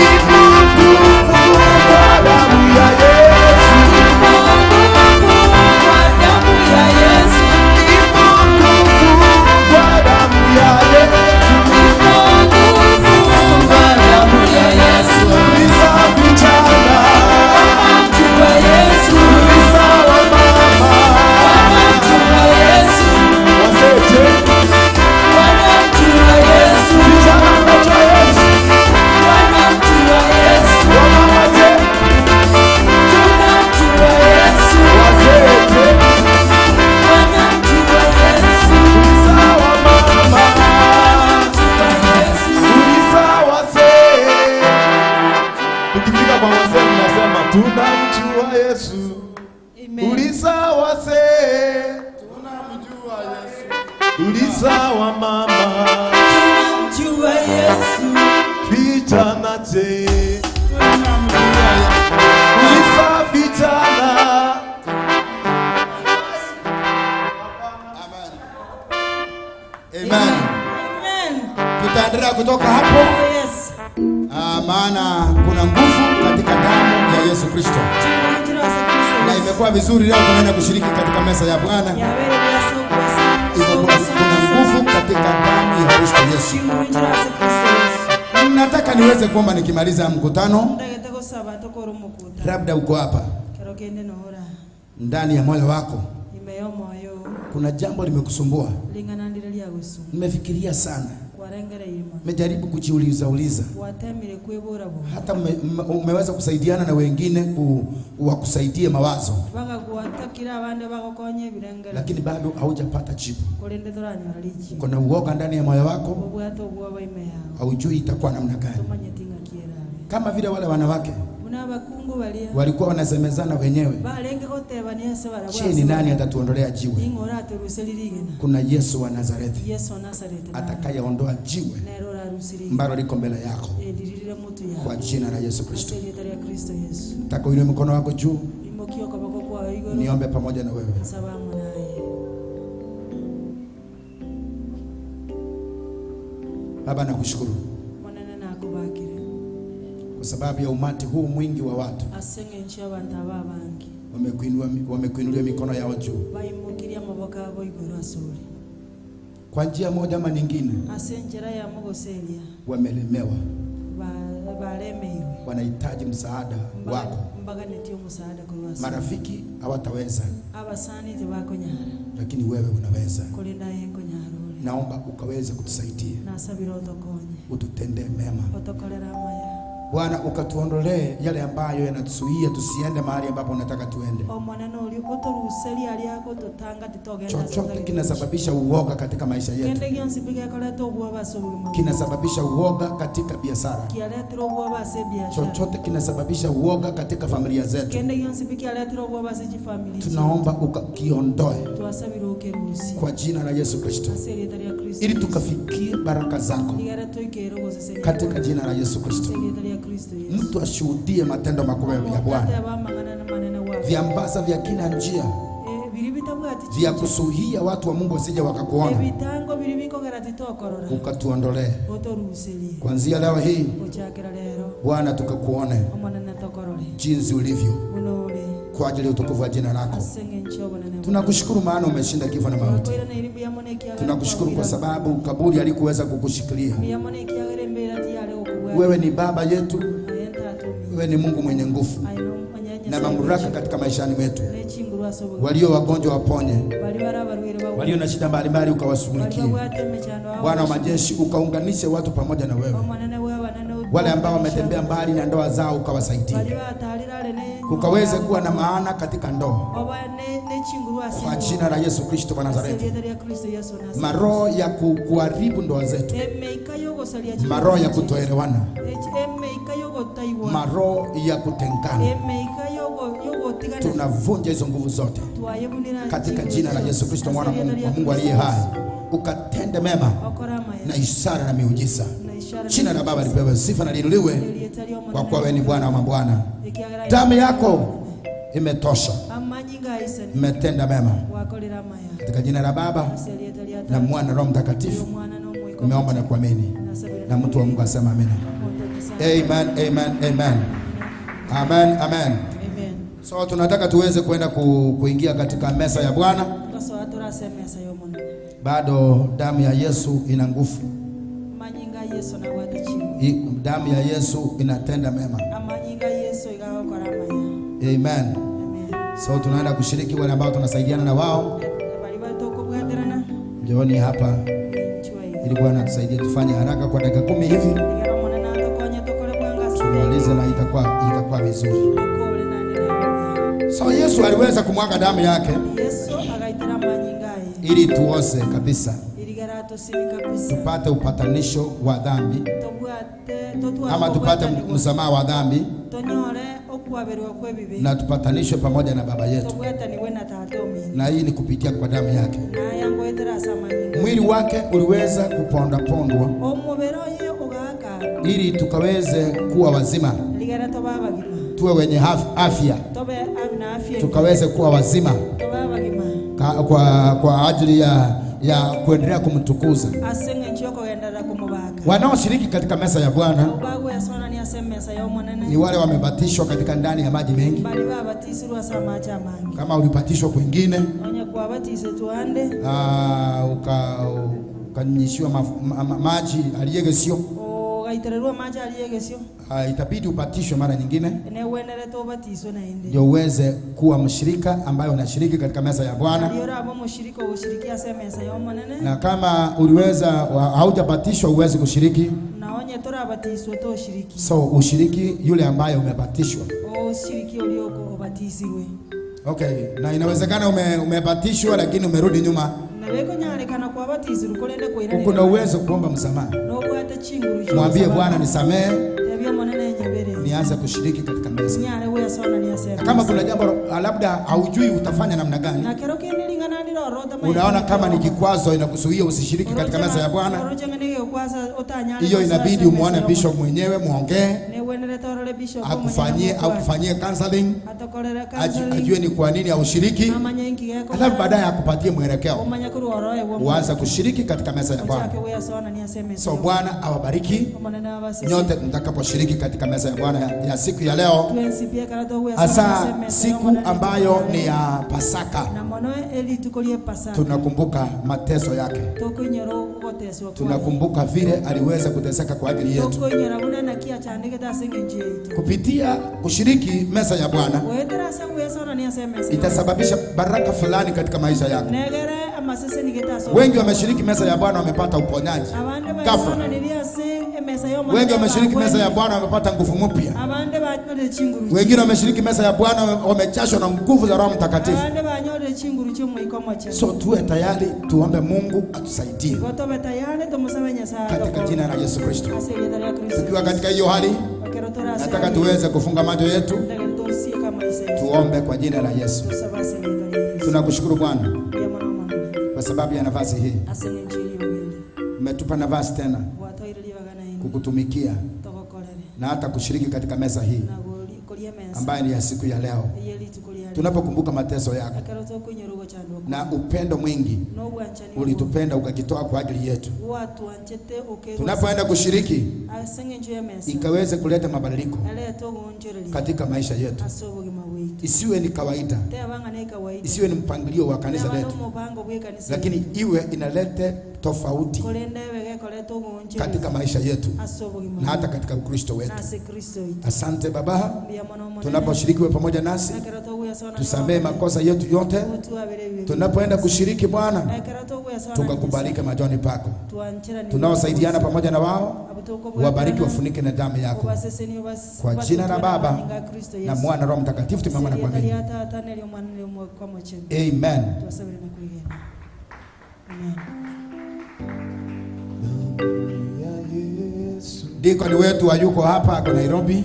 Imo nguvu kwa damu ya Yesu. Imo nguvu kwa damu ya Yesu. Imo nguvu kwa damu ya Yesu. Imo nguvu kwa damu ya Yesu. Uliza vijana, Wanamjua Yesu. uliza wamama, Wanamjua Yesu. wazee je? Wanamjua Yesu. Vijana mnajua Yesu? Wanamjua Yesu. Wamama je? Tunamjua Yesu. Wazee je? Wanamjua Yesu. Uliza wamama, Wanamjua Yesu. uliza wazee. Tukifika kwa wazee tunasema tunamjua Yesu. Amen. Uliza wazee, Tunamjua Yesu. uliza wamama, Tunamjua Yesu. vijana je? Tunamjua Yesu. Uliza vijana. Amen. Amen. Amen. Tutaendelea kutoka hapo. Oh, yes. Maana kuna nguvu katika damu ya Yesu Kristo. Na imekuwa vizuri leo tunaenda kushiriki katika meza ya Bwana. Hivyo kuna nguvu katika damu ya Kristo Yesu. Nataka niweze kuomba nikimaliza mkutano. Labda uko hapa ndani ya moyo wako Kuna jambo limekusumbua. Nimefikiria sana. Nimejaribu kujiuliza uliza. Hata umeweza kusaidiana na wengine wakusaidie mawazo. Lakini bado haujapata jibu. Uko na uoga ndani ya moyo wako. Haujui itakuwa namna gani. Kama vile wale wanawake walikuwa wanasemezana wenyewe, je, ni nani atatuondolea jiwe? Kuna Yesu wa Nazareti atakayeondoa jiwe ambalo liko mbele yako, kwa jina la Yesu Kristo. Nataka uinue mkono wako juu, niombe pamoja na wewe. Baba, nakushukuru kwa sababu ya umati huu mwingi wa watu wamekuinulia mikono yao juu. Kwa njia moja ama nyingine wamelemewa, wanahitaji msaada wako. Marafiki hawataweza, lakini wewe unaweza. Naomba ukaweze kutusaidia, ututendee mema Bwana, ukatuondolee yale ambayo yanatuzuia tusiende mahali ambapo unataka tuende. Chochote kinasababisha uoga katika maisha yetu, kinasababisha uoga katika biashara, chochote kinasababisha uoga katika familia zetu, tunaomba ukakiondoe kwa jina la Yesu Kristo, ili tukafikie baraka zako katika jina la Yesu Kristo. Mtu ashuhudie matendo makubwa ya Bwana. Viambaza vya kila njia vya kusuhia watu wa Mungu wasije wakakuona, ukatuondolee kuanzia leo hii Bwana, tukakuone jinsi ulivyo, kwa ajili ya utukufu wa jina lako. Tunakushukuru maana umeshinda kifo na mauti. Tunakushukuru kwa sababu kaburi halikuweza kukushikilia. Wewe ni Baba yetu, wewe ni Mungu mwenye nguvu na mamlaka katika maishani mwetu. Walio wagonjwa waponye, walio na shida mbalimbali ukawashughulikie. Bwana wa majeshi, ukaunganishe watu pamoja na wewe. Wale ambao wametembea mbali na ndoa zao ukawasaidia, ukaweze kuwa na maana katika ndoa, kwa jina la Yesu Kristo wa Nazareti. Maroho ya kuharibu ndoa zetu, maroho ya kutoelewana, maroho ya kutengana, tunavunja hizo nguvu zote katika jina la Yesu Kristo mwana wa Mungu aliye hai. Ukatende mema na ishara na miujiza. Jina la Baba lipewe sifa na liinuliwe, kwa kuwa wewe ni Bwana wa mabwana. Damu yako imetosha, imetenda mema. Katika jina la Baba na Mwana na Roho Mtakatifu nimeomba na kuamini, na mtu wa Mungu asema amina. Amen, amen, amen. Amen, amen. So tunataka tuweze kwenda kuingia katika meza ya Bwana. Bado damu ya Yesu ina nguvu. Damu ya Yesu inatenda mema. Amen. So tunaenda kushiriki wale ambao tunasaidiana na wao. Njooni hapa ili Bwana atusaidie tufanye haraka kwa dakika 10 hivi. Tumalize na itakuwa vizuri. So Yesu aliweza kumwaga damu yake ili tuose kabisa, tupate upatanisho wa dhambi, ama tupate msamaha wa dhambi, na tupatanishwe pamoja na Baba yetu. Na hii ni kupitia kwa damu yake. Mwili wake uliweza kuponda pondwa ili tukaweze kuwa wazima, tuwe wenye afya, tukaweze kuwa wazima kwa ajili ya kuendelea kumtukuza. Wanaoshiriki katika meza ya Bwana ni wale wamebatishwa katika ndani ya maji mengi. Kama ulibatishwa kwingine, ukanyishiwa maji aliyegesio, Itabidi ubatishwe mara nyingine ndio uweze kuwa mshirika ambaye unashiriki katika meza ya Bwana. Na kama uliweza haujabatishwa uweze kushiriki. So ushiriki yule ambaye umebatishwa. Okay, na inawezekana umebatishwa lakini umerudi nyuma. Kuna uwezo kuomba msamaha. Mwambie Bwana nisamehe, nianze kushiriki katika meza. Na kama kuna jambo labda haujui utafanya namna gani, unaona kama ni kikwazo inakuzuia usishiriki katika meza ya Bwana, hiyo inabidi umuone bishop mwenyewe, muongee, akufanyie counseling, ajue ni kwa nini haushiriki, alafu baadaye akupatie mwelekeo uanze kushiriki katika meza ya Bwana. So Bwana awabariki nyote mtakaposhiriki katika meza ya Bwana ya siku ya leo, hasa siku ambayo ni ya Pasaka. Tunakumbuka mateso yake, tunakumbuka vile aliweza kuteseka kwa ajili yetu. Kupitia kushiriki meza ya Bwana itasababisha baraka fulani katika maisha yako. Wengi wameshiriki meza ya Bwana wamepata uponyaji ghafla. Wengi wameshiriki meza ya Bwana wamepata nguvu mpya. Wengine wameshiriki meza ya Bwana wamechashwa na nguvu za Roho Mtakatifu. So tuwe tayari tuombe Mungu atusaidie katika jina la Yesu Kristo. Tukiwa katika hiyo hali, nataka tuweze kufunga macho yetu, tuombe kwa jina la Yesu. Tunakushukuru Bwana kwa sababu ya nafasi hii. Umetupa nafasi tena kukutumikia na hata kushiriki katika meza hii ambayo ni ya siku ya leo. Tunapokumbuka mateso yako na upendo mwingi ulitupenda ukajitoa kwa ajili yetu, tunapoenda kushiriki ikaweze kuleta mabadiliko katika maisha yetu. Isiwe ni kawaida, isiwe ni mpangilio wa kanisa letu, lakini iwe inalete tofauti katika maisha yetu na hata katika Ukristo wetu. Asante Baba, tunaposhiriki pamoja nasi, tusamehe makosa yetu yote. Tunapoenda kushiriki Bwana, tukakubalike machoni pako. Tunaosaidiana pamoja na wao, wabariki, wafunike na damu yako. Kwa jina la Baba na Mwana Roho Mtakatifu tumeomba na kuamini. Amen. Deacon wetu hayuko hapa, ako Nairobi.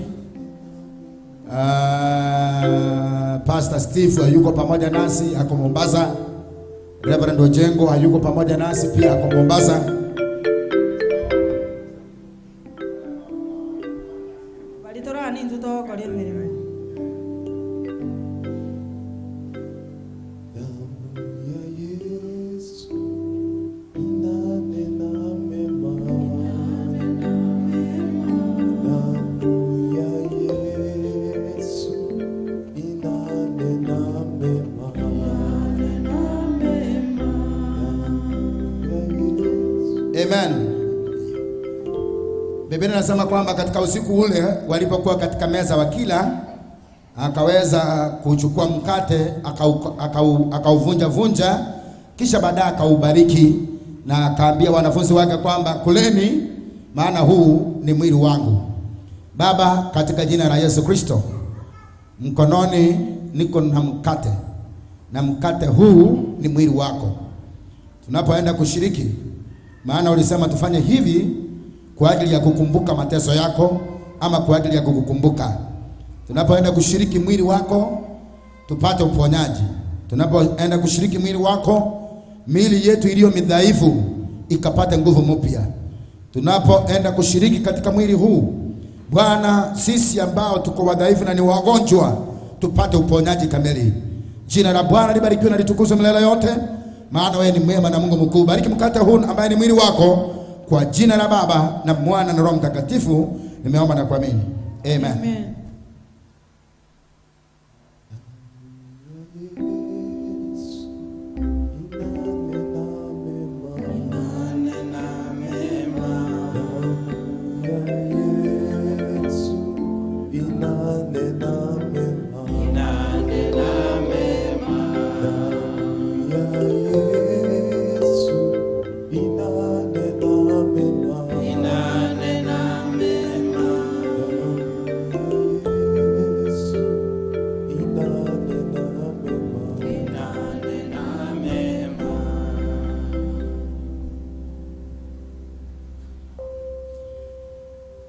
Pastor Steve hayuko pamoja nasi, ako Mombasa. Reverend Ojengo hayuko pamoja nasi pia, ako Mombasa. Amen. Biblia inasema kwamba katika usiku ule walipokuwa katika meza wakila, akaweza kuchukua mkate akauvunja vunja, kisha baadaye akaubariki na akaambia wanafunzi wake kwamba kuleni, maana huu ni mwili wangu. Baba, katika jina la Yesu Kristo, mkononi niko na mkate, na mkate huu ni mwili wako. Tunapoenda kushiriki, maana ulisema tufanye hivi kwa ajili ya kukumbuka mateso yako, ama kwa ajili ya kukukumbuka. Tunapoenda kushiriki mwili wako, tupate uponyaji. Tunapoenda kushiriki mwili wako, miili yetu iliyo midhaifu ikapate nguvu mpya. Tunapoenda kushiriki katika mwili huu, Bwana, sisi ambao tuko wadhaifu na ni wagonjwa, tupate uponyaji kamili. Jina la Bwana libarikiwe na litukuzwe milele yote, maana wewe ni mwema na Mungu mkuu. Bariki mkate huu ambaye ni mwili wako, kwa jina la Baba na Mwana na Roho Mtakatifu nimeomba na kuamini. Amen. Amen.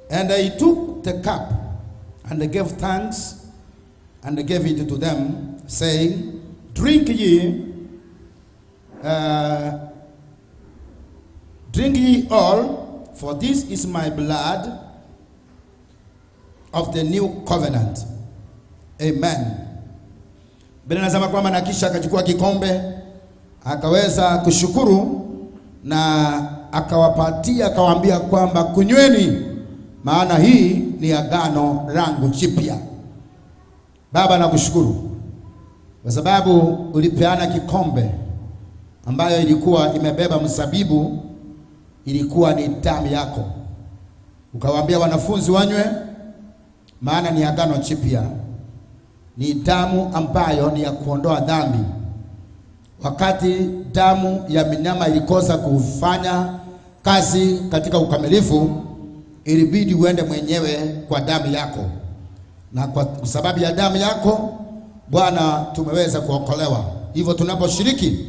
And he took the cup and gave thanks and gave it to them, saying, Drink ye, drink ye all, for this is my blood of the new covenant. Amen. Biblia inasema kwamba na kisha akachukua kikombe akaweza kushukuru na akawapatia, akawaambia kwamba kunyweni, maana hii ni agano langu jipya. Baba, nakushukuru kwa sababu ulipeana kikombe ambayo ilikuwa imebeba mzabibu, ilikuwa ni damu yako. Ukawaambia wanafunzi wanywe, maana ni agano jipya, ni damu ambayo ni ya kuondoa dhambi. Wakati damu ya minyama ilikosa kufanya kazi katika ukamilifu, ilibidi uende mwenyewe kwa damu yako, na kwa sababu ya damu yako Bwana tumeweza kuokolewa. Hivyo tunaposhiriki,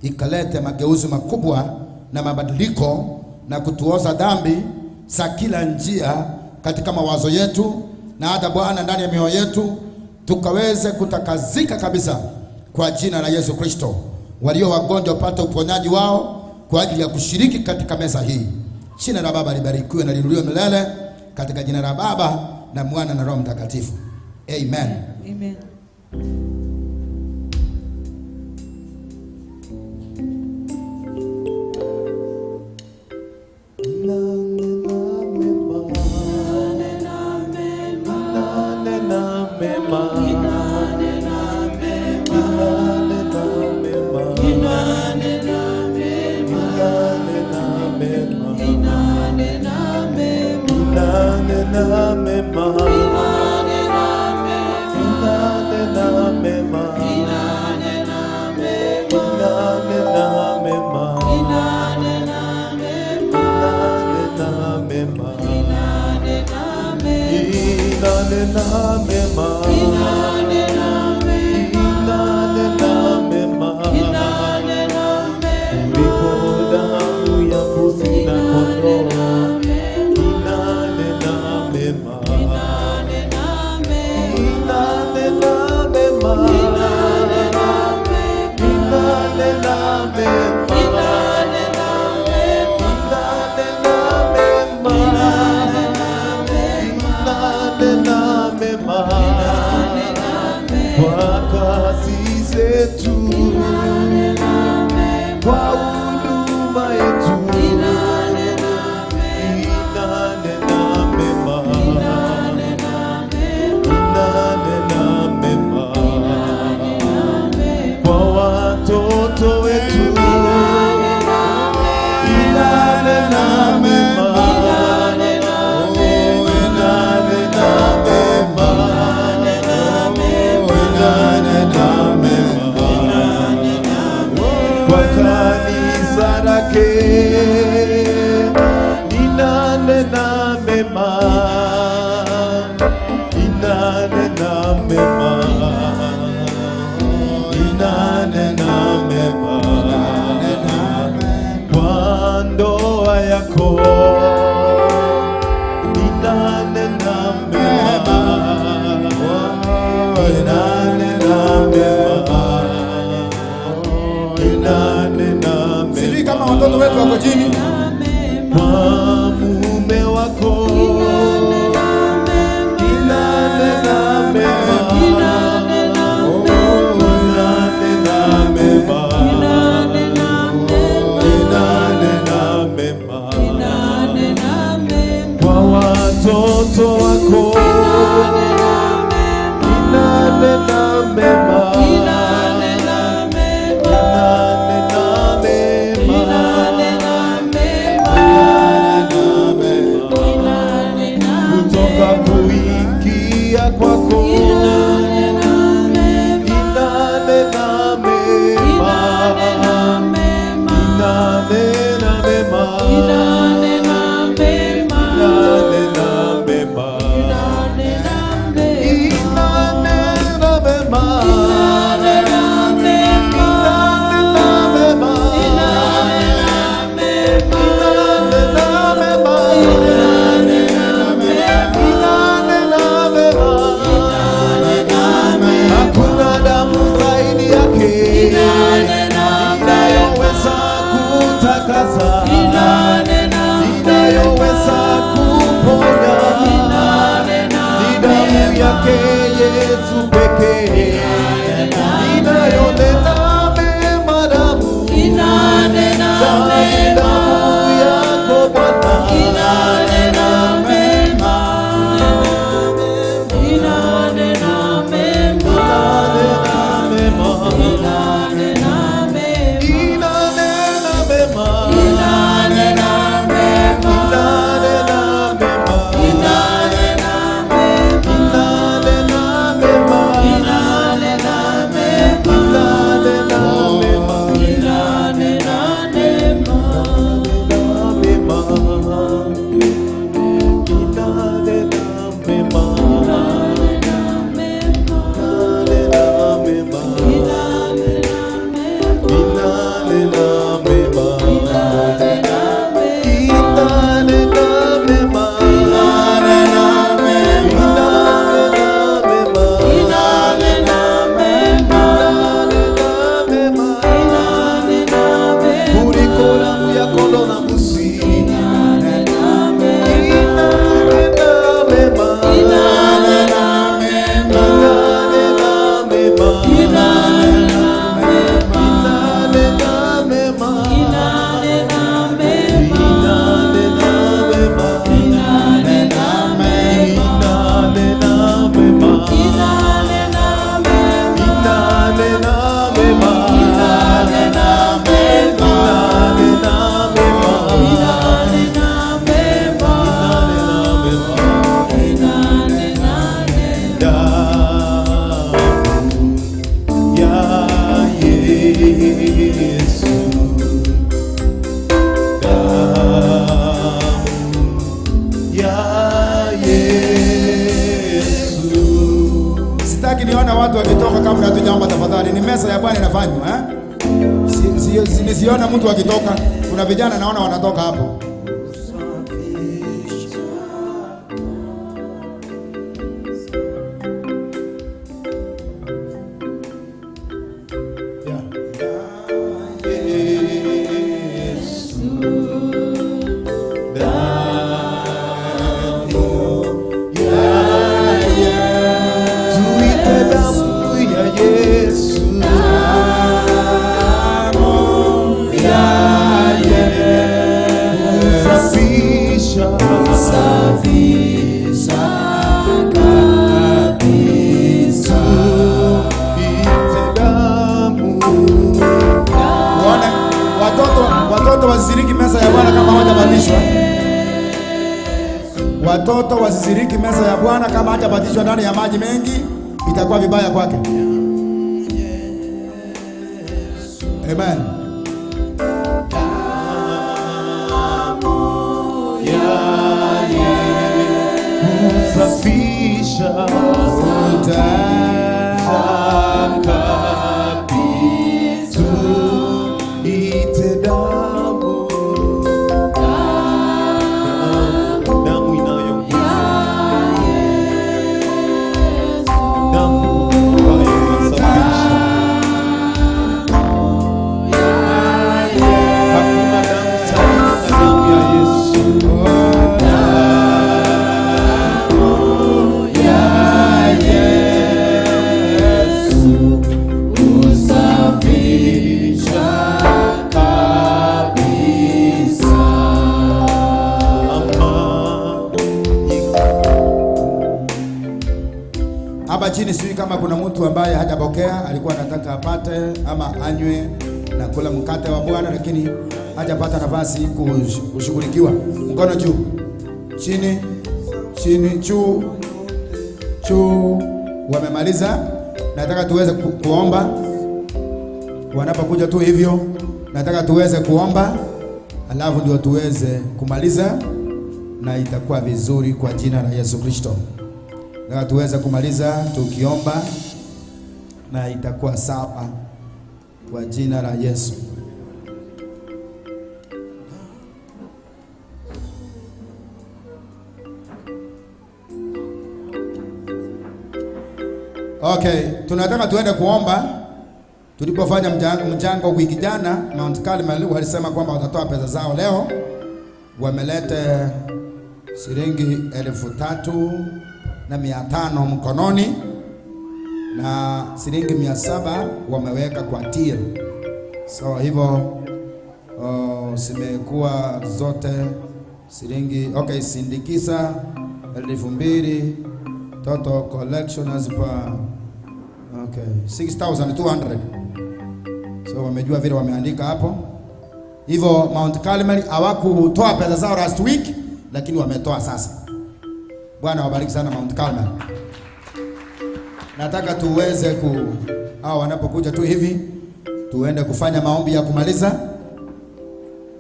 ikalete mageuzi makubwa na mabadiliko na kutuoza dhambi za kila njia katika mawazo yetu, na hata Bwana ndani ya mioyo yetu tukaweze kutakazika kabisa kwa jina la Yesu Kristo. Walio wagonjwa wapate uponyaji wao kwa ajili ya kushiriki katika meza hii. Jina la Baba libarikiwe na liinuliwe milele, katika jina la Baba na Mwana na Roho Mtakatifu. Amen. Amen. Sijui kama watoto wetu wako chini. Kwa mume wako inanena mema, inanena mema, inanena mema. Kwa watoto wako inanena mema, inanena mema, kutoka kuingia kwako inanena mema, inanena mema, inanena mema, inanena mema. yake Yesu pekee inayonena mema damu, inanena mema damu yako Bwana inanena mema, inanena mema, inanena mema, inanena mema, inanena mema, inanena mema, inanena mema, inanena mema, inanena mema, inanena mema, inanena mema. Mema, inanena mema, inanena mema, inanena mema, inanena mema, inanena mema, inanena mema, kuliko damu ya kondoo na mbuzi. Inanena mema, inanena mema, inanena mema, inanena mema, inanena mema, inanena mema, inanena mema, inanena mema. Damu ya Yesu, damu ya Yesu. Sitaki niona watu wakitoka kabla hatujaomba tafadhali. Ni meza ya Bwana inafanywa eh? Nisiona mtu akitoka. Kuna vijana naona wanatoka hapo. Yeah. Yesu, damu ya Yesu, tuite damu ya Yesu, damu ya Yesu, safisha, Safisha kabisa. tuite damu. Waone watoto wasishiriki meza ya Bwana kama hawajabatizwa. Watoto wasishiriki meza ya Bwana kama hajabatizwa ndani ya maji mengi, itakuwa vibaya kwake. Amen. Safisha kabisa, tuite damu, damu inayo nguvu, damu ambayo inasafisha. Hakuna damu safi kama damu ya Yesu. Usafisha kabisa. Hapa chini sijui kama kuna mtu ambaye hajapokea, alikuwa anataka apate ama anywe na kula mkate wa Bwana, lakini hajapata nafasi kushughulikiwa. Mkono juu, chini, chini, juu, juu. Wamemaliza. Nataka tuweze kuomba. Wanapokuja tu hivyo, nataka tuweze kuomba, alafu ndio tuweze kumaliza na itakuwa vizuri kwa jina la Yesu Kristo. Nataka tuweze kumaliza tukiomba na itakuwa sawa kwa jina la Yesu. Okay, tunataka tuende kuomba. Tulipofanya mchango wiki jana Mount Carmel walisema kwamba watatoa pesa zao leo. Wameleta shilingi 3,000 na 500 mkononi na shilingi 700 wameweka kwa till. So hivyo zimekuwa zote shilingi, okay, sindikisa 2000, total collection as per, okay, 6200. So wamejua vile wameandika hapo. Hivyo Mount Carmel hawakutoa pesa zao last week, lakini wametoa sasa. Bwana wabariki sana Mount Carmel. Nataka tuweze hao wanapokuja tu hivi tuende kufanya maombi ya kumaliza.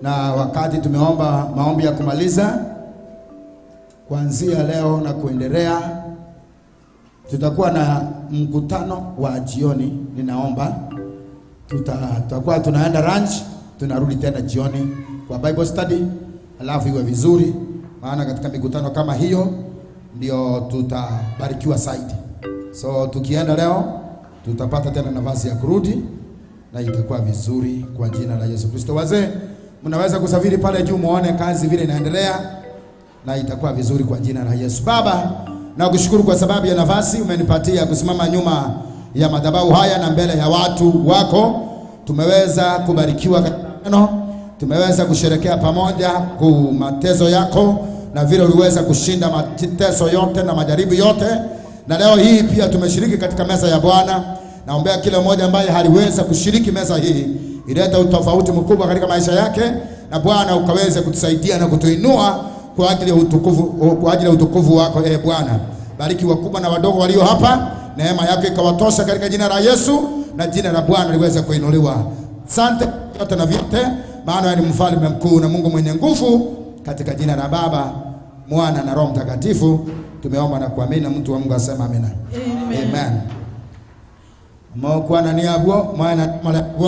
Na wakati tumeomba maombi ya kumaliza, kuanzia leo na kuendelea tutakuwa na mkutano wa jioni. Ninaomba tutakuwa tunaenda lunch, tunarudi tena jioni kwa Bible study, alafu iwe vizuri, maana katika mikutano kama hiyo ndio tutabarikiwa zaidi. So tukienda leo tutapata tena nafasi ya kurudi na itakuwa vizuri kwa jina la Yesu Kristo. Wazee, mnaweza kusafiri pale juu muone kazi vile inaendelea na itakuwa vizuri kwa jina la Yesu. Baba, nakushukuru kwa sababu ya nafasi umenipatia kusimama nyuma ya madhabahu haya na mbele ya watu wako. Tumeweza kubarikiwa katika neno, tumeweza kusherekea pamoja kwa mateso yako na vile uliweza kushinda mateso yote na majaribu yote. Na leo hii pia tumeshiriki katika meza ya Bwana. Naombea kila mmoja ambaye haliweza kushiriki meza hii, ileta utofauti mkubwa katika maisha yake, na Bwana ukaweze kutusaidia na kutuinua kwa ajili ya utukufu, kwa ajili ya utukufu wako. Bwana, bariki wakubwa na wadogo walio hapa, neema yako ikawatosha katika jina la Yesu, na jina la Bwana liweze kuinuliwa. Asante yote na vyote, maana ni mfalme mkuu na Mungu mwenye nguvu. Katika jina la Baba, Mwana na Roho Mtakatifu tumeomba na kuamini, na mtu wa Mungu asema amina. Amen. Amen. Mwana ni abwo, mwana.